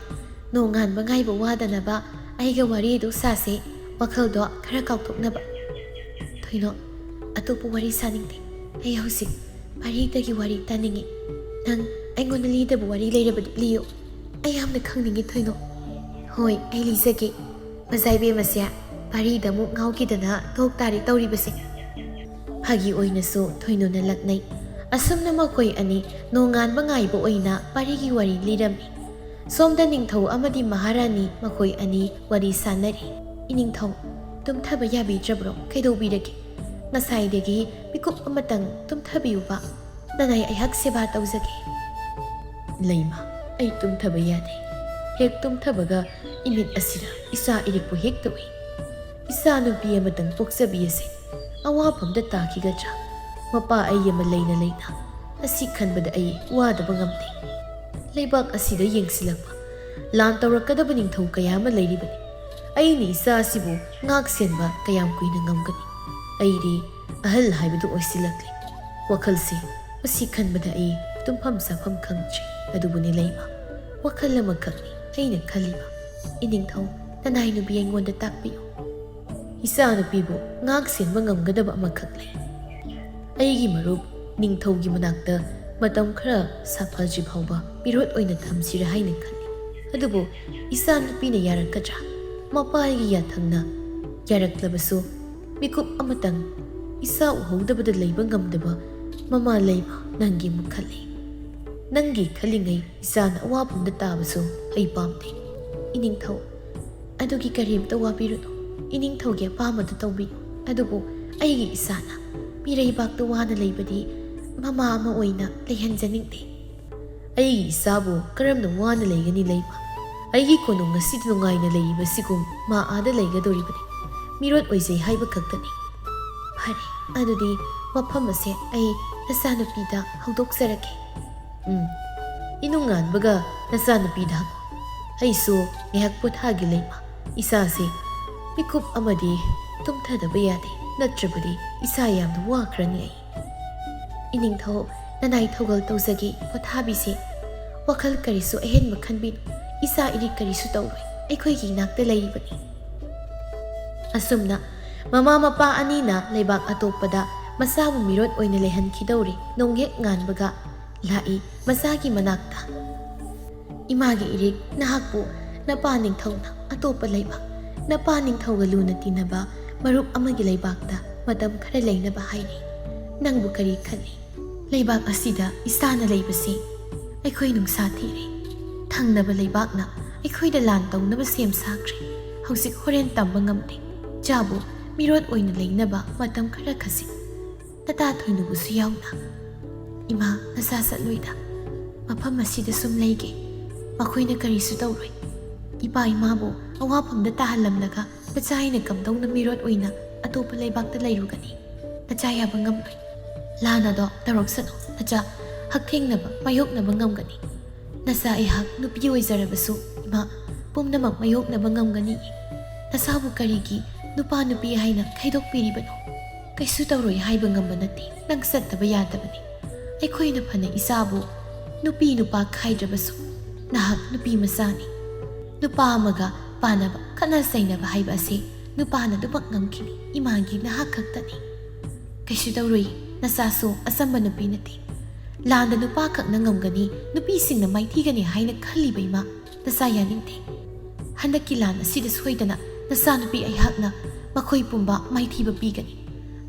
ꯅꯣꯡꯉꯥꯟꯕ ꯉꯥꯏꯕ ꯋꯥꯗꯅꯕ ꯑꯩꯒ ꯋꯥꯔꯤ ꯑꯗꯨ ꯁꯥꯁꯦ, ꯋꯥꯈꯜꯗꯣ ꯈꯔ ꯀꯥꯎꯊꯣꯛꯅꯕ꯫" "ꯊꯣꯏꯅꯣ, ꯑꯇꯣꯞꯄ ꯋꯥꯔꯤ ꯁꯥꯅꯤꯡꯗꯦ꯫ ꯑꯩ ꯍꯧꯖꯤꯛ ꯄꯥꯔꯤꯗꯒꯤ ꯋꯥꯔꯤ ꯇꯥꯅꯤꯡꯉꯤ꯫ ꯅꯪ ꯑꯩꯉꯣꯟꯗ ꯂꯤꯗꯕ ꯋꯥꯔꯤ ꯂꯩꯔꯕꯗꯤ ꯂꯤꯌꯨ꯫ ꯑꯩ ꯌꯥꯝꯅ ꯈꯪꯅꯤꯡꯉꯤ ꯊꯣꯏꯅꯣ꯫" "ꯍꯣꯏ, ꯑꯩ ꯂꯤꯖꯒꯦ꯫ ꯃꯖꯥ ꯏꯕꯦꯝꯃꯁꯦ ꯄꯥꯔꯤꯗ ꯑꯃꯨꯛ ꯉꯥꯎꯈꯤꯗꯅ ꯇꯣꯛ ꯇꯥꯔꯦ ꯇꯧꯔꯤꯕꯁꯦ꯫" ꯐꯥꯒꯤ ꯑꯣꯏꯅꯁꯨ ꯊꯣꯏꯅꯣꯅ ꯂꯛꯅꯩ꯫ ꯑꯁꯨꯝꯅ ꯃꯈꯣꯏ ꯑꯅꯤ ꯅꯣꯡꯉꯥꯟꯕ ꯉꯥꯏꯕ ꯑꯣꯏꯅ ꯄꯥꯔꯤꯒꯤ ꯋꯥꯔꯤ ꯂꯤꯔꯝꯃꯤ꯫ ꯁꯣꯝꯗ ꯅꯤꯡꯊꯧ ꯑꯃꯗꯤ ꯃꯍꯥꯔꯥꯅꯤ ꯃꯈꯣꯏ ꯑꯅꯤ ꯋꯥꯔꯤ ꯁꯥꯟꯅꯔꯤ꯫ "ꯏꯅꯤꯡꯊꯧ, ꯇꯨꯝꯊꯕ ꯌꯥꯕꯤꯗ꯭ꯔꯕ꯭ꯔꯣ? ꯀꯩꯗꯧꯕꯤꯔꯒꯦ? ꯉꯁꯥꯏꯗꯒꯤ ꯃꯤꯀꯨꯞ ꯑꯃꯇꯪ ꯇꯨꯝꯊꯕꯤꯌꯨꯕ꯫ ꯅꯅꯥꯏ ꯑꯩꯍꯥꯛ ꯁꯦꯕꯥ ꯇꯧꯖꯒꯦ꯫" "ꯂꯩꯃ, ꯑꯩ ꯇꯨꯝꯊꯕ ꯌꯥꯗꯦ꯫ ꯍꯦꯛ ꯇꯨꯝꯊꯕꯒ ꯏꯃꯤꯠ ꯑꯁꯤꯗ ꯏꯆꯥ ꯏꯔꯤꯛꯄꯨ ꯍꯦꯛ ꯇꯧꯏ꯫ ꯏꯆꯥ ꯅꯨꯄꯤ ꯑꯃꯇꯪ ꯄꯣꯛꯆꯕꯤ ꯑꯁꯦ ꯑꯋꯥꯐꯝꯗ ꯇꯥꯈꯤꯒꯗ꯭ꯔꯥ? ꯃꯄꯥ ꯑꯩ ꯑꯃ ꯂꯩꯅ ꯂꯩꯅ ꯃꯁꯤ ꯈꯟꯕꯗ ꯑꯩ ꯋꯥꯗꯕ ꯉꯝꯗꯦ꯫ ꯂꯩꯕꯥꯛ ꯑꯁꯤꯗ ꯌꯦꯡꯁꯤꯜꯂꯛꯄ ꯂꯥꯟ ꯇꯧꯔꯛꯀꯗꯕ ꯅꯤꯡꯊꯧ ꯀꯌꯥ ꯑꯃ ꯂꯩꯔꯤꯕꯅꯤ꯫ ꯑꯩꯅ ꯏꯆꯥ ꯑꯁꯤꯕꯨ ꯉꯥꯛ ꯁꯦꯟꯕ ꯀꯌꯥꯝ ꯀꯨꯏꯅ ꯉꯝꯒꯅꯤ? ꯑꯩꯗꯤ ꯑꯍꯜ ꯍꯥꯏꯕꯗꯨ ꯑꯣꯏꯁꯤꯜꯂꯛꯂꯦ꯫ ꯋꯥꯈꯜꯁꯦ ꯃꯁꯤ ꯈꯟꯕꯗ ꯑꯩ ꯇꯨꯝꯐꯝ ꯆꯥꯐꯝ ꯈꯪꯗ꯭ꯔꯦ꯫ ꯑꯗꯨꯕꯨꯅꯦ ꯂꯩꯃ, ꯋꯥꯈꯜ ꯑꯃꯈꯛꯅꯤ ꯑꯩꯅ ꯈꯜꯂꯤꯕ꯫ ꯏꯅꯤꯡꯊꯧ, ꯅꯅꯥꯏ ꯅꯨꯄꯤ ꯑꯩꯉꯣꯟꯗ ꯇꯥꯛꯄꯤꯌꯨ꯫ ꯏꯆꯥ ꯅꯨꯄꯤꯕꯨ ꯉꯥꯛ ꯁꯦꯟꯕ ꯉꯝꯒꯗꯕ ꯑꯃꯈꯛ ꯂꯩ꯫ ꯑꯩꯒꯤ ꯃꯔꯨꯞ ꯅꯤꯡꯊꯧꯒꯤ ꯃꯅꯥꯛꯇ ꯃꯇꯝ ꯈꯔ ꯁꯥꯐꯗ꯭ꯔꯤ ꯐꯥꯎꯕ ꯃꯤꯔꯣꯠ ꯑꯣꯏꯅ ꯊꯝꯁꯤꯔꯥ ꯍꯥꯏꯅ ꯈꯜꯂꯤ꯫ ꯑꯗꯨꯕꯨ ꯏꯆꯥ ꯅꯨꯄꯤꯅ ꯌꯥꯔꯛꯀꯗ꯭ꯔꯥ? ꯃꯄꯥꯒꯤ ꯌꯥꯊꯪꯅ ꯌꯥꯔꯛꯂꯕꯁꯨ ꯃꯤꯀꯨꯞ ꯑꯃꯇꯪ ꯏꯆꯥ ꯎꯍꯧꯗꯕꯗ ꯂꯩꯕ ꯉꯝꯗꯕ ꯃꯃꯥ ꯂꯩꯃ ꯅꯪꯒꯤ ꯑꯃꯨꯛ ꯈꯜꯂꯤ꯫ ꯅꯪꯒꯤ ꯈꯜꯂꯤꯉꯩ ꯏꯆꯥꯅ ꯑꯋꯥꯐꯝꯗ ꯇꯥꯕꯁꯨ ꯑꯩ ꯄꯥꯝꯗꯦ꯫ ꯏꯅꯤꯡꯊꯧ, ꯑꯗꯨꯒꯤ ꯀꯔꯤꯝꯇ ꯋꯥꯕꯤꯔꯨꯅꯨ꯫ ꯏꯅꯤꯡꯊꯧꯒꯤ ꯑꯄꯥꯝꯕꯗꯨ ꯇꯧꯕꯤꯌꯨ꯫ ꯑꯗꯨꯕꯨ ꯑꯩꯒꯤ ꯏꯆꯥꯅ ꯃꯤꯔꯩꯕꯥꯛꯇ ꯋꯥꯅ ꯂꯩꯕꯗꯤ ꯃꯃꯥ ꯑꯃ ꯑꯣꯏꯅ ꯂꯩꯍꯟꯖꯅꯤꯡꯗꯦ꯫ ꯑꯩꯒꯤ ꯏꯆꯥꯕꯨ ꯀꯔꯝꯅ ꯋꯥꯅ ꯂꯩꯒꯅꯤ ꯂꯩꯃ? ꯑꯩꯒꯤ ꯀꯣꯅꯨꯡ ꯑꯁꯤꯗ ꯅꯨꯡꯉꯥꯏꯅ ꯂꯩꯔꯤꯕꯁꯤꯒꯨꯝ ꯃꯥ ꯑꯥꯗ ꯂꯩꯒꯗꯧꯔꯤꯕꯅꯤ꯫ ꯃꯤꯔꯣꯠ ꯑꯣꯏꯖꯩ ꯍꯥꯏꯕ ꯈꯛꯇꯅꯤ꯫ ꯐꯔꯦ, ꯑꯗꯨꯗꯤ ꯋꯥꯐꯝ ꯑꯁꯦ ꯑꯩ ꯅꯆꯥꯅꯨꯄꯤꯗ ꯍꯧꯗꯣꯛꯆꯔꯒꯦ꯫ ꯎꯝ, ꯏꯅꯨꯡ ꯉꯥꯟꯕꯒ ꯅꯆꯥꯅꯨꯄꯤꯗ ꯍꯪꯉꯨ꯫ ꯑꯩꯁꯨ ꯉꯥꯏꯍꯥꯛ ꯄꯣꯊꯥꯒꯦ ꯂꯩꯃ꯫ ꯏꯁꯥꯁꯦ ꯃꯤꯀꯨꯞ ꯑꯃꯗꯤ ꯇꯨꯝꯊꯗꯕ ꯌꯥꯗꯦ, ꯅꯠꯇ꯭ꯔꯕꯗꯤ ꯏꯁꯥ ꯌꯥꯝꯅ ꯋꯥꯈ꯭ꯔꯅꯤ ꯑꯩ꯫ ꯏꯅꯤꯡꯊꯧ, ꯅꯅꯥꯏ ꯊꯧꯒꯜ ꯇꯧꯖꯒꯦ, ꯄꯣꯊꯥꯕꯤꯁꯦ꯫ ꯋꯥꯈꯜ ꯀꯔꯤꯁꯨ ꯑꯍꯦꯟꯕ ꯈꯟꯕꯤꯅꯨ꯫ ꯏꯆꯥ ꯏꯔꯤꯛ ꯀꯔꯤꯁꯨ ꯇꯧꯔꯣꯏ, ꯑꯩꯈꯣꯏꯒꯤ ꯏꯅꯥꯛꯇ ꯂꯩꯔꯤꯕꯅꯤ꯫ ꯑꯁꯨꯝꯅ ꯃꯃꯥ ꯃꯄꯥ ꯑꯅꯤꯅ ꯂꯩꯕꯥꯛ ꯑꯇꯣꯞꯄꯗ ꯃꯆꯥꯕꯨ ꯃꯤꯔꯣꯠ ꯑꯣꯏꯅ ꯂꯩꯍꯟꯈꯤꯗꯧꯔꯦ꯫ ꯅꯣꯡ ꯍꯦꯛ ꯉꯥꯟꯕꯒ ꯂꯥꯛꯏ ꯃꯆꯥꯒꯤ ꯃꯅꯥꯛꯇ꯫ "ꯏꯃꯥꯒꯤ ꯏꯔꯤꯛ, ꯅꯍꯥꯛꯄꯨ ꯅꯄꯥ ꯅꯤꯡꯊꯧꯅ ꯑꯇꯣꯞꯄ ꯂꯩꯕꯥꯛ, ꯅꯄꯥ ꯅꯤꯡꯊꯧꯒ ꯂꯨꯅ ꯇꯤꯟꯅꯕ ꯃꯔꯨꯞ ꯑꯃꯒꯤ ꯂꯩꯕꯥꯛꯇ ꯃꯇꯝ ꯈꯔ ꯂꯩꯅꯕ ꯍꯥꯏꯔꯤ꯫ ꯅꯪꯕꯨ ꯀꯔꯤ ꯈꯜꯂꯤ? ꯂꯩꯕꯥꯛ ꯑꯁꯤꯗ ꯏꯁꯥꯅ ꯂꯩꯕꯁꯤ ꯑꯩꯈꯣꯏ ꯅꯨꯡꯁꯥ ꯊꯤꯔꯦ꯫ ꯊꯪꯅꯕ ꯂꯩꯕꯥꯛꯅ ꯑꯩꯈꯣꯏꯗ ꯂꯥꯟ ꯇꯧꯅꯕ ꯁꯦꯝ ꯁꯥꯈ꯭ꯔꯦ꯫ ꯍꯧꯖꯤꯛ ꯍꯣꯔꯦꯟ ꯇꯝꯕ ꯉꯝꯗꯦ꯫ ꯆꯥꯕꯨ ꯃꯤꯔꯣꯠ ꯑꯣꯏꯅ ꯂꯩꯅꯕ ꯃꯇꯝ ꯈꯔ ꯈꯖꯤꯛ, ꯅꯇꯥ ꯊꯣꯏꯅꯨꯕꯨꯁꯨ ꯌꯥꯎꯅ꯫ ꯏꯃꯥ, ꯅꯆꯥ ꯆꯠꯂꯣꯏꯗ꯫ ꯃꯐꯝ ꯑꯁꯤꯗ ꯁꯨꯝ ꯂꯩꯒꯦ꯫ ꯃꯈꯣꯏꯅ ꯀꯔꯤꯁꯨ ꯇꯧꯔꯣꯏ꯫ ꯏꯄꯥ ꯏꯃꯥꯕꯨ ꯑꯋꯥꯐꯝꯗ ꯇꯥꯍꯜꯂꯝꯂꯒ ꯅꯆꯥ ꯑꯩꯅ ꯀꯝꯗꯧꯅ ꯃꯤꯔꯣꯠ ꯑꯣꯏꯅ ꯑꯇꯣꯞꯄ ꯂꯩꯕꯥꯛꯇ ꯂꯩꯔꯨꯒꯅꯤ? ꯅꯆꯥ ꯌꯥꯕ ꯉꯝꯂꯣꯏ꯫ ꯂꯥꯟ ꯑꯗꯣ ꯇꯧꯔꯛꯁꯅꯨ꯫ ꯅꯆꯥ ꯍꯛꯊꯦꯡꯅꯕ ꯃꯥꯌꯣꯛꯅꯕ ꯉꯝꯒꯅꯤ꯫ ꯅꯆꯥ ꯑꯩꯍꯥꯛ ꯅꯨꯄꯤ ꯑꯣꯏꯖꯔꯕꯁꯨ, ꯏꯃꯥ, ꯄꯨꯝꯅꯃꯛ ꯃꯥꯌꯣꯛꯅꯕ ꯉꯝꯒꯅꯤ꯫ ꯅꯆꯥꯕꯨ ꯀꯔꯤꯒꯤ ꯅꯨꯄꯥ ꯅꯨꯄꯤ ꯍꯥꯏꯅ ꯈꯥꯏꯗꯣꯛꯄꯤꯔꯤꯕꯅꯣ? ꯀꯩꯁꯨ ꯇꯧꯔꯣꯏ ꯍꯥꯏꯕ ꯉꯝꯕ ꯅꯠꯇꯦ꯫ ꯅꯪ ꯆꯠꯇꯕ ꯌꯥꯗꯕꯅꯤ꯫ ꯑꯩꯈꯣꯏꯅ ꯐꯅ ꯏꯆꯥꯕꯨ ꯅꯨꯄꯤ ꯅꯨꯄꯥ ꯈꯥꯏꯗ꯭ꯔꯕꯁꯨ, ꯅꯍꯥꯛ ꯅꯨꯄꯤ ꯃꯆꯥꯅꯤ꯫ ꯅꯨꯄꯥ ꯑꯃꯒ ꯄꯥꯅꯕ, ꯈꯠꯅ ꯆꯩꯅꯕ ꯍꯥꯏꯕ ꯑꯁꯤ ꯅꯨꯄꯥꯅ ꯑꯗꯨꯃꯛ ꯉꯝꯈꯤꯅꯤ꯫ ꯏꯃꯥꯒꯤ ꯅꯍꯥꯛ ꯈꯛꯇꯅꯤ꯫ ꯀꯩꯁꯨ ꯇꯧꯔꯣꯏ, ꯅꯆꯥꯁꯨ ꯑꯆꯝꯕ ꯅꯨꯄꯤ ꯅꯠꯇꯦ꯫ ꯂꯥꯟꯗ ꯅꯨꯄꯥ ꯈꯛꯅ ꯉꯝꯒꯅꯤ, ꯅꯨꯄꯤꯁꯤꯡꯅ ꯃꯥꯏꯊꯤꯒꯅꯤ ꯍꯥꯏꯅ ꯈꯜꯂꯤꯕ ꯏꯃꯥ, ꯅꯆꯥ ꯌꯥꯅꯤꯡꯗꯦ꯫ ꯍꯟꯗꯛꯀꯤ ꯂꯥꯟ ꯑꯁꯤꯗ ꯁꯣꯏꯗꯅ ꯅꯆꯥꯅꯨꯄꯤ ꯑꯩꯍꯥꯛꯅ ꯃꯈꯣꯏ ꯄꯨꯝꯕ ꯃꯥꯏꯊꯤꯕ ꯄꯤꯒꯅꯤ꯫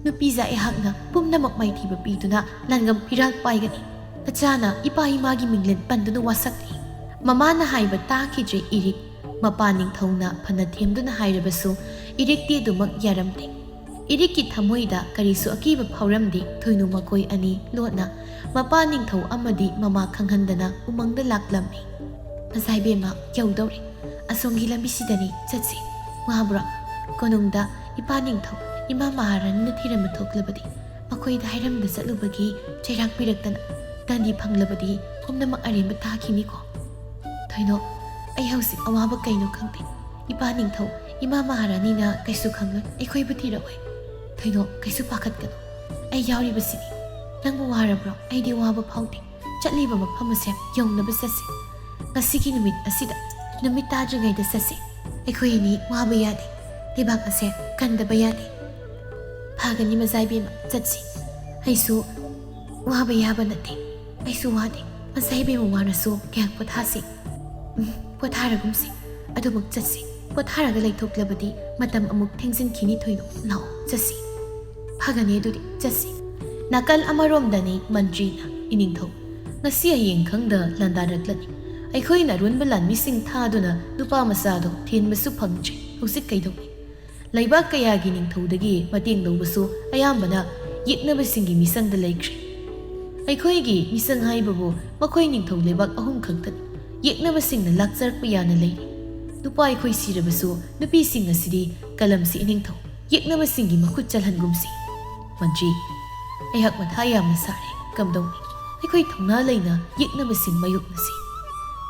ꯅꯨꯄꯤꯖꯥ ꯑꯩꯍꯥꯛꯅ ꯄꯨꯝꯅꯃꯛ ꯃꯥꯏꯊꯤꯕ ꯄꯤꯗꯨꯅ ꯂꯥꯟꯉꯝ ꯐꯤꯔꯥꯜ ꯄꯥꯏꯒꯅꯤ꯫ ꯅꯆꯥꯅ ꯏꯄꯥ ꯏꯃꯥꯒꯤ ꯃꯤꯡꯂꯦꯟ ꯄꯟꯗꯨꯅ ꯋꯥꯁꯛꯂꯤ꯫ ꯃꯃꯥꯅ ꯍꯥꯏꯕ ꯇꯥꯈꯤꯗ꯭ꯔꯦ ꯏꯔꯤꯛ꯫ ꯃꯄꯥ ꯅꯤꯡꯊꯧꯅ ꯐꯅ ꯊꯦꯝꯗꯨꯅ ꯍꯥꯏꯔꯕꯁꯨ ꯏꯔꯤꯛꯇꯤ ꯑꯗꯨꯃꯛ ꯌꯥꯔꯝꯗꯦ꯫ ꯏꯔꯤꯛꯀꯤ ꯊꯃꯣꯏꯗ ꯀꯔꯤꯁꯨ ꯑꯀꯤꯕ ꯐꯥꯎꯔꯝꯗꯦ꯫ ꯊꯣꯏꯅꯨ ꯃꯈꯣꯏ ꯑꯅꯤ ꯂꯣꯟꯅ ꯃꯄꯥ ꯅꯤꯡꯊꯧ ꯑꯃꯗꯤ ꯃꯃꯥ ꯈꯪꯍꯟꯗꯅ ꯎꯃꯪꯗ ꯂꯥꯛꯂꯝꯃꯤ꯫ "ꯃꯆꯥ ꯏꯕꯦꯝꯃ, ꯌꯧꯗꯧꯔꯦ꯫ ꯑꯁꯣꯝꯒꯤ ꯂꯝꯕꯤꯁꯤꯗꯅꯤ, ꯆꯠꯁꯤ꯫ ꯋꯥꯕ꯭ꯔꯣ?" ꯀꯣꯅꯨꯡꯗ ꯏꯄꯥ ꯅꯤꯡꯊꯧ, ꯏꯃꯥ ꯃꯍꯥꯔꯥꯅꯤꯅ ꯊꯤꯔꯝꯕ ꯊꯣꯛꯂꯕꯗꯤ, ꯃꯈꯣꯏꯗ ꯍꯥꯏꯔꯝꯗ ꯆꯠꯂꯨꯕꯒꯤ ꯆꯩꯔꯥꯛ ꯄꯤꯔꯛꯇꯅ ꯗꯟꯗꯤ ꯐꯪꯂꯕꯗꯤ ꯄꯨꯝꯅꯃꯛ ꯑꯔꯦꯝꯕ ꯇꯥꯈꯤꯅꯤꯀꯣ꯫ ꯊꯣꯏꯅꯣ, ꯑꯩ ꯍꯧꯖꯤꯛ ꯑꯋꯥꯕ ꯀꯩꯅꯣ ꯈꯪꯗꯦ꯫ ꯏꯄꯥ ꯅꯤꯡꯊꯧ, ꯏꯃꯥ ꯃꯍꯥꯔꯥꯅꯤꯅ ꯀꯩꯁꯨ ꯈꯪꯂꯣꯏ, ꯑꯩꯈꯣꯏꯕꯨ ꯊꯤꯔꯛꯑꯣꯏ꯫ ꯊꯣꯏꯅꯣ, ꯀꯩꯁꯨ ꯄꯥꯈꯠꯀꯅꯨ, ꯑꯩ ꯌꯥꯎꯔꯤꯕꯁꯤꯗꯤ꯫ ꯅꯪꯕꯨ ꯋꯥꯔꯕ꯭ꯔꯣ? ꯑꯩꯗꯤ ꯋꯥꯕ ꯐꯥꯎꯗꯦ꯫ ꯆꯠꯂꯤꯕ ꯃꯐꯝ ꯑꯁꯦ ꯌꯧꯅꯕ ꯆꯠꯁꯤ꯫ ꯉꯁꯤꯒꯤ ꯅꯨꯃꯤꯠ ꯑꯁꯤꯗ, ꯅꯨꯃꯤꯠ ꯇꯥꯗ꯭ꯔꯤꯉꯩꯗ ꯆꯠꯁꯤ꯫ ꯑꯩꯈꯣꯏ ꯑꯅꯤ ꯋꯥꯕ ꯌꯥꯗꯦ꯫ ꯂꯩꯕꯥꯛ ꯑꯁꯦ ꯀꯟꯗꯕ ꯌꯥꯗꯦ꯫ ꯐꯒꯅꯤ ꯃꯆꯥ ꯏꯕꯦꯝꯃ, ꯆꯠꯁꯤ꯫ ꯑꯩꯁꯨ ꯋꯥꯕ ꯌꯥꯕ ꯅꯠꯇꯦ꯫ ꯑꯩꯁꯨ ꯋꯥꯗꯦ꯫ ꯃꯆꯥ ꯏꯕꯦꯝꯃ ꯋꯥꯔꯁꯨ ꯉꯥꯏꯍꯥꯛ ꯄꯣꯊꯥꯁꯤ꯫ ꯎꯝ, ꯄꯣꯊꯥꯔꯒꯨꯝꯁꯤ꯫ ꯑꯗꯨꯃꯛ ꯆꯠꯁꯤ꯫ ꯄꯣꯊꯥꯔꯒ ꯂꯩꯊꯣꯛꯂꯕꯗꯤ ꯃꯇꯝ ꯑꯃꯨꯛ ꯊꯦꯡꯖꯤꯟꯈꯤꯅꯤ ꯊꯣꯏꯅꯣ꯫ ꯂꯥꯛꯑꯣ, ꯆꯠꯁꯤ꯫ ꯐꯒꯅꯤ, ꯑꯗꯨꯗꯤ ꯆꯠꯁꯤ꯫ ꯅꯥꯀꯜ ꯑꯃꯔꯣꯝꯗꯅꯤ ꯃꯟꯇ꯭ꯔꯤꯅ, "ꯏꯅꯤꯡꯊꯧ, ꯉꯁꯤ ꯍꯌꯦꯡ ꯈꯪꯗ ꯂꯥꯟꯗꯥꯔꯛꯂꯅꯤ꯫ ꯑꯩꯈꯣꯏꯅ ꯑꯔꯣꯟꯕ ꯂꯥꯟꯃꯤꯁꯤꯡ ꯊꯥꯗꯨꯅ ꯅꯨꯄꯥ ꯃꯆꯥꯗꯣ ꯊꯤꯟꯕꯁꯨ ꯐꯪꯗ꯭ꯔꯤ꯫ ꯍꯧꯖꯤꯛ ꯀꯩꯗꯧꯅꯤ? ꯂꯩꯕꯥꯛ ꯀꯌꯥꯒꯤ ꯅꯤꯡꯊꯧꯗꯒꯤ ꯃꯇꯦꯡ ꯂꯧꯕꯁꯨ ꯑꯌꯥꯝꯕꯅ ꯌꯦꯛꯅꯕꯁꯤꯡꯒꯤ ꯃꯤꯆꯪꯗ ꯂꯩꯈ꯭ꯔꯦ꯫ ꯑꯩꯈꯣꯏꯒꯤ ꯃꯤꯆꯪ ꯍꯥꯏꯕꯕꯨ ꯃꯈꯣꯏ ꯅꯤꯡꯊꯧ ꯂꯩꯕꯥꯛ ꯑꯍꯨꯝ ꯈꯛꯇꯅꯤ꯫ ꯌꯦꯛꯅꯕꯁꯤꯡꯅ ꯂꯥꯛꯆꯔꯛꯄ ꯌꯥꯅ ꯂꯩꯔꯤ꯫ ꯅꯨꯄꯥ ꯑꯩꯈꯣꯏ ꯁꯤꯔꯕꯁꯨ ꯅꯨꯄꯤꯁꯤꯡ ꯑꯁꯤꯗꯤ ꯀꯂꯝꯁꯤ ꯏꯅꯤꯡꯊꯧ ꯌꯦꯛꯅꯕꯁꯤꯡꯒꯤ ꯃꯈꯨꯠ ꯆꯜꯍꯟꯒꯨꯝꯁꯤ꯫" ꯃꯟꯇ꯭ꯔꯤ, ꯑꯩꯍꯥꯛ ꯃꯊꯥ ꯌꯥꯝꯅ ꯁꯥꯔꯦ꯫ ꯀꯝꯗꯧꯅꯤ? ꯑꯩꯈꯣꯏ ꯊꯧꯅꯥ ꯂꯩꯅ ꯌꯦꯛꯅꯕꯁꯤꯡ ꯃꯥꯌꯣꯛꯅꯁꯤ꯫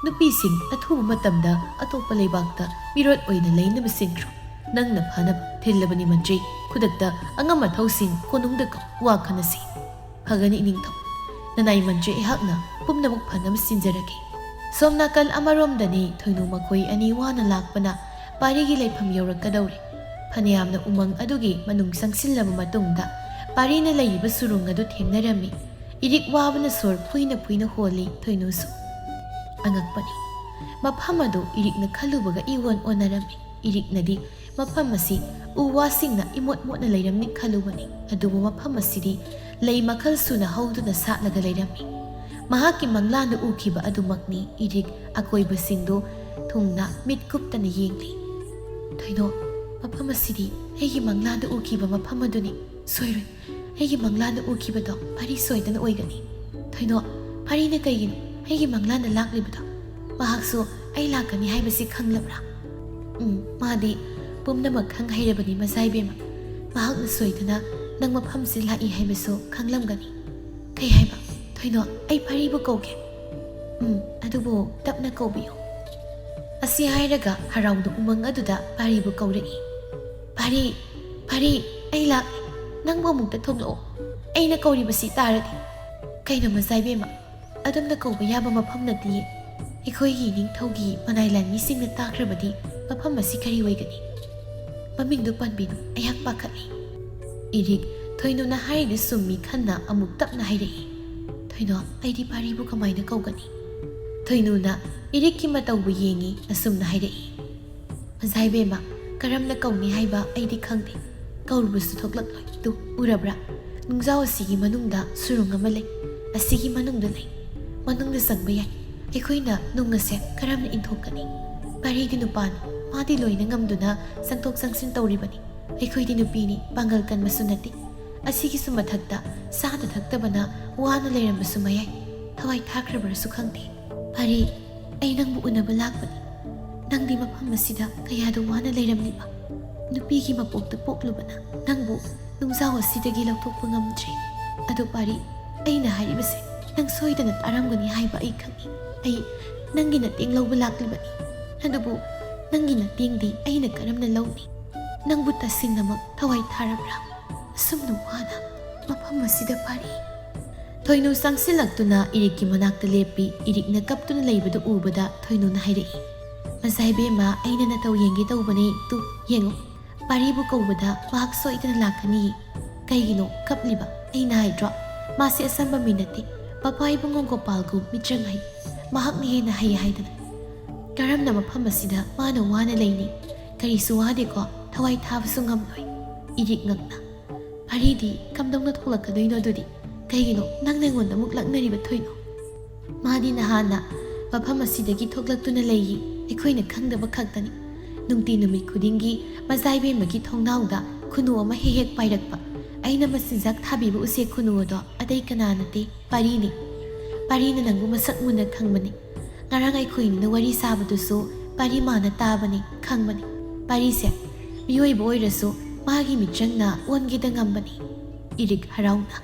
ꯅꯨꯄꯤꯁꯤꯡ ꯑꯊꯨꯕ ꯃꯇꯝꯗ ꯑꯇꯣꯞꯄ ꯂꯩꯕꯥꯛꯇ ꯃꯤꯔꯣꯠ ꯑꯣꯏꯅ ꯂꯩꯅꯕ ꯁꯤꯟꯈ꯭ꯔꯣ꯫ ꯅꯪꯅ ꯐꯅꯕ ꯊꯤꯜꯂꯕꯅꯤ ꯃꯟꯇ꯭ꯔꯤ꯫ ꯈꯨꯗꯛꯇ ꯑꯉꯝ ꯑꯊꯧꯁꯤꯡ ꯀꯣꯅꯨꯡꯗ ꯀꯧ, ꯋꯥ ꯈꯟꯅꯁꯤ꯫ ꯐꯒꯅꯤ ꯏꯅꯤꯡꯊꯧ꯫ ꯅꯅꯥꯏ ꯃꯟꯇ꯭ꯔꯤ ꯑꯩꯍꯥꯛꯅ ꯄꯨꯝꯅꯃꯛ ꯐꯅꯕ ꯁꯤꯟꯖꯔꯒꯦ꯫ ꯁꯣꯝ ꯅꯥꯀꯜ ꯑꯃꯔꯣꯝꯗꯅꯤ ꯊꯣꯏꯅꯨ ꯃꯈꯣꯏ ꯑꯅꯤ ꯋꯥꯅ ꯂꯥꯛꯄꯅ ꯄꯥꯔꯤꯒꯤ ꯂꯩꯐꯝ ꯌꯧꯔꯛꯀꯗꯧꯔꯦ꯫ ꯐꯅꯌꯥꯝꯅ ꯎꯃꯪ ꯑꯗꯨꯒꯤ ꯃꯅꯨꯡ ꯆꯪꯁꯤꯜꯂꯕ ꯃꯇꯨꯡꯗ ꯄꯥꯔꯤꯅ ꯂꯩꯔꯤꯕ ꯁꯨꯔꯨꯡ ꯑꯗꯨ ꯊꯦꯡꯅꯔꯝꯃꯤ꯫ ꯏꯔꯤꯛ ꯋꯥꯕꯅ ꯁꯣꯔ ꯐꯨꯏꯅ ꯐꯨꯏꯅ ꯍꯣꯜꯂꯤ ꯊꯣꯏꯅꯨꯁꯨ꯫ ꯑꯉꯛꯄꯅꯤ꯫ ꯃꯐꯝ ꯑꯗꯨ ꯏꯔꯤꯛꯅ ꯈꯜꯂꯨꯕꯒ ꯏꯑꯣꯟ ꯑꯣꯟꯅꯔꯝꯃꯤ꯫ ꯏꯔꯤꯛꯅꯗꯤ ꯃꯐꯝ ꯑꯁꯤ ꯎ ꯋꯥꯁꯤꯡꯅ ꯏꯃꯣꯠ ꯃꯣꯠꯅ ꯂꯩꯔꯝꯅꯤ ꯈꯜꯂꯨꯕꯅꯤ, ꯑꯗꯨꯕꯨ ꯃꯐꯝ ꯑꯁꯤꯗꯤ ꯂꯩ ꯃꯈꯜ ꯁꯨꯅ ꯍꯧꯗꯨꯅ ꯁꯥꯠꯂꯒ ꯂꯩꯔꯝꯃꯤ꯫ ꯃꯍꯥꯛꯀꯤ ꯃꯪꯂꯥꯟꯗ ꯎꯈꯤꯕ ꯑꯗꯨꯃꯛꯅꯤ ꯏꯔꯤꯛ ꯑꯀꯣꯏꯕꯁꯤꯡꯗꯨ ꯊꯨꯡꯅ ꯃꯤꯠ ꯀꯨꯞꯇꯅ ꯌꯦꯡꯂꯤ꯫ ꯊꯣꯏꯅꯣ, ꯃꯐꯝ ꯑꯁꯤꯗꯤ ꯑꯩꯒꯤ ꯃꯪꯂꯥꯟꯗ ꯎꯈꯤꯕ ꯃꯐꯝ ꯑꯗꯨꯅꯤ꯫ ꯁꯣꯏꯔꯣꯏ, ꯑꯩꯒꯤ ꯃꯪꯂꯥꯟꯗ ꯎꯈꯤꯕꯗꯣ ꯄꯥꯔꯤ ꯁꯣꯏꯗꯅ ꯑꯣꯏꯒꯅꯤ꯫ ꯊꯣꯏꯅꯣ, ꯄꯥꯔꯤꯅ ꯀꯩꯒꯤꯅꯣ ꯑꯩꯒꯤ ꯃꯪꯂꯥꯟꯗ ꯂꯥꯛꯂꯤꯕꯗꯣ? ꯃꯍꯥꯛꯁꯨ ꯑꯩ ꯂꯥꯛꯀꯅꯤ ꯍꯥꯏꯕꯁꯤ ꯈꯪꯂꯕ꯭ꯔꯥ? ꯎꯝ, ꯃꯥꯗꯤ ꯄꯨꯝꯅꯃꯛ ꯈꯪ ꯍꯩꯔꯕꯅꯤ ꯃꯖꯥꯏꯕꯦꯝꯃ꯫ ꯃꯍꯥꯛꯅ ꯁꯣꯏꯗꯅ ꯅꯪ ꯃꯐꯝꯁꯤ ꯂꯥꯛꯏ ꯍꯥꯏꯕꯁꯨ ꯈꯪꯂꯝꯒꯅꯤ꯫ ꯀꯩ ꯍꯥꯏꯕ? ꯊꯣꯏꯅꯣ, ꯑꯩ ꯄꯥꯔꯤꯕꯨ ꯀꯧꯒꯦ꯫ ꯎꯝ, ꯑꯗꯨꯕꯨ ꯇꯞꯅ ꯀꯧꯕꯤꯌꯨ꯫ ꯑꯁꯤ ꯍꯥꯏꯔꯒ ꯍꯔꯥꯎꯗ ꯎꯃꯪ ꯑꯗꯨꯗ ꯄꯥꯔꯤꯕꯨ ꯀꯧꯔꯛꯏ꯫ "ꯄꯥꯔꯤ, ꯄꯥꯔꯤ, ꯑꯩ ꯂꯥꯛꯂꯦ꯫ ꯅꯪꯕꯨ ꯑꯃꯨꯛꯇ ꯊꯣꯛꯂꯛꯑꯣ꯫ ꯑꯩꯅ ꯀꯧꯔꯤꯕꯁꯤ ꯇꯥꯔꯗꯤ?" "ꯀꯩꯅꯣ ꯃꯖꯥꯏꯕꯦꯝꯃ, ꯑꯗꯣꯝꯅ ꯀꯧꯕ ꯌꯥꯕ ꯃꯐꯝ ꯅꯠꯇꯤꯌꯦ꯫ ꯑꯩꯈꯣꯏꯒꯤ ꯅꯤꯡꯊꯧꯒꯤ ꯃꯅꯥꯏ ꯂꯥꯟꯃꯤꯁꯤꯡꯅ ꯇꯥꯈ꯭ꯔꯕꯗꯤ ꯃꯐꯝ ꯑꯁꯤ ꯀꯔꯤ ꯑꯣꯏꯒꯅꯤ?" "ꯃꯃꯤꯡꯗꯨ ꯄꯟꯕꯤꯅꯨ, ꯑꯩꯍꯥꯛ ꯄꯥꯈꯠꯂꯤ꯫" "ꯏꯔꯤꯛ, ꯊꯣꯏꯅꯨꯅ ꯍꯥꯏꯔꯤꯗꯨ ꯆꯨꯝꯃꯤ" ꯈꯟꯅ ꯑꯃꯨꯛ ꯇꯞꯅ ꯍꯥꯏꯔꯛꯏ꯫ "ꯊꯣꯏꯅꯣ, ꯑꯩꯗꯤ ꯄꯥꯔꯤꯕꯨ ꯀꯃꯥꯏꯅ ꯀꯧꯒꯅꯤ?" ꯊꯣꯏꯅꯨꯅ ꯏꯔꯤꯛꯀꯤ ꯃꯇꯧꯕꯨ ꯌꯦꯡꯉꯤ, ꯑꯁꯨꯝꯅ ꯍꯥꯏꯔꯛꯏ꯫ "ꯃꯖꯥꯏꯕꯦꯝꯃ, ꯀꯔꯝꯅ ꯀꯧꯅꯤ ꯍꯥꯏꯕ ꯑꯩꯗꯤ ꯈꯪꯗꯦ꯫ ꯀꯧꯔꯨꯕꯁꯨ ꯊꯣꯛꯂꯛꯂꯣꯏ꯫ ꯇꯨ, ꯎꯔꯕ꯭ꯔꯥ? ꯅꯨꯡꯖꯥꯎ ꯑꯁꯤꯒꯤ ꯃꯅꯨꯡꯗ ꯁꯨꯔꯨꯡ ꯑꯃ ꯂꯩ꯫ ꯑꯁꯤꯒꯤ ꯃꯅꯨꯡꯗ ꯂꯩ꯫ ꯃꯅꯨꯡꯗ ꯆꯪꯕ ꯌꯥꯏ꯫ ꯑꯩꯈꯣꯏꯅ ꯅꯨꯡ ꯑꯁꯦ ꯀꯔꯝꯅ ꯏꯟꯊꯣꯛꯀꯅꯤ? ꯄꯥꯔꯤꯗꯤ ꯅꯨꯄꯥꯅꯤ꯫ ꯃꯥꯗꯤ ꯂꯣꯏꯅ ꯉꯝꯗꯨꯅ ꯆꯪꯊꯣꯛ ꯆꯪꯁꯤꯟ ꯇꯧꯔꯤꯕꯅꯤ꯫ ꯑꯩꯈꯣꯏꯗꯤ ꯅꯨꯄꯤꯅꯤ, ꯄꯥꯡꯒꯜ ꯀꯟꯕꯁꯨ ꯅꯠꯇꯦ꯫ ꯑꯁꯤꯒꯤꯁꯨ ꯃꯊꯛꯇ ꯆꯥꯗ ꯊꯛꯇꯕꯅ ꯋꯥꯅ ꯂꯩꯔꯝꯕꯁꯨ ꯃꯌꯥꯏ꯫ ꯊꯋꯥꯏ ꯊꯥꯈ꯭ꯔꯕ꯭ꯔꯁꯨ ꯈꯪꯗꯦ꯫ ꯄꯥꯔꯤ, ꯑꯩ ꯅꯪꯕꯨ ꯎꯅꯕ ꯂꯥꯛꯄꯅꯤ꯫ ꯅꯪꯗꯤ ꯃꯐꯝ ꯑꯁꯤꯗ ꯀꯌꯥꯗ ꯋꯥꯅ ꯂꯩꯔꯝꯂꯤꯕ? ꯅꯨꯄꯤꯒꯤ ꯃꯄꯣꯛꯇ ꯄꯣꯛꯂꯨꯕꯅ ꯅꯪꯕꯨ ꯅꯨꯡꯖꯥꯎ ꯑꯁꯤꯗꯒꯤ ꯂꯧꯊꯣꯛꯄ ꯉꯝꯗ꯭ꯔꯦ꯫ ꯑꯗꯨ ꯄꯥꯔꯤ, ꯑꯩꯅ ꯍꯥꯏꯔꯤꯕꯁꯦ ꯅꯪ ꯁꯣꯏꯗꯅ ꯇꯥꯔꯝꯒꯅꯤ ꯍꯥꯏꯕ ꯑꯩ ꯈꯪꯏ꯫ ꯑꯩ ꯅꯪꯒꯤ ꯃꯇꯦꯡ ꯂꯧꯕ ꯂꯥꯛꯂꯤꯕꯅꯤ꯫ ꯑꯗꯨꯕꯨ ꯅꯪꯒꯤ ꯃꯇꯦꯡꯗꯤ ꯑꯩꯅ ꯀꯔꯝꯅ ꯂꯧꯅꯤ? ꯅꯪꯕꯨ ꯇꯁꯦꯡꯅꯃꯛ ꯊꯋꯥꯏ ꯊꯥꯔꯕ꯭ꯔꯥ? ꯑꯁꯨꯝꯅ ꯋꯥꯅ ꯃꯐꯝ ꯑꯁꯤꯗ ꯄꯥꯔꯤ꯫ ꯊꯣꯏꯅꯨ ꯆꯪꯁꯤꯜꯂꯛꯇꯨꯅ ꯏꯔꯤꯛꯀꯤ ꯃꯅꯥꯛꯇ ꯂꯦꯞꯄꯤ꯫ ꯏꯔꯤꯛꯅ ꯀꯞꯇꯨꯅ ꯂꯩꯕꯗꯨ ꯎꯕꯗ ꯊꯣꯏꯅꯨꯅ ꯍꯥꯏꯔꯛꯏ, "ꯃꯖꯥꯏꯕꯦꯝꯃ, ꯑꯩꯅ ꯅꯇꯧ ꯌꯦꯡꯒꯦ ꯇꯧꯕꯅꯦ꯫ ꯇꯨ, ꯌꯦꯡꯉꯨ, ꯄꯥꯔꯤꯕꯨ ꯀꯧꯕꯗ ꯃꯍꯥꯛ ꯁꯣꯏꯗꯅ ꯂꯥꯛꯀꯅꯤ꯫ ꯀꯩꯒꯤꯅꯣ ꯀꯞꯂꯤꯕ?" "ꯑꯩꯅ ꯍꯥꯏꯗ꯭ꯔꯣ, ꯃꯥꯁꯦ ꯑꯆꯝꯕ ꯃꯤ ꯅꯠꯇꯦ꯫ ꯃꯄꯥ ꯏꯕꯨꯡꯉꯣ ꯒꯣꯄꯥꯜꯒꯨꯝ ꯃꯤꯆꯪ ꯍꯩ꯫ ꯃꯍꯥꯛꯅ ꯍꯦꯟꯅ ꯍꯩ ꯍꯥꯏꯗꯅ꯫ ꯀꯔꯝꯅ ꯃꯐꯝ ꯑꯁꯤꯗ ꯃꯥꯅ ꯋꯥꯅ ꯂꯩꯅꯤ? ꯀꯔꯤꯁꯨ ꯋꯥꯗꯦꯀꯣ, ꯊꯋꯥꯏ ꯊꯥꯕꯁꯨ ꯉꯝꯂꯣꯏ꯫" ꯏꯔꯤꯛ ꯉꯛꯅ, "ꯄꯥꯔꯤꯗꯤ ꯀꯝꯗꯧꯅ ꯊꯣꯛꯂꯛꯀꯗꯣꯏꯅꯣ ꯑꯗꯨꯗꯤ? ꯀꯩꯒꯤꯅꯣ ꯅꯪꯅ ꯑꯩꯉꯣꯟꯗ ꯑꯃꯨꯛ ꯂꯛꯅꯔꯤꯕ ꯊꯣꯏꯅꯣ? ꯃꯥꯗꯤ ꯅꯍꯥꯟꯅ ꯃꯐꯝ ꯑꯁꯤꯗꯒꯤ ꯊꯣꯛꯂꯛꯇꯨꯅ ꯂꯩꯌꯦ꯫ ꯑꯩꯈꯣꯏꯅ ꯈꯪꯗꯕ ꯈꯛꯇꯅꯤ꯫ ꯅꯨꯡꯇꯤ ꯅꯨꯃꯤꯠ ꯈꯨꯗꯤꯡꯒꯤ ꯃꯖꯥꯏꯕꯦꯝꯃꯒꯤ ꯊꯣꯡꯅꯥꯎꯗ ꯈꯨꯅꯨ ꯑꯃ ꯍꯦꯛ ꯍꯦꯛ ꯄꯥꯏꯔꯛꯄ꯫ ꯑꯩꯅ ꯃꯆꯤꯟꯖꯥꯛ ꯊꯥꯕꯤꯕ ꯎꯆꯦꯛ ꯈꯨꯅꯨ ꯑꯗꯣ ꯑꯇꯩ ꯀꯅꯥ ꯅꯠꯇꯦ, ꯄꯥꯔꯤꯅꯤ꯫ ꯄꯥꯔꯤꯅ ꯅꯪꯕꯨ ꯃꯁꯛ ꯃꯨꯟꯅ ꯈꯪꯕꯅꯤ꯫ ꯉꯔꯥꯡ ꯑꯩꯈꯣꯏꯅꯤꯅ ꯋꯥꯔꯤ ꯁꯥꯕꯗꯨꯁꯨ ꯄꯥꯔꯤ ꯃꯥꯅ ꯇꯥꯕꯅꯤ, ꯈꯪꯕꯅꯤ꯫ ꯄꯥꯔꯤꯁꯦ ꯃꯤꯑꯣꯏꯕ ꯑꯣꯏꯔꯁꯨ ꯃꯥꯒꯤ ꯃꯤꯆꯪꯅ ꯑꯣꯟꯒꯦꯗ ꯉꯝꯕꯅꯤ꯫ ꯏꯔꯤꯛ ꯍꯔꯥꯎꯅ,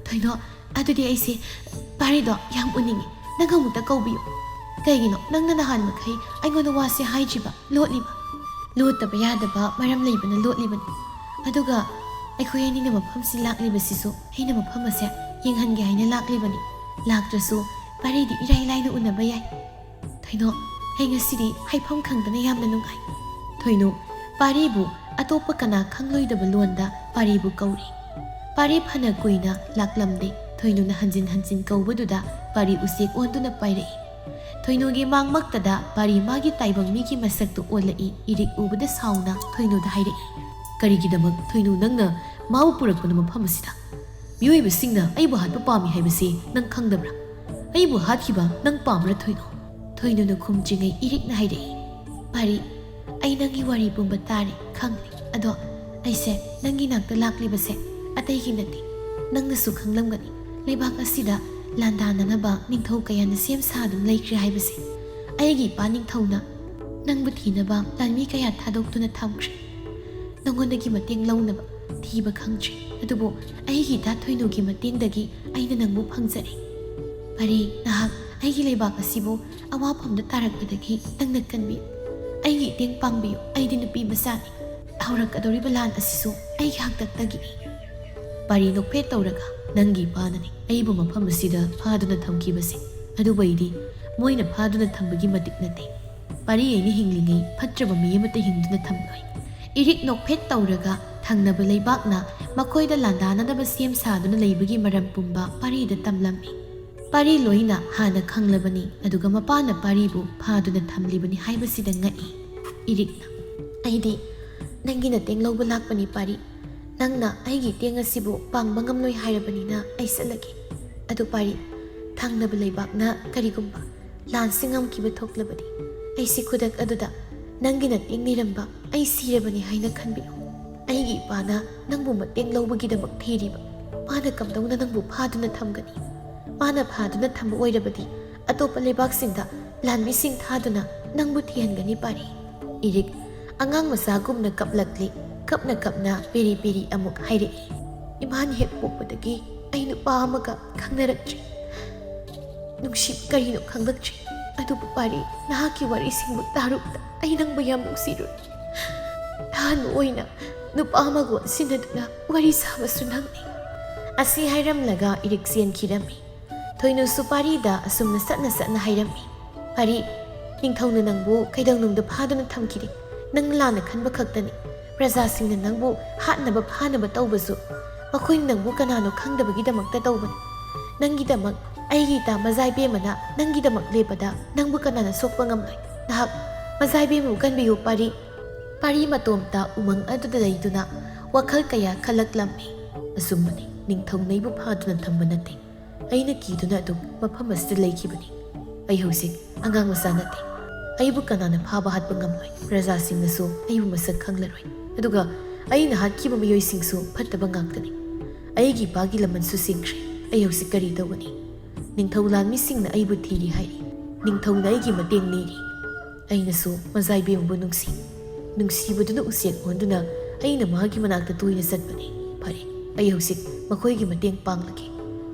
"ꯊꯣꯏꯅꯣ, ꯑꯗꯨꯗꯤ ꯑꯩꯁꯦ ꯄꯥꯔꯤꯗꯣ ꯌꯥꯝ ꯎꯅꯤꯡꯉꯤ꯫ ꯅꯪ ꯑꯃꯨꯛꯇ ꯀꯧꯕꯤꯌꯨ꯫ ꯀꯩꯒꯤꯅꯣ ꯅꯪꯅ ꯅꯍꯥꯟ ꯃꯈꯩ ꯑꯩꯉꯣꯟꯗ ꯋꯥꯁꯦ ꯍꯥꯏꯗ꯭ꯔꯤꯕ, ꯂꯣꯠꯂꯤꯕ?" "ꯂꯣꯠꯇꯕ ꯌꯥꯗꯕ ꯃꯔꯝ ꯂꯩꯕꯅ ꯂꯣꯠꯂꯤꯕꯅꯤ꯫ ꯑꯗꯨꯒ ꯑꯩꯈꯣꯏ ꯑꯅꯤꯅ ꯃꯐꯝꯁꯤ ꯂꯥꯛꯂꯤꯕꯁꯤꯁꯨ ꯑꯩꯅ ꯃꯐꯝ ꯑꯁꯦ ꯌꯦꯡꯍꯟꯒꯦ ꯍꯥꯏꯅ ꯂꯥꯛꯂꯤꯕꯅꯤ꯫ ꯂꯥꯛꯇ꯭ꯔꯁꯨ ꯄꯥꯔꯤꯗꯤ ꯏꯔꯥꯏ ꯂꯥꯏꯅ ꯎꯅꯕ ꯌꯥꯏ꯫ ꯊꯣꯏꯅꯣ, ꯑꯩ ꯉꯁꯤꯗꯤ ꯍꯥꯏꯐꯝ ꯈꯪꯗꯅ ꯌꯥꯝꯅ ꯅꯨꯡꯉꯥꯏ꯫" ꯊꯣꯏꯅꯣ ꯄꯥꯔꯤꯕꯨ ꯑꯇꯣꯞꯄ ꯀꯅꯥ ꯈꯪꯂꯣꯏꯗꯕ ꯂꯣꯟꯗ ꯄꯥꯔꯤꯕꯨ ꯀꯧꯔꯤ꯫ ꯄꯥꯔꯤ ꯐꯅ ꯀꯨꯏꯅ ꯂꯥꯛꯂꯝꯗꯦ꯫ ꯊꯣꯏꯅꯨꯅ ꯍꯟꯖꯤꯟ ꯍꯟꯖꯤꯟ ꯀꯧꯕꯗꯨꯗ ꯄꯥꯔꯤ ꯎꯆꯦꯛ ꯑꯣꯟꯗꯨꯅ ꯄꯥꯏꯔꯛꯏ꯫ ꯊꯣꯏꯅꯨꯒꯤ ꯃꯥꯡꯃꯛꯇꯗ ꯄꯥꯔꯤ ꯃꯥꯒꯤ ꯇꯥꯏꯕꯪ ꯃꯤꯒꯤ ꯃꯁꯛꯇꯨ ꯑꯣꯜꯂꯛꯏ꯫ ꯏꯔꯤꯛ ꯎꯕꯗ ꯁꯥꯎꯅ ꯊꯣꯏꯅꯨꯗ ꯍꯥꯏꯔꯛꯏ, "ꯀꯔꯤꯒꯤꯗꯃꯛ ꯊꯣꯏꯅꯨ ꯅꯪꯅ ꯃꯥꯕꯨ ꯄꯨꯔꯛꯄꯅꯣ ꯃꯐꯝ ꯑꯁꯤꯗ? ꯃꯤꯑꯣꯏꯕꯁꯤꯡꯅ ꯑꯩꯕꯨ ꯍꯥꯠꯄ ꯄꯥꯝꯃꯤ ꯍꯥꯏꯕꯁꯤ ꯅꯪ ꯈꯪꯗꯕ꯭ꯔꯥ? ꯑꯩꯕꯨ ꯍꯥꯠꯈꯤꯕ ꯅꯪ ꯄꯥꯝꯕ꯭ꯔꯥ ꯊꯣꯏꯅꯨ?" ꯊꯣꯏꯅꯨꯅ ꯈꯨꯝꯗ꯭ꯔꯤꯉꯩ ꯏꯔꯤꯛꯅ ꯍꯥꯏꯔꯛꯏ, "ꯄꯥꯔꯤ, ꯑꯩ ꯅꯪꯒꯤ ꯋꯥꯔꯤ ꯄꯨꯝꯕ ꯇꯥꯔꯦ, ꯈꯪꯂꯦ꯫ ꯑꯗꯣ ꯑꯩꯁꯦ ꯅꯪꯒꯤ ꯅꯥꯛꯇ ꯂꯥꯛꯂꯤꯕꯁꯦ ꯑꯇꯩꯒꯤ ꯅꯠꯇꯦ꯫ ꯅꯪꯅꯁꯨ ꯈꯪꯂꯝꯒꯅꯤ, ꯂꯩꯕꯥꯛ ꯑꯁꯤꯗ ꯂꯥꯟꯗꯥꯅꯅꯕ ꯅꯤꯡꯊꯧ ꯀꯌꯥꯅ ꯁꯦꯝ ꯁꯥꯗꯨꯅ ꯂꯩꯈ꯭ꯔꯦ ꯍꯥꯏꯕꯁꯦ꯫ ꯑꯩꯒꯤ ꯏꯄꯥ ꯅꯤꯡꯊꯧꯅ ꯅꯪꯕꯨ ꯊꯤꯅꯕ ꯂꯥꯟꯃꯤ ꯀꯌꯥ ꯊꯥꯗꯣꯛꯇꯨꯅ ꯊꯝꯈ꯭ꯔꯦ꯫ ꯅꯉꯣꯟꯗꯒꯤ ꯃꯇꯦꯡ ꯂꯧꯅꯕ ꯊꯤꯕ ꯈꯪꯗ꯭ꯔꯤ, ꯑꯗꯨꯕꯨ ꯑꯩꯒꯤ ꯏꯇꯥ ꯊꯣꯏꯅꯨꯒꯤ ꯃꯇꯦꯡꯗꯒꯤ ꯑꯩꯅ ꯅꯪꯕꯨ ꯐꯪꯖꯔꯦ꯫ ꯄꯥꯔꯤ, ꯅꯍꯥꯛ ꯑꯩꯒꯤ ꯂꯩꯕꯥꯛ ꯑꯁꯤꯕꯨ ꯑꯋꯥꯐꯝꯗ ꯇꯥꯔꯛꯄꯗꯒꯤ ꯅꯪꯅ ꯀꯟꯕꯤꯌꯨ꯫ ꯑꯩꯒꯤ ꯏꯇꯦꯡ ꯄꯥꯡꯕꯤꯌꯨ, ꯑꯩꯗꯤ ꯅꯨꯄꯤ ꯃꯆꯥꯅꯤ꯫ ꯍꯧꯔꯛꯀꯗꯧꯔꯤꯕ ꯂꯥꯟ ꯑꯁꯤꯁꯨ ꯑꯩꯒꯤ ꯍꯥꯛꯇꯛꯇꯒꯤꯅꯤ꯫" ꯄꯥꯔꯤ ꯅꯣꯛꯐꯦꯠ ꯇꯧꯔꯒ, "ꯅꯪꯒꯤ ꯏꯄꯥꯅꯅꯤ ꯑꯩꯕꯨ ꯃꯐꯝ ꯑꯁꯤꯗ ꯐꯥꯗꯨꯅ ꯊꯝꯈꯤꯕꯁꯦ, ꯑꯗꯨꯕꯨ ꯑꯩꯗꯤ ꯃꯣꯏꯅ ꯐꯥꯗꯨꯅ ꯊꯝꯕꯒꯤ ꯃꯇꯤꯛ ꯅꯠꯇꯦ꯫ ꯄꯥꯔꯤ ꯑꯩꯅ ꯍꯤꯡꯂꯤꯉꯩ ꯐꯠꯇ꯭ꯔꯕ ꯃꯤ ꯑꯃꯠꯇ ꯍꯤꯡꯗꯨꯅ ꯊꯝꯂꯣꯏ꯫" ꯏꯔꯤꯛ ꯅꯣꯛꯐꯦꯠ ꯇꯧꯔꯒ ꯊꯪꯅꯕ ꯂꯩꯕꯥꯛꯅ ꯃꯈꯣꯏꯗ ꯂꯥꯟꯗꯥꯅꯅꯕ ꯁꯦꯝ ꯁꯥꯗꯨꯅ ꯂꯩꯕꯒꯤ ꯃꯔꯝ ꯄꯨꯝꯕ ꯄꯥꯔꯤꯗ ꯇꯝꯂꯝꯃꯤ꯫ ꯄꯥꯔꯤ ꯂꯣꯏꯅ ꯍꯥꯟꯅ ꯈꯪꯂꯕꯅꯤ, ꯑꯗꯨꯒ ꯃꯄꯥꯅ ꯄꯥꯔꯤꯕꯨ ꯐꯥꯗꯨꯅ ꯊꯝꯂꯤꯕꯅꯤ ꯍꯥꯏꯕꯁꯤꯗ ꯉꯛꯏ꯫ ꯏꯔꯤꯛꯅ, "ꯑꯩꯗꯤ ꯅꯪꯒꯤ ꯅꯇꯦꯡ ꯂꯧꯕ ꯂꯥꯛꯄꯅꯤ ꯄꯥꯔꯤ꯫ ꯅꯪꯅ ꯑꯩꯒꯤ ꯏꯇꯦꯡ ꯑꯁꯤꯕꯨ ꯄꯥꯡꯕ ꯉꯝꯂꯣꯏ ꯍꯥꯏꯔꯕꯅꯤꯅ ꯑꯩ ꯆꯠꯂꯒꯦ꯫ ꯑꯗꯨ ꯄꯥꯔꯤ, ꯊꯪꯅꯕ ꯂꯩꯕꯥꯛꯅ ꯀꯔꯤꯒꯨꯝꯕ ꯂꯥꯟꯁꯤ ꯉꯝꯈꯤꯕ ꯊꯣꯛꯂꯕꯗꯤ, ꯑꯩꯁꯤ ꯈꯨꯗꯛ ꯑꯗꯨꯗ ꯅꯪꯒꯤ ꯅꯇꯦꯡ ꯅꯤꯔꯝꯕ ꯑꯩ ꯁꯤꯔꯕꯅꯤ ꯍꯥꯏꯅ ꯈꯟꯕꯤꯌꯨ꯫ ꯑꯩꯒꯤ ꯏꯄꯥꯅ ꯅꯪꯕꯨ ꯃꯇꯦꯡ ꯂꯧꯕꯒꯤꯗꯃꯛ ꯊꯤꯔꯤꯕ꯫ ꯃꯥꯅ ꯀꯝꯗꯧꯅ ꯅꯪꯕꯨ ꯐꯥꯗꯨꯅ ꯊꯝꯒꯅꯤ? ꯃꯥꯅ ꯐꯥꯗꯨꯅ ꯊꯝꯕ ꯑꯣꯏꯔꯕꯗꯤ, ꯑꯇꯣꯞꯄ ꯂꯩꯕꯥꯛꯁꯤꯡꯗ ꯂꯥꯟꯃꯤꯁꯤꯡ ꯊꯥꯗꯨꯅ ꯅꯪꯕꯨ ꯊꯤꯍꯟꯒꯅꯤ ꯄꯥꯔꯤ꯫" ꯏꯔꯤꯛ, ꯑꯉꯥꯡ ꯃꯆꯥꯒꯨꯝꯅ ꯀꯞꯂꯛꯂꯤ꯫ ꯀꯞꯅ ꯀꯞꯅ ꯄꯦꯔꯤ ꯄꯦꯔꯤ ꯑꯃꯨꯛ ꯍꯥꯏꯔꯛꯏ꯫ "ꯏꯃꯥꯅ ꯍꯦꯛ ꯄꯣꯛꯄꯗꯒꯤ ꯑꯩ ꯅꯨꯄꯥ ꯑꯃꯒ ꯈꯪꯅꯔꯛꯇ꯭ꯔꯤ꯫ ꯅꯨꯡꯁꯤꯕ ꯀꯔꯤꯅꯣ ꯈꯪꯂꯛꯇ꯭ꯔꯤ꯫ ꯑꯗꯨꯕꯨ ꯄꯥꯔꯤ, ꯅꯍꯥꯛꯀꯤ ꯋꯥꯔꯤꯁꯤꯡꯕꯨ ꯇꯥꯔꯨꯕꯗ ꯑꯩ ꯅꯪꯕꯨ ꯌꯥꯝ ꯅꯨꯡꯁꯤꯔꯨꯔꯦ꯫ ꯑꯍꯥꯟꯕ ꯑꯣꯏꯅ ꯅꯨꯄꯥ ꯑꯃꯒ ꯋꯥꯁꯤꯟꯅꯗꯨꯅ ꯋꯥꯔꯤ ꯁꯥꯕꯁꯨ ꯅꯪꯅꯤ"꯫ ꯑꯁꯤ ꯍꯥꯏꯔꯝꯂꯒ ꯏꯔꯤꯛ ꯆꯦꯟꯈꯤꯔꯝꯃꯤ꯫ ꯊꯣꯏꯅꯨꯁꯨ ꯄꯥꯔꯤꯗ ꯑꯁꯨꯝꯅ ꯁꯠꯅ ꯁꯠꯅ ꯍꯥꯏꯔꯝꯃꯤ꯫ "ꯄꯥꯔꯤ, ꯅꯤꯡꯊꯧꯅ ꯅꯪꯕꯨ ꯀꯩꯗꯧꯅꯨꯡꯗ ꯐꯥꯗꯨꯅ ꯊꯝꯈꯤꯗꯦ꯫ ꯅꯪ ꯂꯥꯟꯅ ꯈꯟꯕ ꯈꯛꯇꯅꯤ꯫ ꯄ꯭ꯔꯖꯥꯁꯤꯡꯅ ꯅꯪꯕꯨ ꯍꯥꯠꯅꯕ ꯐꯥꯅꯕ ꯇꯧꯕꯁꯨ ꯃꯈꯣꯏꯅ ꯅꯪꯕꯨ ꯀꯅꯥꯅꯣ ꯈꯪꯗꯕꯒꯤꯗꯃꯛꯇ ꯇꯧꯕꯅꯤ꯫ ꯅꯪꯒꯤꯗꯃꯛ ꯑꯩꯒꯤ ꯏꯇꯥ ꯃꯖꯥꯏꯕꯦꯝꯃꯅ ꯅꯪꯒꯤꯗꯃꯛ ꯂꯦꯞꯄꯗ ꯅꯪꯕꯨ ꯀꯅꯥꯅ ꯁꯣꯛꯄ ꯉꯝꯂꯣꯏ꯫ ꯅꯍꯥꯛ ꯃꯖꯥꯏꯕꯦꯝꯃꯕꯨ ꯀꯟꯕꯤꯌꯨ ꯄꯥꯔꯤ"꯫ ꯄꯥꯔꯤ ꯃꯇꯣꯝꯇ ꯎꯃꯪ ꯑꯗꯨꯗ ꯂꯩꯗꯨꯅ ꯋꯥꯈꯜ ꯀꯌꯥ ꯈꯜꯂꯛꯂꯝꯃꯤ꯫ "ꯑꯆꯨꯝꯕꯅꯤ, ꯅꯤꯡꯊꯧꯅ ꯑꯩꯕꯨ ꯐꯥꯗꯨꯅ ꯊꯝꯕ ꯅꯠꯇꯦ꯫ ꯑꯩꯅ ꯀꯤꯗꯨꯅ ꯑꯗꯨꯝ ꯃꯐꯝ ꯑꯁꯤꯗ ꯂꯩꯈꯤꯕꯅꯤ꯫ ꯑꯩ ꯍꯧꯖꯤꯛ ꯑꯉꯥꯡ ꯃꯆꯥ ꯅꯠꯇꯦ꯫ ꯑꯩꯕꯨ ꯀꯅꯥꯅ ꯐꯥꯕ ꯍꯥꯠꯄ ꯉꯝꯂꯣꯏ꯫ ꯄ꯭ꯔꯖꯥꯁꯤꯡꯅꯁꯨ ꯑꯩꯕꯨ ꯃꯁꯛ ꯈꯪꯂꯔꯣꯏ꯫ ꯑꯗꯨꯒ ꯑꯩꯅ ꯍꯥꯠꯈꯤꯕ ꯃꯤꯑꯣꯏꯁꯤꯡꯁꯨ ꯐꯠꯇꯕ ꯉꯥꯛꯇꯅꯤ꯫ ꯑꯩꯒꯤ ꯏꯄꯥꯒꯤ ꯂꯃꯟꯁꯨ ꯁꯤꯡꯈ꯭ꯔꯦ꯫ ꯑꯩ ꯍꯧꯖꯤꯛ ꯀꯔꯤ ꯇꯧꯒꯅꯤ? ꯅꯤꯡꯊꯧ ꯂꯥꯟꯃꯤꯁꯤꯡꯅ ꯑꯩꯕꯨ ꯊꯤꯔꯤ ꯍꯥꯏꯔꯤ꯫ ꯅꯤꯡꯊꯧꯅ ꯑꯩꯒꯤ ꯃꯇꯦꯡ ꯅꯤꯔꯤ꯫ ꯑꯩꯅꯁꯨ ꯃꯖꯥꯏꯕꯦꯝꯕꯨ ꯅꯨꯡꯁꯤ꯫ ꯅꯨꯡꯁꯤꯕꯗꯨꯅ ꯎꯆꯦꯛ ꯑꯣꯟꯗꯨꯅ ꯑꯩꯅ ꯃꯍꯥꯛꯀꯤ ꯃꯅꯥꯛꯇ ꯇꯣꯏꯅ ꯆꯠꯄꯅꯤ꯫ ꯐꯔꯦ, ꯑꯩ ꯍꯧꯖꯤꯛ ꯃꯈꯣꯏꯒꯤ ꯃꯇꯦꯡ ꯄꯥꯡꯂꯒꯦ꯫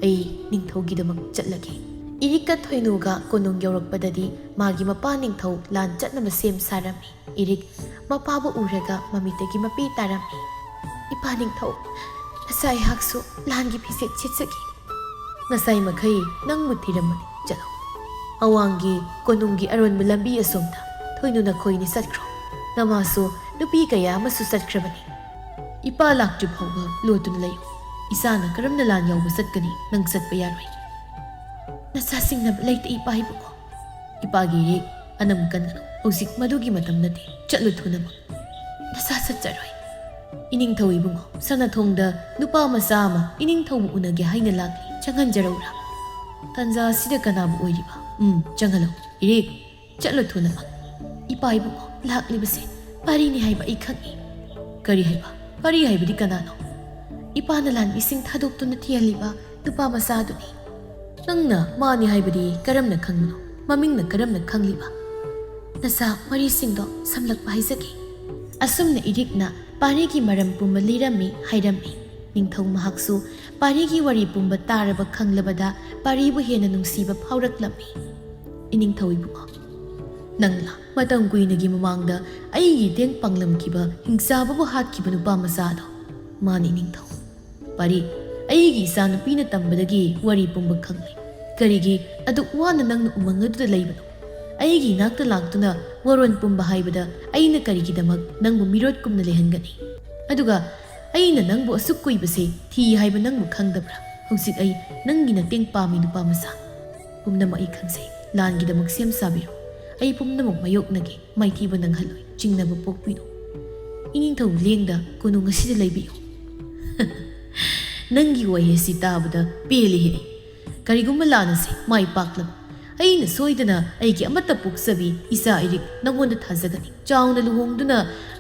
ꯑꯩ ꯅꯤꯡꯊꯧꯒꯤꯗꯃꯛ ꯆꯠꯂꯒꯦ"꯫ ꯏꯔꯤꯛꯀ ꯊꯣꯏꯅꯨꯒ ꯀꯣꯅꯨꯡ ꯌꯧꯔꯛꯄꯗꯗꯤ ꯃꯥꯒꯤ ꯃꯄꯥ ꯅꯤꯡꯊꯧ ꯂꯥꯟ ꯆꯠꯅꯕ ꯁꯦꯝ ꯁꯥꯔꯝꯃꯤ꯫ ꯏꯔꯤꯛ ꯃꯄꯥꯕꯨ ꯎꯔꯒ ꯃꯃꯤꯠꯇꯒꯤ ꯃꯄꯤ ꯇꯥꯔꯝꯃꯤ꯫ "ꯏꯄꯥ ꯅꯤꯡꯊꯧ, ꯉꯁꯥꯏ ꯑꯩꯍꯥꯛꯁꯨ ꯂꯥꯟꯒꯤ ꯐꯤꯖꯦꯠ ꯁꯦꯠꯆꯈꯤ"꯫ "ꯉꯁꯥꯏ ꯃꯈꯩ ꯅꯪꯕꯨ ꯊꯤꯔꯝꯕꯅꯤ꯫ ꯆꯠꯂꯣ꯫ ꯑꯋꯥꯡꯒꯤ ꯀꯣꯅꯨꯡꯒꯤ ꯑꯔꯣꯟꯕ ꯂꯝꯕꯤ ꯑꯁꯣꯝꯗ ꯊꯣꯏꯅꯨ ꯅꯈꯣꯏꯅꯤ ꯆꯠꯈ꯭ꯔꯣ꯫ ꯅꯃꯥꯁꯨ ꯅꯨꯄꯤ ꯀꯌꯥ ꯑꯃꯁꯨ ꯆꯠꯈ꯭ꯔꯕꯅꯤ꯫ ꯏꯄꯥ ꯂꯥꯛꯇ꯭ꯔꯤ ꯐꯥꯎꯕ ꯂꯣꯠꯇꯨꯅ ꯂꯩꯌꯨ꯫ ꯏꯆꯥꯅ ꯀꯔꯝꯅ ꯂꯥꯟ ꯌꯥꯎꯕ ꯆꯠꯀꯅꯤ? ꯅꯪ ꯆꯠꯄ ꯌꯥꯔꯣꯏ"꯫ "ꯅꯆꯥ ꯁꯤꯡꯅꯕ ꯂꯩꯇꯦ ꯏꯄꯥ ꯏꯕꯨꯡꯉꯣ"꯫ "ꯏꯄꯥꯒꯤ ꯏꯔꯤꯛ, ꯑꯅꯝ ꯀꯟꯒꯅꯨ꯫ ꯍꯧꯖꯤꯛ ꯃꯗꯨꯒꯤ ꯃꯇꯝ ꯅꯠꯇꯦ꯫ ꯆꯠꯂꯨ ꯊꯨꯅꯃꯛ"꯫ "ꯅꯆꯥ ꯆꯠꯆꯔꯣꯏ"꯫ "ꯏꯅꯤꯡꯊꯧ ꯏꯕꯨꯡꯉꯣ, ꯁꯅꯥꯊꯣꯡꯗ ꯅꯨꯄꯥ ꯃꯆꯥ ꯑꯃ ꯏꯅꯤꯡꯊꯧꯕꯨ ꯎꯅꯒꯦ ꯍꯥꯏꯅ ꯂꯥꯛꯂꯤ꯫ ꯆꯪꯍꯟꯖꯔꯧꯔꯥ?" "ꯇꯟꯖꯥ ꯑꯁꯤꯗ ꯀꯅꯥꯕꯨ ꯑꯣꯏꯔꯤꯕ? ꯎꯝ, ꯆꯪꯍꯜꯂꯣ꯫ ꯏꯔꯤꯛ, ꯆꯠꯂꯣ ꯊꯨꯅꯃꯛ"꯫ "ꯏꯄꯥ ꯏꯕꯨꯡꯉꯣ, ꯂꯥꯛꯂꯤꯕꯁꯦ ꯄꯥꯔꯤꯅꯤ ꯍꯥꯏꯕ ꯑꯩ ꯈꯪꯏ"꯫ "ꯀꯔꯤ ꯍꯥꯏꯕ? ꯄꯥꯔꯤ ꯍꯥꯏꯕꯗꯤ ꯀꯅꯥꯅꯣ?" "ꯏꯄꯥꯅ ꯂꯥꯟꯃꯤꯁꯤꯡ ꯊꯥꯗꯣꯛꯇꯨꯅ ꯊꯤꯍꯜꯂꯤꯕ ꯅꯨꯄꯥ ꯃꯆꯥꯗꯨꯅꯤ"꯫ "ꯅꯪꯅ ꯃꯥꯅꯤ ꯍꯥꯏꯕꯗꯤ ꯀꯔꯝꯅ ꯈꯪꯕꯅꯣ? ꯃꯃꯤꯡꯅ ꯀꯔꯝꯅ ꯈꯪꯂꯤꯕ?" "ꯅꯆꯥ ꯋꯥꯔꯤꯁꯤꯡꯗꯣ ꯁꯝꯂꯛꯄ ꯍꯥꯏꯖꯒꯦ꯫ ꯑꯁꯨꯝꯅ ꯏꯔꯤꯛꯅ ꯄꯥꯔꯤꯒꯤ ꯃꯔꯝ ꯄꯨꯝꯕ ꯂꯤꯔꯝꯃꯤ ꯍꯥꯏꯔꯝꯃꯤ꯫ ꯅꯤꯡꯊꯧ ꯃꯍꯥꯛꯁꯨ ꯄꯥꯔꯤꯒꯤ ꯋꯥꯔꯤ ꯄꯨꯝꯕ ꯇꯥꯔꯕ ꯈꯪꯂꯕꯗ ꯄꯥꯔꯤꯕꯨ ꯍꯦꯟꯅ ꯅꯨꯡꯁꯤꯕ ꯐꯥꯎꯔꯛꯂꯝꯃꯤ꯫ "ꯏꯅꯤꯡꯊꯧ ꯏꯕꯨꯡꯉꯣ, ꯅꯪꯂꯥ ꯃꯇꯝ ꯀꯨꯏꯅꯒꯤ ꯃꯃꯥꯡꯗ ꯑꯩꯒꯤ ꯏꯇꯦꯡ ꯄꯥꯡꯂꯝꯈꯤꯕ ꯍꯤꯡꯆꯥꯕꯕꯨ ꯍꯥꯠꯈꯤꯕ ꯅꯨꯄꯥ ꯃꯆꯥꯗꯣ?" "ꯃꯥꯅꯤ ꯏꯅꯤꯡꯊꯧ꯫ ꯄꯥꯔꯤ, ꯑꯩꯒꯤ ꯏꯆꯥꯅꯨꯄꯤꯅ ꯇꯝꯕꯗꯒꯤ ꯋꯥꯔꯤ ꯄꯨꯝꯕ ꯈꯪꯂꯦ꯫ ꯀꯔꯤꯒꯤ ꯑꯗꯨꯛ ꯋꯥꯅ ꯅꯪꯅ ꯎꯃꯪ ꯑꯗꯨꯗ ꯂꯩꯕꯅꯣ? ꯑꯩꯒꯤ ꯏꯅꯥꯛꯇ ꯂꯥꯛꯇꯨꯅ ꯋꯥꯔꯣꯟ ꯄꯨꯝꯕ ꯍꯥꯏꯕꯗ ꯑꯩꯅ ꯀꯔꯤꯒꯤꯗꯃꯛ ꯅꯪꯕꯨ ꯃꯤꯔꯣꯠꯀꯨꯝꯅ ꯂꯩꯍꯟꯒꯅꯤ? ꯑꯗꯨꯒ ꯑꯩꯅ ꯅꯪꯕꯨ ꯑꯁꯨꯛ ꯀꯨꯏꯕꯁꯦ ꯊꯤ ꯍꯥꯏꯕ ꯅꯪꯕꯨ ꯈꯪꯗꯕ꯭ꯔꯥ? ꯍꯧꯖꯤꯛ ꯑꯩ ꯅꯪꯒꯤ ꯃꯇꯦꯡ ꯄꯥꯝꯃꯤ, ꯅꯨꯄꯥ ꯃꯆꯥ꯫ ꯄꯨꯝꯅꯃꯛ ꯑꯩ ꯈꯪꯖꯩ꯫ ꯂꯥꯟꯒꯤꯗꯃꯛ ꯁꯦꯝ ꯁꯥꯕꯤꯔꯣ꯫ ꯑꯩ ꯄꯨꯝꯅꯃꯛ ꯃꯥꯌꯣꯛꯅꯒꯦ꯫ ꯃꯥꯏꯊꯤꯕ ꯅꯪꯍꯜꯂꯣꯏ꯫ ꯆꯤꯡꯅꯕ ꯄꯣꯛꯄꯤꯅꯨ꯫ ꯏꯅꯤꯡꯊꯧ ꯂꯦꯡꯗ ꯀꯣꯅꯨꯡ ꯑꯁꯤꯗ ꯂꯩꯕꯤꯌꯨ꯫" "ꯅꯪꯒꯤ ꯋꯥꯍꯩ ꯑꯁꯤ ꯇꯥꯕꯗ ꯄꯦꯜꯂꯤꯍꯦ꯫ ꯀꯔꯤꯒꯨꯝꯕ ꯂꯥꯟ ꯑꯁꯤ ꯃꯥꯏ ꯄꯥꯛꯂꯕ, ꯑꯩꯅ ꯁꯣꯏꯗꯅ ꯑꯩꯒꯤ ꯑꯃꯠꯇ ꯄꯣꯛꯆꯕꯤ ꯏꯆꯥ ꯏꯔꯤꯛ ꯅꯪꯉꯣꯟꯗ ꯊꯥꯖꯒꯅꯤ꯫ ꯆꯥꯎꯅ ꯂꯨꯍꯣꯡꯗꯨꯅ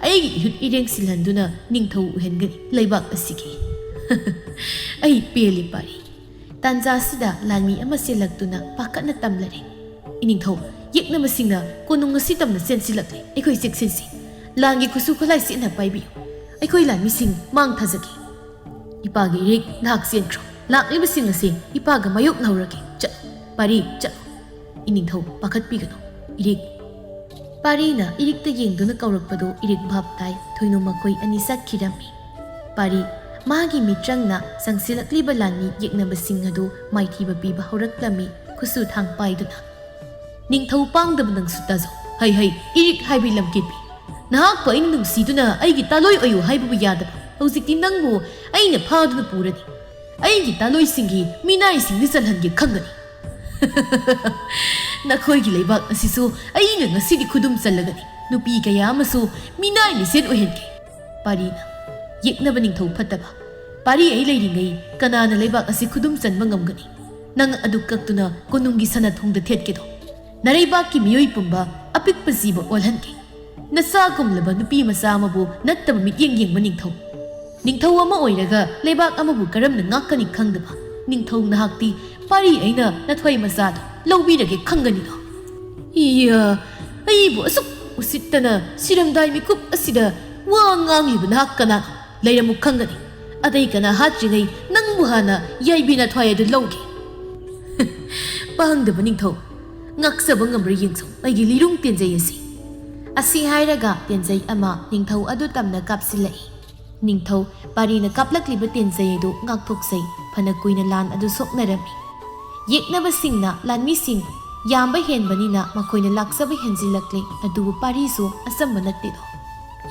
ꯑꯩꯒꯤ ꯏꯍꯨꯠ ꯏꯔꯦꯡ ꯁꯤꯜꯍꯟꯗꯨꯅ ꯅꯤꯡꯊꯧ ꯑꯣꯏꯍꯟꯒꯅꯤ ꯂꯩꯕꯥꯛ ꯑꯁꯤꯒꯤ꯫" "ꯑꯩ ꯄꯦꯜꯂꯤ ꯄꯥꯔꯤ꯫" ꯇꯥꯟꯖꯥꯁꯤꯗ ꯂꯥꯟꯃꯤ ꯑꯃ ꯆꯦꯜꯂꯛꯇꯨꯅ ꯄꯥꯈꯠꯅ ꯇꯝꯂꯔꯦ꯫ "ꯏꯅꯤꯡꯊꯧ, ꯌꯦꯛꯅꯕꯁꯤꯡꯅ ꯀꯣꯅꯨꯡ ꯑꯁꯤ ꯇꯝꯅ ꯆꯦꯟꯁꯤꯜꯂꯛꯂꯦ꯫ ꯑꯩꯈꯣꯏ ꯆꯦꯛꯁꯤꯟꯁꯤ꯫ ꯂꯥꯟꯒꯤ ꯈꯨꯠꯁꯨ ꯈꯨꯠꯂꯥꯏ ꯆꯦꯠꯅ ꯄꯥꯏꯕꯤꯌꯨ꯫ ꯑꯩꯈꯣꯏ ꯂꯥꯟꯃꯤꯁꯤꯡ ꯃꯥꯡ ꯊꯥꯖꯒꯦ꯫ ꯏꯄꯥꯒꯤ ꯏꯔꯤꯛ ꯅꯍꯥꯛ ꯆꯦꯟꯈ꯭ꯔꯣ꯫ ꯂꯥꯛꯂꯤꯕꯁꯤꯡ ꯑꯁꯤ ꯏꯄꯥꯒ ꯃꯥꯌꯣꯛꯅꯍꯧꯔꯒꯦ꯫ ꯆꯠꯂꯣ, ꯄꯥꯔꯤ, ꯆꯠꯂꯣ꯫" "ꯏꯅꯤꯡꯊꯧ, ꯄꯥꯈꯠꯄꯤꯒꯅꯨ꯫ ꯏꯔꯤꯛ꯫" ꯄꯥꯔꯤꯅ ꯏꯔꯤꯛꯇ ꯌꯦꯡꯗꯨꯅ ꯀꯧꯔꯛꯄꯗꯨ ꯏꯔꯤꯛ ꯚꯥꯞ ꯇꯥꯏ꯫ ꯊꯣꯏꯅꯨ ꯃꯈꯣꯏ ꯑꯅꯤ ꯆꯠꯈꯤꯔꯝꯃꯤ꯫ ꯄꯥꯔꯤ꯫ ꯃꯥꯒꯤ ꯃꯤꯇ꯭ꯔꯪꯅ ꯆꯪꯁꯤꯜꯂꯛꯂꯤꯕ ꯂꯥꯟꯃꯤ ꯌꯦꯛꯅꯕꯁꯤꯡ ꯑꯗꯨ ꯃꯥꯏꯊꯤꯕ ꯄꯤꯕ ꯍꯧꯔꯛꯂꯝꯃꯤ, ꯈꯨꯠꯁꯨ ꯊꯥꯡ ꯄꯥꯏꯗꯨꯅ꯫ "ꯅꯤꯡꯊꯧ ꯄꯥꯡꯗꯕ ꯅꯪꯁꯨ ꯇꯥꯖꯧ꯫ ꯍꯩ ꯍꯩ, ꯏꯔꯤꯛ ꯍꯥꯏꯕꯤ ꯂꯝꯀꯦꯠꯄꯤ꯫ ꯅꯍꯥꯛꯄꯨ ꯑꯩꯅ ꯅꯨꯡꯁꯤꯗꯨꯅ ꯑꯩꯒꯤ ꯇꯥꯂꯣꯏ ꯑꯣꯏꯌꯨ ꯍꯥꯏꯕꯕꯨ ꯌꯥꯗꯕ꯫ ꯍꯧꯖꯤꯛꯇꯤ ꯅꯪꯕꯨ ꯑꯩꯅ ꯐꯥꯗꯨꯅ ꯄꯨꯔꯅꯤ꯫ ꯑꯩꯒꯤ ꯇꯥꯂꯣꯏꯁꯤꯡꯒꯤ ꯃꯤꯅꯥꯏꯁꯤꯡꯗ ꯆꯜꯍꯟꯒꯦ ꯈꯪꯒꯅꯤ꯫" "ꯅꯈꯣꯏꯒꯤ ꯂꯩꯕꯥꯛ ꯑꯁꯤꯁꯨ ꯑꯩꯅ ꯉꯁꯤꯗꯤ ꯈꯨꯗꯨꯝ ꯆꯜꯂꯒꯅꯤ꯫ ꯅꯨꯄꯤ ꯀꯌꯥ ꯑꯃꯁꯨ ꯃꯤꯅꯥꯏ ꯃꯤꯁꯦꯟ ꯑꯣꯏꯍꯟꯒꯦ꯫" ꯄꯥꯔꯤꯅ꯫ "ꯌꯦꯛꯅꯕ ꯅꯤꯡꯊꯧ ꯐꯠꯇꯕ, ꯄꯥꯔꯤ ꯑꯩ ꯂꯩꯔꯤꯉꯩ ꯀꯅꯥꯅ ꯂꯩꯕꯥꯛ ꯑꯁꯤ ꯈꯨꯗꯨꯝ ꯆꯟꯕ ꯉꯝꯒꯅꯤ? ꯅꯪ ꯑꯗꯨ ꯀꯛꯇꯨꯅ ꯀꯣꯅꯨꯡꯒꯤ ꯁꯅꯥ ꯊꯣꯡꯗ ꯊꯦꯠꯀꯦꯗꯣ꯫ ꯅꯔꯩꯕꯥꯛꯀꯤ ꯃꯤꯑꯣꯏ ꯄꯨꯝꯕ ꯑꯄꯤꯛꯄ ꯖꯤꯕ ꯑꯣꯜꯍꯟꯒꯦ꯫ ꯅꯆꯥꯒꯨꯝꯂꯕ ꯅꯨꯄꯤ ꯃꯆꯥ ꯑꯃꯕꯨ ꯅꯠꯇꯕ ꯃꯤꯠꯌꯦꯡ ꯌꯦꯡꯕ ꯅꯤꯡꯊꯧ꯫ ꯅꯤꯡꯊꯧ ꯑꯃ ꯑꯣꯏꯔꯒ ꯂꯩꯕꯥꯛ ꯑꯃꯕꯨ ꯀꯔꯝꯅ ꯉꯥꯛꯀꯅꯤ ꯈꯪꯗꯕ ꯅꯤꯡꯊꯧ ꯅꯍꯥꯛꯇꯤ ꯄꯥꯔꯤ ꯑꯩꯅ ꯅꯊ꯭ꯋꯥꯏ ꯃꯆꯥꯗꯣ ꯂꯧꯕꯤꯔꯒꯦ ꯈꯪꯒꯅꯤꯗꯣ꯫" "ꯏꯌꯥ, ꯑꯩꯕꯨ ꯑꯁꯨꯛ "ꯎꯁꯤꯠꯇꯅ ꯁꯤꯔꯝꯗꯥꯏ ꯃꯤꯀꯨꯞ ꯑꯁꯤꯗ ꯋꯥ ꯉꯥꯡꯂꯤꯕ ꯅꯍꯥꯛ ꯀꯅꯥꯅꯣ? ꯂꯩꯔꯝꯃꯨ ꯈꯪꯒꯅꯤ꯫ ꯑꯇꯩ ꯀꯅꯥ ꯍꯥꯠꯇ꯭ꯔꯤꯉꯩ ꯅꯪꯕꯨ ꯍꯥꯟꯅ ꯌꯥꯏꯕꯤ ꯅꯊ꯭ꯋꯥꯏ ꯑꯗꯨ ꯂꯧꯒꯦ꯫" "ꯄꯥꯡꯗꯕ ꯅꯤꯡꯊꯧ, ꯉꯥꯛꯆꯕ ꯉꯝꯕ꯭ꯔꯥ ꯌꯦꯡꯁꯧ ꯑꯩꯒꯤ ꯂꯤꯔꯨꯡ ꯇꯦꯟꯖꯩ ꯑꯁꯤ꯫" ꯑꯁꯤ ꯍꯥꯏꯔꯒ ꯇꯦꯟꯖꯩ ꯑꯃ ꯅꯤꯡꯊꯧ ꯑꯗꯨ ꯇꯝꯅ ꯀꯥꯞꯁꯤꯜꯂꯛꯏ꯫ ꯅꯤꯡꯊꯧ ꯄꯥꯔꯤꯅ ꯀꯥꯞꯂꯛꯂꯤꯕ ꯇꯦꯟꯖꯩ ꯑꯗꯨ ꯉꯥꯛꯊꯣꯛꯆꯩ꯫ ꯐꯅ ꯀꯨꯏꯅ ꯂꯥꯟ ꯑꯗꯨ ꯁꯣꯛꯅꯔꯝꯃꯤ꯫ ꯌꯦꯛꯅꯕꯁꯤꯡꯅ ꯂꯥꯟꯃꯤꯁꯤꯡ ꯌꯥꯝꯕ ꯍꯦꯟꯕꯅꯤꯅ ꯃꯈꯣꯏꯅ ꯂꯥꯛꯆꯕ ꯍꯦꯟꯖꯤꯜꯂꯛꯂꯦ, ꯑꯗꯨꯕꯨ ꯄꯥꯔꯤꯁꯨ ꯑꯆꯝꯕ ꯅꯠꯇꯦꯗꯣ꯫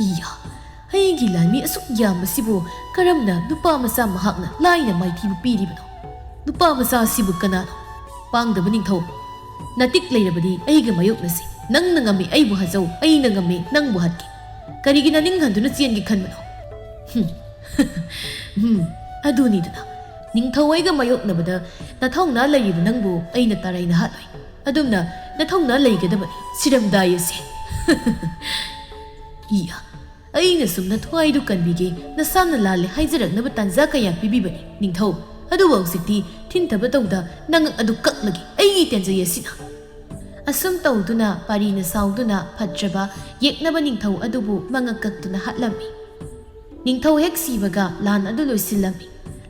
"ꯏꯌꯥ, ꯑꯩꯒꯤ ꯂꯥꯟꯃꯤ ꯑꯁꯨꯛ ꯌꯥꯝꯕꯁꯤꯕꯨ ꯀꯔꯝꯅ ꯅꯨꯄꯥ ꯃꯆꯥ ꯃꯍꯥꯛꯅ ꯂꯥꯏꯅ ꯃꯥꯏꯊꯤꯕ ꯄꯤꯔꯤꯕꯅꯣ? ꯅꯨꯄꯥ ꯃꯆꯥ ꯑꯁꯤꯕꯨ ꯀꯅꯥꯅꯣ? ꯄꯥꯡꯗꯕ ꯅꯤꯡꯊꯧ, ꯅꯇꯤꯛ ꯂꯩꯔꯕꯗꯤ ꯑꯩꯒ ꯃꯥꯌꯣꯛꯅꯁꯤ꯫ ꯅꯪꯅ ꯉꯝꯃꯤ ꯑꯩꯕꯨ ꯍꯥꯠꯆꯧ, ꯑꯩꯅ ꯉꯝꯃꯤ ꯅꯪꯕꯨ ꯍꯥꯠꯀꯦ꯫ ꯀꯔꯤꯒꯤ ꯅꯅꯤꯡ ꯍꯟꯗꯨꯅ ꯆꯦꯟꯒꯦ ꯈꯟꯕꯅꯣ?" "ꯍꯨꯝ, ꯍꯨꯝ, ꯑꯗꯨꯅꯤꯗꯅ꯫ ꯅꯤꯡꯊꯧ ꯑꯩꯒ ꯃꯥꯌꯣꯛꯅꯕꯗ ꯅꯊꯧꯅꯥ ꯂꯩꯔꯤꯕ ꯅꯪꯕꯨ ꯑꯩꯅ ꯇꯔꯥꯏꯅ ꯍꯥꯠꯂꯣꯏ꯫ ꯑꯗꯨꯝꯅ ꯅꯊꯧꯅꯥ ꯂꯩꯒꯗꯕꯅꯤ, ꯁꯤꯔꯝꯗꯥꯏ ꯑꯁꯦ꯫" "ꯏꯌꯥ, ꯑꯩꯅ ꯁꯨꯝ ꯅꯊ꯭ꯋꯥꯏꯗꯨ ꯀꯟꯕꯤꯒꯦ, ꯅꯁꯥꯅ ꯂꯥꯜꯂꯦ ꯍꯥꯏꯖꯔꯛꯅꯕ ꯇꯥꯟꯖꯥ ꯀꯌꯥ ꯄꯤꯕꯤꯕꯅꯤ ꯅꯤꯡꯊꯧ꯫ ꯑꯗꯨꯕꯨ ꯍꯧꯖꯤꯛꯇꯤ ꯊꯤꯟꯊꯕ ꯇꯧꯗ ꯅꯉꯛ ꯑꯗꯨ ꯀꯛꯂꯒꯦ ꯑꯩꯒꯤ ꯇꯦꯟꯖꯩ ꯑꯁꯤꯅ꯫" ꯑꯁꯨꯝ ꯇꯧꯗꯨꯅ ꯄꯥꯔꯤꯅ ꯁꯥꯎꯗꯨꯅ ꯐꯠꯇ꯭ꯔꯕ ꯌꯦꯛꯅꯕ ꯅꯤꯡꯊꯧ ꯑꯗꯨꯕꯨ ꯃꯉꯛ ꯀꯛꯇꯨꯅ ꯍꯥꯠꯂꯝꯃꯤ꯫ ꯅꯤꯡꯊꯧ ꯍꯦꯛ ꯁꯤꯕꯒ ꯂꯥꯟ ꯑꯗꯨ ꯂꯣꯏꯁꯤꯜꯂꯝꯃꯤ꯫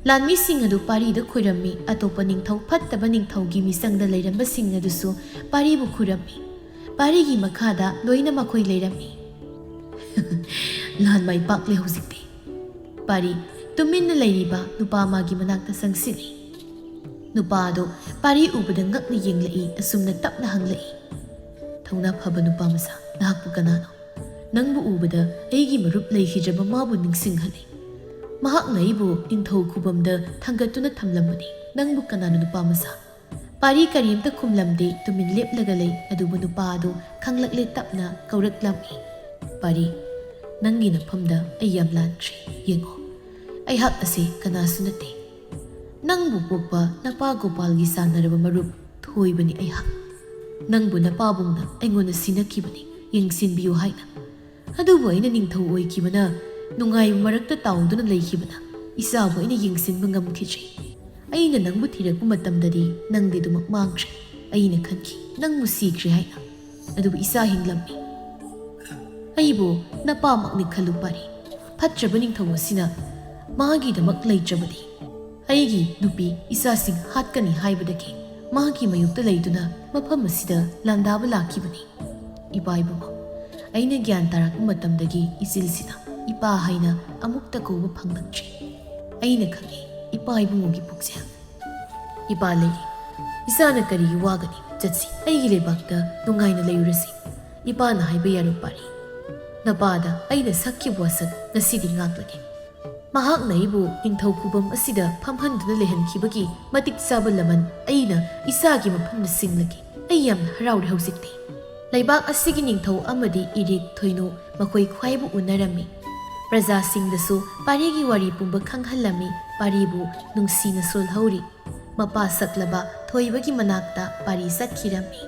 ꯂꯥꯟꯃꯤꯁꯤꯡ ꯑꯗꯨ ꯄꯥꯔꯤꯗ ꯈꯨꯔꯝꯃꯤ, ꯑꯇꯣꯞꯄ ꯅꯤꯡꯊꯧ ꯐꯠꯇꯕ ꯅꯤꯡꯊꯧꯒꯤ ꯃꯤꯆꯪꯗ ꯂꯩꯔꯝꯕꯁꯤꯡ ꯑꯗꯨꯁꯨ ꯄꯥꯔꯤꯕꯨ ꯈꯨꯔꯝꯃꯤ꯫ ꯄꯥꯔꯤꯒꯤ ꯃꯈꯥꯗ ꯂꯣꯏꯅ ꯃꯈꯣꯏ ꯂꯩꯔꯝꯃꯤ꯫ "ꯂꯥꯟ ꯃꯥꯏ ꯄꯥꯛꯂꯦ ꯍꯧꯖꯤꯛꯇꯤ꯫" ꯄꯥꯔꯤ ꯇꯨꯃꯤꯟꯅ ꯂꯩꯔꯤꯕ ꯅꯨꯄꯥ ꯑꯃꯒꯤ ꯃꯅꯥꯛꯇ ꯆꯪꯁꯤꯜꯂꯤ꯫ ꯅꯨꯄꯥ ꯑꯗꯨ ꯄꯥꯔꯤ ꯎꯕꯗ ꯉꯛꯅ ꯌꯦꯡꯂꯛꯏ, ꯑꯁꯨꯝꯅ ꯇꯞꯅ ꯍꯪꯂꯛꯏ, "ꯊꯧꯅꯥ ꯐꯕ ꯅꯨꯄꯥ ꯃꯆꯥ, ꯅꯍꯥꯛꯄꯨ ꯀꯅꯥꯅꯣ? ꯅꯪꯕꯨ ꯎꯕꯗ ꯑꯩꯒꯤ ꯃꯔꯨꯞ ꯂꯩꯈꯤꯗ꯭ꯔꯕ ꯃꯥꯕꯨ ꯅꯤꯡꯁꯤꯡꯍꯜꯂꯤ꯫ ꯃꯍꯥꯛꯅ ꯑꯩꯕꯨ ꯅꯤꯡꯊꯧ ꯈꯨꯕꯝꯗ ꯊꯥꯡꯒꯠꯇꯨꯅ ꯊꯝꯂꯝꯕꯅꯤ꯫ ꯅꯪꯕꯨ ꯀꯅꯥꯅꯣ, ꯅꯨꯄꯥ ꯃꯆꯥ?" ꯄꯥꯔꯤ ꯀꯔꯤꯝꯇ ꯈꯨꯝꯂꯝꯗꯦ, ꯇꯨꯃꯤꯟ ꯂꯦꯞꯂꯒ ꯂꯩ꯫ ꯑꯗꯨꯕꯨ ꯅꯨꯄꯥ ꯑꯗꯨ ꯈꯪꯂꯛꯂꯦ, ꯇꯞꯅ ꯀꯧꯔꯛꯂꯝꯃꯤ, "ꯄꯥꯔꯤ, ꯅꯪꯒꯤ ꯅꯐꯝꯗ ꯑꯩ ꯌꯥꯝ ꯂꯥꯟꯈ꯭ꯔꯦ꯫ ꯌꯦꯡꯉꯣ, ꯑꯩꯍꯥꯛ ꯑꯁꯤ ꯀꯅꯥꯁꯨ ꯅꯠꯇꯦ꯫ ꯅꯪꯕꯨ ꯄꯣꯛꯄ ꯅꯄꯥ ꯒꯣꯄꯥꯜꯒꯤ ꯆꯥꯟꯅꯔꯕ ꯃꯔꯨꯞ ꯊꯣꯏꯕꯅꯤ ꯑꯩꯍꯥꯛ꯫ ꯅꯪꯕꯨ ꯅꯄꯥꯕꯨꯡꯅ ꯑꯩꯉꯣꯟꯗ ꯁꯤꯟꯅꯈꯤꯕꯅꯤ, ꯌꯦꯡꯁꯤꯟꯕꯤꯌꯨ ꯍꯥꯏꯅ꯫ ꯑꯗꯨꯕꯨ ꯑꯩꯅ ꯅꯤꯡꯊꯧ ꯑꯣꯏꯈꯤꯕꯅ, ꯅꯨꯡꯉꯥꯏꯕ ꯃꯔꯛꯇ ꯇꯥꯎꯗꯨꯅ ꯂꯩꯈꯤꯕꯅ, ꯏꯆꯥꯕꯨ ꯑꯩꯅ ꯌꯦꯡꯁꯤꯟꯕ ꯉꯝꯈꯤꯗ꯭ꯔꯦ꯫ ꯑꯩꯅ ꯅꯪꯕꯨ ꯊꯤꯔꯛꯄ ꯃꯇꯝꯗꯗꯤ ꯅꯪꯗꯤ ꯑꯗꯨꯃꯛ ꯃꯥꯡꯈ꯭ꯔꯦ꯫ ꯑꯩꯅ ꯈꯟꯈꯤ ꯅꯪꯕꯨ ꯁꯤꯈ꯭ꯔꯦ ꯍꯥꯏꯅ꯫ ꯑꯗꯨꯕꯨ ꯏꯆꯥ ꯍꯤꯡꯂꯝꯃꯤ꯫ ꯑꯩꯕꯨ ꯅꯄꯥꯃꯛꯅꯤ ꯈꯜꯂꯨ ꯄꯥꯔꯤ꯫ ꯐꯠꯇ꯭ꯔꯕ ꯅꯤꯡꯊꯧ ꯑꯁꯤꯅ ꯃꯥꯒꯤꯗꯃꯛ ꯂꯩꯇ꯭ꯔꯕꯗꯤ ꯑꯩꯒꯤ ꯅꯨꯄꯤ ꯏꯆꯥꯁꯤꯡ ꯍꯥꯠꯀꯅꯤ ꯍꯥꯏꯕꯗꯒꯤ ꯃꯥꯒꯤ ꯃꯥꯌꯣꯛꯇ ꯂꯩꯗꯨꯅ ꯃꯐꯝ ꯑꯁꯤꯗ ꯂꯥꯟꯗꯥꯕ ꯂꯥꯛꯈꯤꯕꯅꯤ꯫ ꯏꯄꯥ ꯏꯕꯨꯡꯉꯣ, ꯑꯩꯅ ꯒ꯭ꯌꯥꯟ ꯇꯥꯔꯛꯄ ꯃꯇꯝꯗꯒꯤ ꯏꯆꯤꯜꯁꯤꯅ ꯏꯄꯥ ꯍꯥꯏꯅ ꯑꯃꯨꯛꯇ ꯀꯧꯕ ꯐꯪꯂꯛꯇ꯭ꯔꯤ꯫ ꯑꯩꯅ ꯈꯪꯏ ꯏꯄꯥ ꯏꯕꯨꯡꯉꯣꯒꯤ ꯄꯨꯛꯆꯦꯜ꯫ ꯏꯄꯥ ꯂꯩꯔꯤ, ꯏꯆꯥꯅ ꯀꯔꯤꯒꯤ ꯋꯥꯒꯅꯤ? ꯆꯠꯁꯤ, ꯑꯩꯒꯤ ꯂꯩꯕꯥꯛꯇ ꯅꯨꯡꯉꯥꯏꯅ ꯂꯩꯔꯨꯔꯁꯤ꯫ ꯏꯄꯥꯅ ꯍꯥꯏꯕ ꯌꯥꯔꯣꯏ ꯄꯥꯔꯤ꯫ ꯅꯄꯥꯗ ꯑꯩꯅ ꯁꯛꯈꯤꯕ ꯋꯥꯁꯛ ꯉꯁꯤꯗꯤ ꯉꯥꯛꯂꯒꯦ꯫ ꯃꯍꯥꯛꯅ ꯑꯩꯕꯨ ꯅꯤꯡꯊꯧ ꯈꯨꯕꯝ ꯑꯁꯤꯗ ꯐꯝꯍꯟꯗꯨꯅ ꯂꯩꯍꯟꯈꯤꯕꯒꯤ ꯃꯇꯤꯛ ꯆꯥꯕ ꯂꯃꯟ ꯑꯩꯅ ꯏꯆꯥꯒꯤ ꯃꯐꯝꯗ ꯁꯤꯡꯂꯒꯦ꯫ ꯑꯩ ꯌꯥꯝꯅ ꯍꯔꯥꯎꯔꯦ ꯍꯧꯖꯤꯛꯇꯤ꯫ ꯂꯩꯕꯥꯛ ꯑꯁꯤꯒꯤ ꯅꯤꯡꯊꯧ ꯑꯃꯗꯤ ꯏꯔꯤꯛ ꯊꯣꯏꯅꯨ ꯃꯈꯣꯏ ꯈ꯭ꯋꯥꯏꯕꯨ ꯎꯅꯔꯝꯃꯤ꯫ ꯄ꯭ꯔꯖꯥꯁꯤꯡꯗꯁꯨ ꯄꯥꯔꯤꯒꯤ ꯋꯥꯔꯤ ꯄꯨꯝꯕ ꯈꯪꯍꯜꯂꯝꯃꯤ꯫ ꯄꯥꯔꯤꯕꯨ ꯅꯨꯡꯁꯤꯅ ꯁꯣꯜꯍꯧꯔꯤ꯫ ꯃꯄꯥ ꯁꯛꯂꯕ ꯊꯣꯏꯕꯒꯤ ꯃꯅꯥꯛꯇ ꯄꯥꯔꯤ ꯆꯠꯈꯤꯔꯝꯃꯤ꯫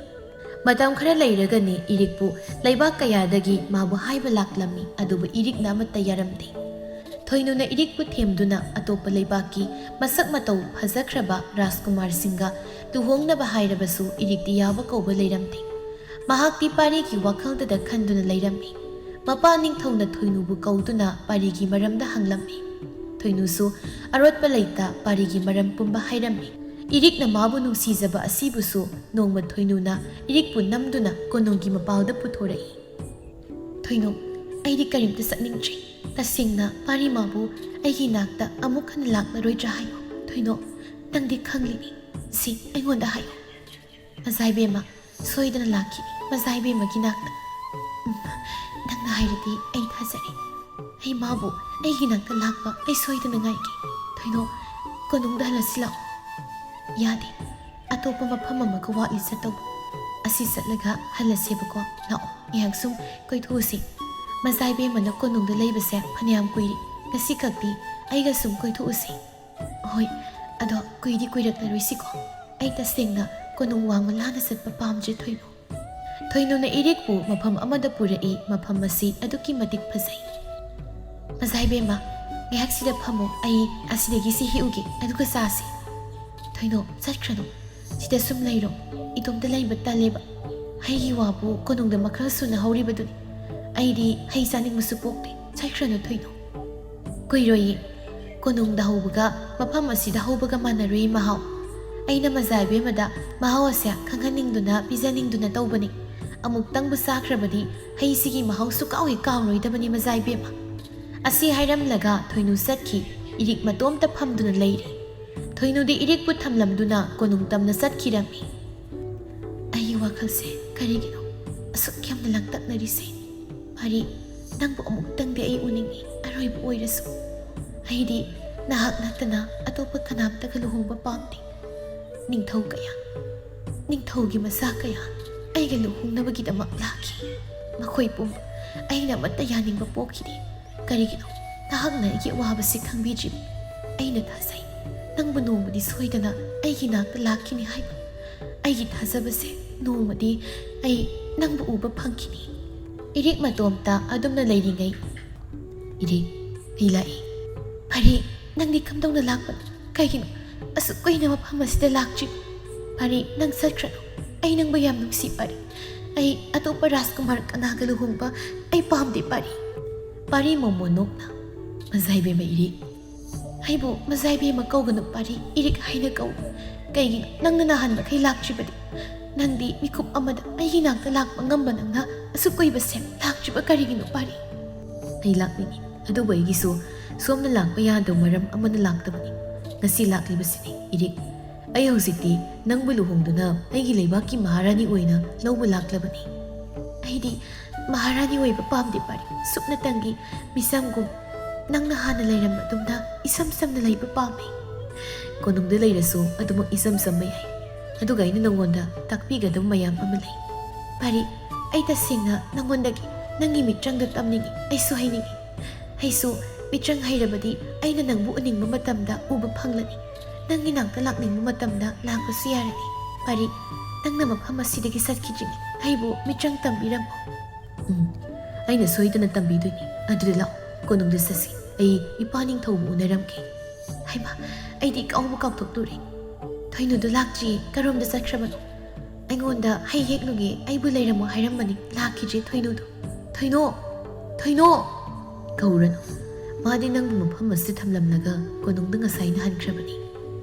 ꯃꯇꯝ ꯈꯔ ꯂꯩꯔꯒꯅꯤ ꯏꯔꯤꯛꯄꯨ ꯂꯩꯕꯥꯛ ꯀꯌꯥꯗꯒꯤ ꯃꯥꯕꯨ ꯍꯥꯏꯕ ꯂꯥꯛꯂꯝꯃꯤ, ꯑꯗꯨꯕꯨ ꯏꯔꯤꯛꯅ ꯑꯃꯠꯇ ꯌꯥꯔꯝꯗꯦ꯫ ꯊꯣꯏꯅꯨꯅ ꯏꯔꯤꯛꯄꯨ ꯊꯦꯝꯗꯨꯅ ꯑꯇꯣꯞꯄ ꯂꯩꯕꯥꯛꯀꯤ ꯃꯁꯛ ꯃꯇꯧ ꯐꯖꯈ꯭ꯔꯕ ꯔꯥꯖꯀꯨꯃꯥꯔꯁꯤꯡꯒ ꯂꯨꯍꯣꯡꯅꯕ ꯍꯥꯏꯔꯕꯁꯨ ꯏꯔꯤꯛꯇꯤ ꯌꯥꯕ ꯀꯧꯕ ꯂꯩꯔꯝꯗꯦ꯫ ꯃꯍꯥꯛꯇꯤ ꯄꯥꯔꯤꯒꯤ ꯋꯥꯈꯜꯗꯗ ꯈꯟꯗꯨꯅ ꯂꯩꯔꯝꯃꯤ꯫ ꯃꯄꯥ ꯅꯤꯡꯊꯧꯅ ꯊꯣꯏꯅꯨꯕꯨ ꯀꯧꯗꯨꯅ ꯄꯥꯔꯤꯒꯤ ꯃꯔꯝꯗ ꯍꯪꯂꯝꯃꯤ꯫ ꯊꯣꯏꯅꯨꯁꯨ ꯑꯔꯣꯠꯄ ꯂꯩꯇ ꯄꯥꯔꯤꯒꯤ ꯃꯔꯝ ꯄꯨꯝꯕ ꯍꯥꯏꯔꯝꯃꯤ꯫ ꯏꯔꯤꯛꯅ ꯃꯥꯕꯨ ꯅꯨꯡꯁꯤꯖꯕ ꯑꯁꯤꯕꯨꯁꯨ ꯅꯣꯡꯃ ꯊꯣꯏꯅꯨꯅ ꯏꯔꯤꯛꯄꯨ ꯅꯝꯗꯨꯅ ꯀꯣꯅꯨꯡꯒꯤ ꯃꯄꯥꯜꯗ ꯄꯨꯊꯣꯔꯛꯏ꯫ "ꯊꯣꯏꯅꯨ, ꯑꯩꯗꯤ ꯀꯔꯤꯝꯇ ꯆꯠꯅꯤꯡꯗ꯭ꯔꯤ꯫ ꯇꯁꯦꯡꯅ ꯄꯥꯔꯤ ꯃꯥꯕꯨ ꯑꯩꯒꯤ ꯅꯥꯛꯇ ꯑꯃꯨꯛ ꯍꯟꯅ ꯂꯥꯛꯂꯔꯣꯏꯗ꯭ꯔꯥ ꯍꯥꯏꯌꯨ꯫ ꯊꯣꯏꯅꯨ, ꯅꯪꯗꯤ ꯈꯪꯂꯤꯅꯤ꯫ ꯁꯤ ꯑꯩꯉꯣꯟꯗ ꯍꯥꯏꯌꯨ꯫ ꯃꯖꯥꯏꯕꯦꯝꯃ ꯁꯣꯏꯗꯅ ꯂꯥꯛꯈꯤꯅꯤ ꯃꯖꯥꯏꯕꯦꯝꯃꯒꯤ ꯅꯥꯛꯇ꯫ ꯎꯝ, ꯅꯪꯅ ꯍꯥꯏꯔꯗꯤ ꯑꯩ ꯊꯥꯖꯔꯦ꯫ ꯑꯩ ꯃꯥꯕꯨ ꯑꯩꯒꯤ ꯅꯥꯛꯇ ꯂꯥꯛꯄ ꯑꯩ ꯁꯣꯏꯗꯅ ꯉꯥꯏꯒꯦ꯫ ꯊꯣꯏꯅꯨ, ꯀꯣꯅꯨꯡꯗ ꯍꯜꯂꯁꯤ ꯂꯥꯛꯑꯣ꯫" "ꯌꯥꯗꯦ꯫ ꯑꯇꯣꯞꯄ ꯃꯐꯝ ꯑꯃꯒ ꯋꯥꯠꯂꯤ ꯆꯠꯇꯧꯕ꯫ ꯑꯁꯤ ꯆꯠꯂꯒ ꯍꯜꯂꯁꯦꯕꯀꯣ꯫ ꯂꯥꯛꯑꯣ, ꯉꯥꯏꯍꯥꯛ ꯁꯨꯝ ꯀꯣꯏꯊꯣꯛꯎꯁꯤ꯫ ꯃꯖꯥꯏꯕꯦꯝꯃꯅ ꯀꯣꯅꯨꯡꯗ ꯂꯩꯕꯁꯦ ꯐꯅꯌꯥꯝ ꯀꯨꯏꯔꯦ꯫ ꯉꯁꯤ ꯈꯛꯇꯤ ꯑꯩꯒ ꯁꯨꯝ ꯀꯣꯏꯊꯣꯛꯎꯁꯤ꯫" "ꯍꯣꯏ, ꯑꯗꯣ ꯀꯨꯏꯗꯤ ꯀꯨꯏꯔꯛꯂꯔꯣꯏꯁꯤꯀꯣ꯫ ꯑꯩ ꯇꯁꯦꯡꯅ ꯀꯣꯅꯨꯡ ꯋꯥꯡꯃ ꯂꯥꯟꯅ ꯆꯠꯄ ꯄꯥꯝꯗ꯭ꯔꯦ ꯊꯣꯏꯅꯨ꯫" ꯊꯣꯏꯅꯨꯅ ꯏꯔꯤꯛꯄꯨ ꯃꯐꯝ ꯑꯃꯗ ꯄꯨꯔꯛꯏ꯫ ꯃꯐꯝ ꯑꯁꯤ ꯑꯗꯨꯛꯀꯤ ꯃꯇꯤꯛ ꯐꯖꯩ꯫ "ꯃꯖꯥꯏꯕꯦꯝꯃ, ꯉꯥꯏꯍꯥꯛꯁꯤꯗ ꯐꯝꯃꯣ, ꯑꯩ ꯑꯁꯤꯗꯒꯤ ꯁꯤ ꯍꯦꯛꯎꯒꯦ, ꯑꯗꯨꯒ ꯆꯥꯁꯤ꯫" "ꯊꯣꯏꯅꯨ, ꯆꯠꯈ꯭ꯔꯅꯨ꯫ ꯁꯤꯗ ꯁꯨꯝ ꯂꯩꯔꯣ꯫ ꯏꯇꯣꯝꯇ ꯂꯩꯕ ꯇꯜꯂꯦꯕ꯫ ꯍꯩꯒꯤ ꯋꯥꯕꯨ ꯀꯣꯅꯨꯡꯗ ꯃꯈꯜ ꯁꯨꯅ ꯍꯧꯔꯤꯕꯗꯨꯅꯤ꯫ ꯑꯩꯗꯤ ꯍꯩ ꯆꯥꯅꯤꯡꯕꯁꯨ ꯄꯣꯛꯇꯦ꯫ ꯆꯠꯈ꯭ꯔꯅꯨ ꯊꯣꯏꯅꯨ꯫ ꯀꯨꯏꯔꯣꯏꯌꯦ꯫ ꯀꯣꯅꯨꯡꯗ ꯍꯧꯕꯒ ꯃꯐꯝ ꯑꯁꯤꯗ ꯍꯧꯕꯒ ꯃꯥꯟꯅꯔꯣꯏ ꯃꯍꯥꯎ꯫ ꯑꯩꯅ ꯃꯖꯥ ꯏꯕꯦꯝꯃꯗ ꯃꯍꯥꯎ ꯑꯁꯦ ꯈꯪꯍꯟꯅꯤꯡꯗꯨꯅ ꯄꯤꯖꯅꯤꯡꯗꯨꯅ ꯇꯧꯕꯅꯤ꯫ ꯑꯃꯨꯛꯇꯪꯕꯨ ꯆꯥꯈ꯭ꯔꯕꯗꯤ ꯍꯩꯁꯤꯒꯤ ꯃꯍꯥꯎ ꯁꯨꯛꯀꯥꯎ ꯍꯦꯛ ꯀꯥꯎꯔꯣꯏꯗꯕꯅꯤ ꯃꯖꯥ ꯏꯕꯦꯝꯃ꯫ ꯑꯁꯤ ꯍꯥꯏꯔꯝꯂꯒ ꯊꯣꯏꯅꯨ ꯆꯠꯈꯤ꯫ ꯏꯔꯤꯛ ꯃꯇꯣꯝꯇ ꯐꯝꯗꯨꯅ ꯂꯩꯔꯤ꯫ ꯊꯣꯏꯅꯨꯗꯤ ꯏꯔꯤꯛꯄꯨ ꯊꯝꯂꯝꯗꯨꯅ ꯀꯣꯅꯨꯡ ꯇꯝꯅ ꯆꯠꯈꯤꯔꯝꯃꯤ꯫ ꯑꯩꯒꯤ ꯋꯥꯈꯜꯁꯦ ꯀꯔꯤꯒꯤꯅꯣ ꯑꯁꯨꯛ ꯌꯥꯝꯅ ꯂꯥꯡꯇꯛꯅꯔꯤꯁꯦ? ꯄꯥꯔꯤ, ꯅꯪꯕꯨ ꯑꯃꯨꯛꯇꯪꯗꯤ ꯑꯩ ꯎꯅꯤꯡꯏ, ꯑꯔꯣꯏꯕ ꯑꯣꯏꯔꯁꯨ꯫ ꯑꯩꯗꯤ ꯅꯍꯥꯛ ꯅꯠꯇꯅ ꯑꯇꯣꯞꯄ ꯀꯅꯥꯝꯇꯒ ꯂꯨꯍꯣꯡꯕ ꯄꯥꯝꯗꯦ꯫ ꯅꯤꯡꯊꯧ ꯀꯌꯥ, ꯅꯤꯡꯊꯧꯒꯤ ꯃꯆꯥ ꯀꯌꯥ ꯑꯩꯒ ꯂꯨꯍꯣꯡꯅꯕꯒꯤꯗꯃꯛ ꯂꯥꯛꯈꯤ꯫ ꯃꯈꯣꯏ ꯄꯨꯝꯕ ꯑꯩꯅ ꯑꯃꯠꯇ ꯌꯥꯅꯤꯡꯕ ꯄꯣꯛꯈꯤꯗꯦ꯫ ꯀꯔꯤꯒꯤꯅꯣ ꯅꯍꯥꯛꯅ ꯑꯩꯒꯤ ꯑꯋꯥꯕꯁꯤ ꯈꯪꯕꯤꯗ꯭ꯔꯤꯕ? ꯑꯩꯅ ꯊꯥꯖꯩ, ꯅꯪꯕꯨ ꯅꯣꯡꯃꯗꯤ ꯁꯣꯏꯗꯅ ꯑꯩꯒꯤ ꯅꯥꯛꯇ ꯂꯥꯛꯈꯤꯅꯤ ꯍꯥꯏꯕ꯫ ꯑꯩꯒꯤ ꯊꯥꯖꯕꯁꯦ ꯅꯣꯡꯃꯗꯤ ꯑꯩ ꯅꯪꯕꯨ ꯎꯕ ꯐꯪꯈꯤꯅꯤ꯫ ꯏꯔꯤꯛ ꯃꯇꯣꯝꯇ ꯑꯗꯨꯝꯅ ꯂꯩꯔꯤꯉꯩ, ꯏꯔꯤꯛ, ꯑꯩ ꯂꯥꯛꯏ꯫ ꯄꯥꯔꯤ, ꯅꯪꯗꯤ ꯀꯝꯗꯧꯅ ꯂꯥꯛꯄꯅꯣ? ꯀꯩꯒꯤꯅꯣ ꯑꯁꯨꯛ ꯀꯨꯏꯅ ꯃꯐꯝ ꯑꯁꯤꯗ ꯂꯥꯛꯇ꯭ꯔꯤ? ꯄꯥꯔꯤ, ꯅꯪ ꯆꯠꯈ꯭ꯔꯅꯨ꯫ ꯑꯩ ꯅꯪꯕꯨ ꯌꯥꯝ ꯅꯨꯡꯁꯤ ꯄꯥꯔꯤ꯫ ꯑꯩ ꯑꯇꯣꯞꯄ ꯔꯥꯖꯀꯨꯃꯥꯔ ꯀꯅꯥꯒ ꯂꯨꯍꯣꯡꯕ ꯑꯩ ꯄꯥꯝꯗꯦ ꯄꯥꯔꯤ꯫ ꯄꯥꯔꯤ ꯃꯣꯃꯣꯟ ꯅꯣꯛꯅ, ꯃꯖꯥ ꯏꯕꯦꯝꯃ ꯏꯔꯤꯛ, ꯑꯩꯕꯨ ꯃꯖꯥ ꯏꯕꯦꯝꯃ ꯀꯧꯒꯅꯨ ꯄꯥꯔꯤ, ꯏꯔꯤꯛ ꯍꯥꯏꯅ ꯀꯧ꯫ ꯀꯩꯒꯤꯅꯣ ꯅꯪꯅ ꯅꯍꯥꯟ ꯃꯈꯩ ꯂꯥꯛꯇ꯭ꯔꯤꯕꯗꯤ? ꯅꯪꯗꯤ ꯃꯤꯀꯨꯞ ꯑꯃꯗ ꯑꯩꯒꯤ ꯅꯥꯛꯇ ꯂꯥꯛꯄ ꯉꯝꯕ ꯅꯪꯅ ꯑꯁꯨꯛ ꯀꯨꯏꯕꯁꯦ ꯂꯥꯛꯇ꯭ꯔꯤꯕ ꯀꯔꯤꯒꯤꯅꯣ ꯄꯥꯔꯤ? ꯑꯩ ꯂꯥꯛꯅꯤꯡꯏ, ꯑꯗꯨꯕꯨ ꯑꯩꯒꯤꯁꯨ ꯁꯣꯝꯅ ꯂꯥꯛꯄ ꯌꯥꯗꯕ ꯃꯔꯝ ꯑꯃꯅ ꯂꯥꯛꯇꯕꯅꯤ꯫ ꯉꯁꯤ ꯂꯥꯛꯂꯤꯕꯁꯤꯅꯤ ꯏꯔꯤꯛ꯫ ꯑꯩ ꯍꯧꯖꯤꯛꯇꯤ ꯅꯪꯕꯨ ꯂꯨꯍꯣꯡꯗꯨꯅ ꯑꯩꯒꯤ ꯂꯩꯕꯥꯛꯀꯤ ꯃꯍꯥꯔꯥꯅꯤ ꯑꯣꯏꯅ ꯂꯧꯕ ꯂꯥꯛꯂꯕꯅꯤ꯫ ꯑꯩꯗꯤ ꯃꯍꯥꯔꯥꯅꯤ ꯑꯣꯏꯕ ꯄꯥꯝꯗꯦ ꯄꯥꯔꯤ, ꯁꯨꯞꯅꯇꯪꯒꯤ ꯃꯤꯆꯝꯒꯨꯝ ꯅꯪꯅ ꯍꯥꯟꯅ ꯂꯩꯔꯝꯕ ꯑꯗꯨꯝꯅ ꯏꯁꯝ ꯁꯝꯅ ꯂꯩꯕ ꯄꯥꯝꯃꯤ꯫ ꯀꯣꯅꯨꯡꯗ ꯂꯩꯔꯁꯨ ꯑꯗꯨꯃꯛ ꯏꯁꯝ ꯆꯝꯕ ꯌꯥꯏ꯫ ꯑꯗꯨꯒ ꯑꯩꯅ ꯅꯉꯣꯟꯗ ꯇꯥꯛꯄꯤꯒꯗꯕ ꯃꯌꯥꯝ ꯑꯃ ꯂꯩ꯫ ꯄꯥꯔꯤ, ꯑꯩ ꯇꯁꯦꯡꯅ ꯅꯉꯣꯟꯗꯒꯤ ꯅꯪꯒꯤ ꯃꯤꯇ꯭ꯔꯪꯗ ꯇꯝꯅꯤꯡꯏ, ꯑꯩꯁꯨ ꯍꯩꯅꯤꯡꯏ꯫ ꯑꯩꯁꯨ ꯃꯤꯇ꯭ꯔꯪ ꯍꯩꯔꯕꯗꯤ ꯑꯩꯅ ꯅꯪꯕꯨ ꯎꯅꯤꯡꯕ ꯃꯇꯝꯗ ꯎꯕ ꯐꯪꯂꯅꯤ꯫ ꯅꯪꯒꯤ ꯅꯥꯛꯇ ꯂꯥꯛꯅꯤꯡꯕ ꯃꯇꯝꯗ ꯂꯥꯛꯄꯁꯨ ꯌꯥꯔꯅꯤ꯫ ꯄꯥꯔꯤ, ꯅꯪꯅ ꯃꯐꯝ ꯑꯁꯤꯗꯒꯤ ꯆꯠꯈꯤꯗ꯭ꯔꯤꯉꯩ ꯑꯩꯕꯨ ꯃꯤꯇ꯭ꯔꯪ ꯇꯝꯕꯤꯔꯝꯃꯨ꯫ ꯎꯝ, ꯑꯩꯅ ꯁꯣꯏꯗꯅ ꯇꯝꯕꯤꯗꯣꯏꯅꯤ꯫ ꯑꯗꯨꯗꯤ ꯂꯥꯛꯑꯣ, ꯀꯣꯅꯨꯡꯗ ꯆꯠꯁꯤ꯫ ꯑꯩ ꯏꯄꯥ ꯅꯤꯡꯊꯧꯕꯨ ꯎꯅꯔꯝꯒꯦ꯫ ꯍꯩꯃꯥ, ꯑꯩꯗꯤ ꯀꯥꯎꯕ ꯀꯥꯎꯊꯣꯛꯇꯣꯔꯦ꯫ ꯊꯣꯏꯅꯨꯗꯨ ꯂꯥꯛꯇ꯭ꯔꯤꯌꯦ, ꯀꯔꯣꯝꯗ ꯆꯠꯈ꯭ꯔꯕꯅꯣ? ꯑꯩꯉꯣꯟꯗ ꯍꯩ ꯍꯦꯛꯂꯨꯒꯦ, ꯑꯩꯕꯨ ꯂꯩꯔꯝꯃꯣ ꯍꯥꯏꯔꯝꯕꯅꯤ, ꯂꯥꯛꯈꯤꯗ꯭ꯔꯦ ꯊꯣꯏꯅꯨꯗꯨ꯫ "ꯊꯣꯏꯅꯣ! ꯊꯣꯏꯅꯣ!" ꯀꯧꯔꯅꯨ꯫ ꯃꯥꯗꯤ ꯅꯪꯕꯨ ꯃꯐꯝ ꯑꯁꯤꯗ ꯊꯝꯂꯝꯂꯒ ꯀꯣꯅꯨꯡꯗ ꯉꯁꯥꯏꯅ ꯍꯟꯈ꯭ꯔꯕꯅꯤ꯫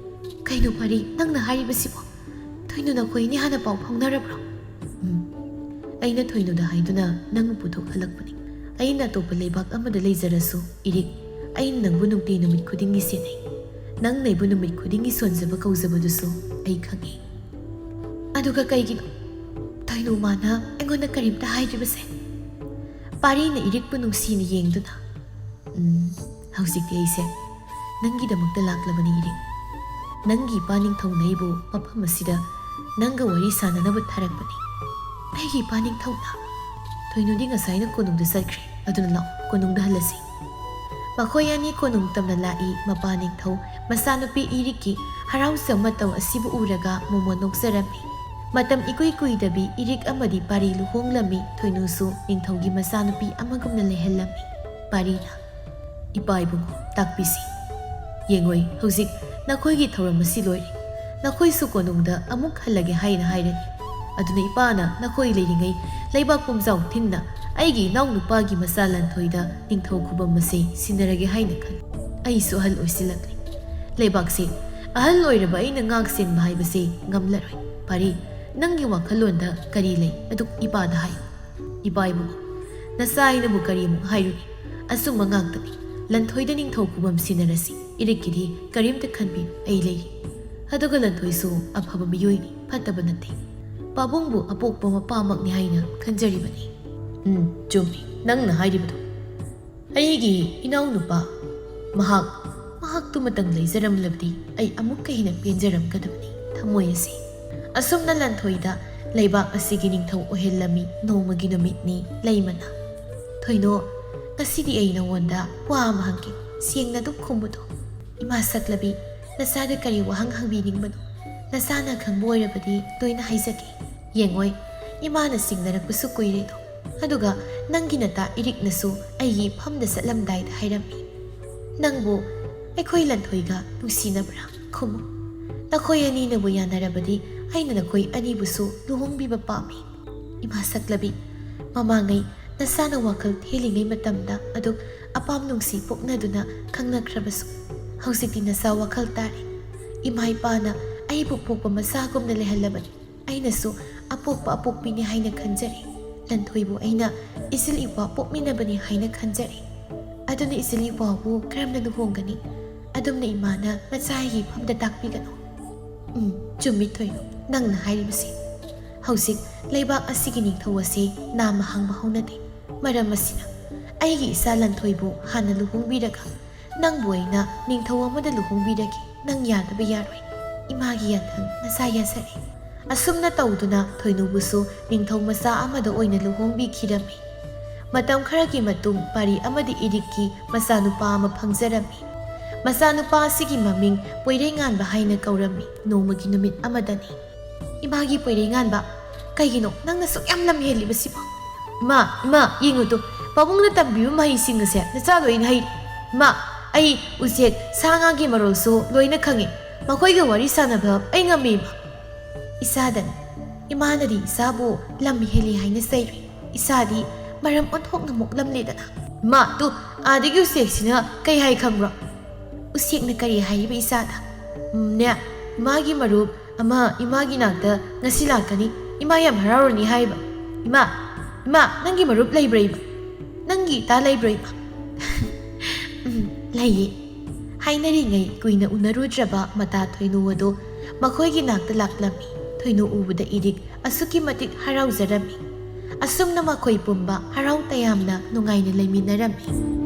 "ꯀꯩꯅꯣ ꯄꯥꯔꯤ, ꯅꯪꯅ ꯍꯥꯏꯔꯤꯕꯁꯤꯕꯣ? ꯊꯣꯏꯅꯣ, ꯅꯈꯣꯏ ꯑꯅꯤ ꯍꯥꯟꯅ ꯄꯥꯎ ꯐꯥꯎꯅꯔꯕ꯭ꯔꯣ?" "ꯎꯝ꯫ ꯑꯩꯅ ꯊꯣꯏꯅꯣꯗ ꯍꯥꯏꯗꯨꯅ ꯅꯪꯕꯨ ꯄꯨꯊꯣꯛꯍꯜꯂꯛꯄꯅꯤ꯫ ꯑꯩꯅ ꯑꯇꯣꯞꯄ ꯂꯩꯕꯥꯛ ꯑꯃꯗ ꯂꯩꯖꯔꯁꯨ, ꯏꯔꯤꯛ, ꯑꯩꯅ ꯅꯪꯕꯨ ꯅꯨꯡꯇꯤ ꯅꯨꯃꯤꯠ ꯈꯨꯗꯤꯡꯒꯤ ꯁꯦꯟꯅꯩ꯫ ꯅꯪꯅ ꯑꯩꯕꯨ ꯅꯨꯃꯤꯠ ꯈꯨꯗꯤꯡꯒꯤ ꯁꯣꯟꯖꯕ ꯀꯧꯖꯕꯗꯨꯁꯨ ꯑꯩ ꯈꯪꯏ꯫ ꯑꯗꯨꯒ ꯀꯩꯒꯤꯅꯣ ꯊꯣꯏꯅꯣ ꯃꯥꯅ ꯑꯩꯉꯣꯟꯗ ꯀꯔꯤꯝꯇ ꯍꯥꯏꯗ꯭ꯔꯤꯕꯁꯦ?" ꯄꯥꯔꯤꯅ ꯏꯔꯤꯛꯄꯨ ꯅꯨꯡꯁꯤꯅ ꯌꯦꯡꯗꯨꯅ, "ꯎꯝ, ꯍꯧꯖꯤꯛꯇꯤ ꯑꯩꯁꯦ ꯅꯪꯒꯤꯗꯃꯛꯇ ꯂꯥꯛꯂꯕꯅꯤ, ꯏꯔꯤꯛ꯫ ꯅꯪꯒꯤ ꯏꯄꯥ ꯅꯤꯡꯊꯧꯅ ꯑꯩꯕꯨ ꯃꯐꯝ ꯑꯁꯤꯗ ꯅꯪꯒ ꯋꯥꯔꯤ ꯁꯥꯟꯅꯅꯕ ꯊꯥꯔꯛꯄꯅꯤ꯫" "ꯑꯩꯒꯤ ꯏꯄꯥ ꯅꯤꯡꯊꯧꯅ?" "ꯊꯣꯏꯅꯣꯗꯤ ꯉꯁꯥꯏꯅ ꯀꯣꯅꯨꯡꯗ ꯆꯠꯈ꯭ꯔꯦ꯫ ꯑꯗꯨꯅ ꯂꯥꯛꯑꯣ, ꯀꯣꯅꯨꯡꯗ ꯍꯜꯂꯁꯤ꯫" ꯃꯈꯣꯏ ꯑꯅꯤ ꯀꯣꯅꯨꯡ ꯇꯝꯅ ꯂꯥꯛꯏ꯫ ꯃꯄꯥ ꯅꯤꯡꯊꯧ ꯃꯆꯥꯅꯨꯄꯤ ꯏꯔꯤꯛꯀꯤ ꯍꯔꯥꯎꯖꯕ ꯃꯇꯧ ꯑꯁꯤꯕꯨ ꯎꯔꯒ ꯃꯣꯃꯣꯟ ꯅꯣꯛꯆꯔꯝꯃꯤ꯫ ꯃꯇꯝ ꯏꯀꯨꯏ ꯀꯨꯏꯗꯕꯤ ꯏꯔꯤꯛ ꯑꯃꯗꯤ ꯄꯥꯔꯤ ꯂꯨꯍꯣꯡꯂꯝꯃꯤ꯫ ꯊꯣꯏꯅꯨꯁꯨ ꯅꯤꯡꯊꯧꯒꯤ ꯃꯆꯥꯅꯨꯄꯤ ꯑꯃꯒꯨꯝꯅ ꯂꯩꯍꯜꯂꯝꯃꯤ꯫ ꯄꯥꯔꯤꯅ, "ꯏꯄꯥ ꯏꯕꯨꯡꯉꯣ, ꯇꯥꯛꯄꯤꯁꯤ꯫ ꯌꯦꯡꯉꯣꯏ, ꯍꯧꯖꯤꯛ ꯅꯈꯣꯏꯒꯤ ꯊꯧꯔꯝ ꯑꯁꯤ ꯂꯣꯏꯔꯦ꯫ ꯅꯈꯣꯏꯁꯨ ꯀꯣꯅꯨꯡꯗ ꯑꯃꯨꯛ ꯍꯜꯂꯒꯦ ꯍꯥꯏꯅ ꯍꯥꯏꯔꯅꯤ꯫ ꯑꯗꯨꯅ ꯏꯄꯥꯅ ꯅꯈꯣꯏ ꯂꯩꯔꯤꯉꯩ ꯂꯩꯕꯥꯛ ꯄꯨꯝꯖꯥꯎ ꯊꯤꯟꯅ ꯑꯩꯒꯤ ꯏꯅꯥꯎꯅꯨꯄꯥꯒꯤ ꯃꯆꯥ ꯂꯟꯊꯣꯏꯗ ꯅꯤꯡꯊꯧ ꯈꯨꯕꯝ ꯑꯁꯤ ꯁꯤꯟꯅꯔꯒꯦ ꯍꯥꯏꯅ ꯈꯜꯂꯤ꯫ ꯑꯩꯁꯨ ꯑꯍꯜ ꯑꯣꯏꯁꯤꯜꯂꯛꯂꯤ꯫ ꯂꯩꯕꯥꯛꯁꯤ ꯑꯍꯜ ꯑꯣꯏꯔꯕ ꯑꯩꯅ ꯉꯥꯛ ꯁꯦꯟꯕ ꯍꯥꯏꯕꯁꯤ ꯉꯝꯂꯔꯣꯏ꯫ ꯄꯥꯔꯤ, ꯅꯪꯒꯤ ꯋꯥꯈꯜꯂꯣꯟꯗ ꯀꯔꯤ ꯂꯩ, ꯑꯗꯨ ꯏꯄꯥꯗ ꯍꯥꯏꯌꯨ꯫" "ꯏꯄꯥ ꯏꯕꯨꯡꯉꯣ, ꯅꯆꯥ ꯑꯩꯅꯕꯨ ꯀꯔꯤ ꯑꯃꯨꯛ ꯍꯥꯏꯔꯨꯅꯤ? ꯑꯆꯨꯝꯕ ꯉꯥꯛꯇꯅꯤ꯫ ꯂꯟꯊꯣꯏꯗ ꯅꯤꯡꯊꯧ ꯈꯨꯕꯝ ꯁꯤꯟꯅꯔꯁꯤ꯫ ꯏꯔꯤꯛꯀꯤꯗꯤ ꯀꯔꯤꯝꯇ ꯈꯟꯕꯤꯅꯨ, ꯑꯩ ꯂꯩꯔꯤ꯫ ꯑꯗꯨꯒ ꯂꯟꯊꯣꯏꯁꯨ ꯑꯐꯕ ꯃꯤꯑꯣꯏꯅꯤ, ꯐꯠꯇꯕ ꯅꯠꯇꯦ꯫ ꯄꯥꯕꯨꯡꯕꯨ ꯑꯄꯣꯛꯄ ꯃꯄꯥꯃꯛꯅꯤ ꯍꯥꯏꯅ ꯈꯟꯖꯔꯤꯕꯅꯤ꯫" "ꯎꯝ, ꯆꯨꯝꯃꯤ ꯅꯪꯅ ꯍꯥꯏꯔꯤꯕꯗꯨ꯫ ꯑꯩꯒꯤ ꯏꯅꯥꯎꯅꯨꯄꯥ, ꯃꯍꯥꯛ, ꯃꯍꯥꯛꯇꯨꯃꯇꯪ ꯂꯩꯖꯔꯝꯂꯕꯗꯤ ꯑꯩ ꯑꯃꯨꯛꯀ ꯍꯦꯟꯅ ꯄꯦꯟꯖꯔꯝꯒꯗꯕꯅꯤ꯫ ꯊꯃꯣꯏ ꯑꯁꯤ ꯑꯁꯨꯝꯅ ꯂꯟꯊꯣꯏꯗ ꯂꯩꯕꯥꯛ ꯑꯁꯤꯒꯤ ꯅꯤꯡꯊꯧ ꯑꯣꯏꯍꯜꯂꯝꯃꯤ꯫ ꯅꯣꯡꯃꯒꯤ ꯅꯨꯃꯤꯠꯅꯤ ꯂꯩꯃꯅ꯫ "ꯊꯣꯏꯅꯣ, ꯉꯁꯤꯗꯤ ꯑꯩ ꯅꯉꯣꯟꯗ ꯋꯥ ꯑꯃ ꯍꯪꯒꯦ, ꯁꯦꯡꯅ ꯑꯗꯨꯝ ꯈꯨꯝꯃꯨꯗꯣ꯫" "ꯏꯃꯥ ꯁꯛꯂꯕꯤ, ꯅꯆꯥꯗ ꯀꯔꯤ ꯋꯥꯍꯪ ꯍꯪꯕꯤꯅꯤꯡꯕꯅꯣ? ꯅꯆꯥꯅ ꯈꯪꯕ ꯑꯣꯏꯔꯕꯗꯤ ꯂꯣꯏꯅ ꯍꯥꯏꯖꯒꯦ꯫" "ꯌꯦꯡꯉꯣꯏ, ꯏꯃꯥꯅ ꯁꯤꯡꯅꯔꯛꯄꯁꯨ ꯀꯨꯏꯔꯦꯗꯣ꯫ ꯑꯗꯨꯒ ꯅꯪꯒꯤ ꯅꯇꯥ ꯏꯔꯤꯛꯅꯁꯨ ꯑꯩꯒꯤ ꯏꯐꯝꯗ ꯆꯠꯂꯝꯗꯥꯏꯗ ꯍꯥꯏꯔꯝꯃꯤ, ꯅꯪꯕꯨ ꯑꯩꯈꯣꯏ ꯂꯟꯊꯣꯏꯒ ꯅꯨꯡꯁꯤꯅꯕ꯭ꯔꯥ? ꯈꯨꯝꯃꯨ꯫ ꯅꯈꯣꯏ ꯑꯅꯤꯅꯕꯨ ꯌꯥꯅꯔꯕꯗꯤ ꯑꯩꯅ ꯅꯈꯣꯏ ꯑꯅꯤꯕꯨꯁꯨ ꯂꯨꯍꯣꯡꯕꯤꯕ ꯄꯥꯝꯃꯤ꯫" "ꯏꯃꯥ ꯁꯛꯂꯕꯤ, ꯃꯃꯥꯡꯉꯩ ꯅꯁꯥꯅ ꯋꯥꯈꯜ ꯊꯦꯜꯂꯤꯉꯩ ꯃꯇꯝꯗ ꯑꯗꯨꯛ ꯑꯄꯥꯝ ꯅꯨꯡꯁꯤ ꯄꯣꯛꯅꯗꯨꯅ ꯈꯪꯅꯈ꯭ꯔꯕꯁꯨ, ꯍꯧꯖꯤꯛꯇꯤ ꯅꯁꯥ ꯋꯥꯈꯜ ꯇꯥꯔꯦ꯫ ꯏꯃꯥ ꯏꯄꯥꯅ ꯑꯩꯕꯨ ꯄꯣꯛꯄ ꯃꯆꯥꯒꯨꯝꯅ ꯂꯩꯍꯜꯂꯕꯅꯤ꯫ ꯑꯩꯅꯁꯨ ꯑꯄꯣꯛꯄ ꯑꯄꯣꯛꯄꯤꯅꯤ ꯍꯥꯏꯅ ꯈꯟꯖꯔꯦ꯫ ꯂꯟꯊꯣꯏꯕꯨ ꯑꯩꯅ ꯏꯆꯤꯜ ꯏꯄ꯭ꯋꯥ ꯄꯣꯛꯃꯤꯟꯅꯕꯅꯤ ꯍꯥꯏꯅ ꯈꯟꯖꯔꯦ꯫ ꯑꯗꯨꯅ ꯏꯆꯤꯜ ꯏꯄ꯭ꯋꯥꯕꯨ ꯀꯔꯝꯅ ꯂꯨꯍꯣꯡꯒꯅꯤ? ꯑꯗꯨꯝꯅ ꯏꯃꯥꯅ ꯃꯆꯥꯒꯤ ꯏꯐꯝꯗ ꯇꯥꯛꯄꯤꯒꯅꯨ꯫ ꯎꯝ, ꯆꯨꯝꯃꯤ ꯊꯣꯏꯅꯨ, ꯅꯪꯅ ꯍꯥꯏꯔꯤꯕꯁꯤ꯫ ꯍꯧꯖꯤꯛ ꯂꯩꯕꯥꯛ ꯑꯁꯤꯒꯤ ꯅꯤꯡꯊꯧ ꯑꯁꯤ ꯅꯥꯝꯃ ꯍꯥꯡꯕ ꯍꯧꯅꯗꯦ꯫ ꯃꯔꯝ ꯑꯁꯤꯅ, ꯑꯩꯒꯤ ꯏꯆꯥ ꯂꯟꯊꯣꯏꯕꯨ ꯍꯥꯟꯅ ꯂꯨꯍꯣꯡꯕꯤꯔꯒ, ꯅꯪꯕꯨ ꯑꯩꯅ ꯅꯤꯡꯊꯧ ꯑꯃꯗ ꯂꯨꯍꯣꯡꯕꯤꯔꯒꯦ꯫ ꯅꯪ ꯌꯥꯗꯕ ꯌꯥꯔꯣꯏ꯫ ꯏꯃꯥꯒꯤ ꯌꯥꯊꯪ ꯅꯁꯥ ꯌꯥꯖꯔꯦ꯫ ꯑꯁꯨꯝꯅ ꯇꯧꯗꯨꯅ ꯊꯣꯏꯅꯨꯕꯨꯁꯨ ꯅꯤꯡꯊꯧ ꯃꯆꯥ ꯑꯃꯗ ꯑꯣꯏꯅ ꯂꯨꯍꯣꯡꯕꯤꯈꯤꯔꯝꯃꯤ꯫ ꯃꯇꯝ ꯈꯔꯒꯤ ꯃꯇꯨꯡ ꯄꯥꯔꯤ ꯑꯃꯗꯤ ꯏꯔꯤꯛꯀꯤ ꯃꯆꯥꯅꯨꯄꯥ ꯑꯃ ꯐꯪꯖꯔꯝꯃꯤ꯫ ꯃꯆꯥꯅꯨꯄꯥ ꯑꯁꯤꯒꯤ ꯃꯃꯤꯡ ꯄꯣꯏꯔꯩꯉꯥꯟꯕ ꯍꯥꯏꯅ ꯀꯧꯔꯝꯃꯤ꯫ ꯅꯣꯡꯃꯒꯤ ꯅꯨꯃꯤꯠ ꯑꯃꯗꯅꯤ꯫ ꯏꯃꯥꯒꯤ ꯄꯣꯏꯔꯩꯉꯥꯟꯕ, ꯀꯩꯒꯤꯅꯣ ꯅꯪꯅ ꯁꯨꯛ ꯌꯥꯝ ꯂꯝ ꯍꯦꯜꯂꯤꯕꯁꯤꯕꯣ? ꯏꯃꯥ, ꯏꯃꯥ, ꯌꯦꯡꯉꯨ ꯇꯨ, ꯄꯥꯕꯨꯡꯅ ꯇꯝꯕꯤꯕ ꯃꯍꯩꯁꯤꯡ ꯑꯁꯦ ꯅꯆꯥ ꯂꯣꯏꯅ ꯍꯩꯔꯦ꯫ ꯏꯃꯥ, ꯑꯩ ꯎꯆꯦꯛ, ꯁꯥ ꯉꯥꯒꯤ ꯃꯔꯣꯜꯁꯨ ꯂꯣꯏꯅ ꯈꯪꯉꯤ꯫ ꯃꯈꯣꯏꯒ ꯋꯥꯔꯤ ꯁꯥꯟꯅꯕ ꯑꯩ ꯉꯝꯃꯤ, ꯏꯃꯥ꯫ ꯏꯆꯥꯗꯅꯤ꯫ ꯏꯃꯥꯅꯗꯤ ꯏꯆꯥꯕꯨ ꯂꯝ ꯍꯦꯜꯂꯤ ꯍꯥꯏꯅ ꯆꯩꯔꯨꯏ꯫ ꯏꯆꯥꯗꯤ ꯃꯔꯝ ꯑꯣꯟꯊꯣꯛꯅ ꯃꯣꯛꯂꯝꯂꯦꯗꯅ꯫ ꯏꯃꯥ, ꯇꯨ, ꯑꯥꯗꯒꯤ ꯎꯆꯦꯛꯁꯤꯅ ꯀꯩ ꯍꯥꯏ ꯈꯪꯕ꯭ꯔꯣ? ꯎꯆꯦꯛꯅ ꯀꯔꯤ ꯍꯥꯏꯔꯤꯕ ꯏꯆꯥꯗ? ꯎꯝꯅꯦ, ꯏꯃꯥꯒꯤ ꯃꯔꯨꯞ ꯑꯃ ꯏꯃꯥꯒꯤ ꯅꯥꯛꯇ ꯉꯁꯤ ꯂꯥꯛꯀꯅꯤ꯫ ꯏꯃꯥ ꯌꯥꯝ ꯍꯔꯥꯎꯔꯅꯤ ꯍꯥꯏꯕ꯫ ꯏꯃꯥ, ꯏꯃꯥ, ꯅꯪꯒꯤ ꯃꯔꯨꯞ ꯂꯩꯕ꯭ꯔꯥ, ꯏꯃꯥ? ꯅꯪꯒꯤ ꯏꯇꯥ ꯂꯩꯕ꯭ꯔꯥ, ꯏꯃꯥ? ꯎꯝ, ꯂꯩꯌꯦ꯫ ꯍꯥꯏꯅꯔꯤꯉꯩ ꯀꯨꯏꯅ ꯎꯅꯔꯨꯗ꯭ꯔꯕ ꯃꯇꯥ ꯊꯣꯏꯅꯨ ꯑꯗꯨ ꯃꯈꯣꯏꯒꯤ ꯅꯥꯛꯇ ꯂꯥꯛꯂꯝꯃꯤ꯫ ꯊꯣꯏꯅꯨ ꯎꯕꯗ ꯏꯔꯤꯛ ꯑꯁꯨꯛꯀꯤ ꯃꯇꯤꯛ ꯍꯔꯥꯎꯖꯔꯝꯃꯤ꯫ ꯑꯁꯨꯝꯅ ꯃꯈꯣꯏ ꯄꯨꯝꯕ ꯍꯔꯥꯎ ꯇꯌꯥꯝꯅ ꯅꯨꯡꯉꯥꯏꯅ ꯂꯩꯃꯤꯟꯅꯔꯝꯃꯤ꯫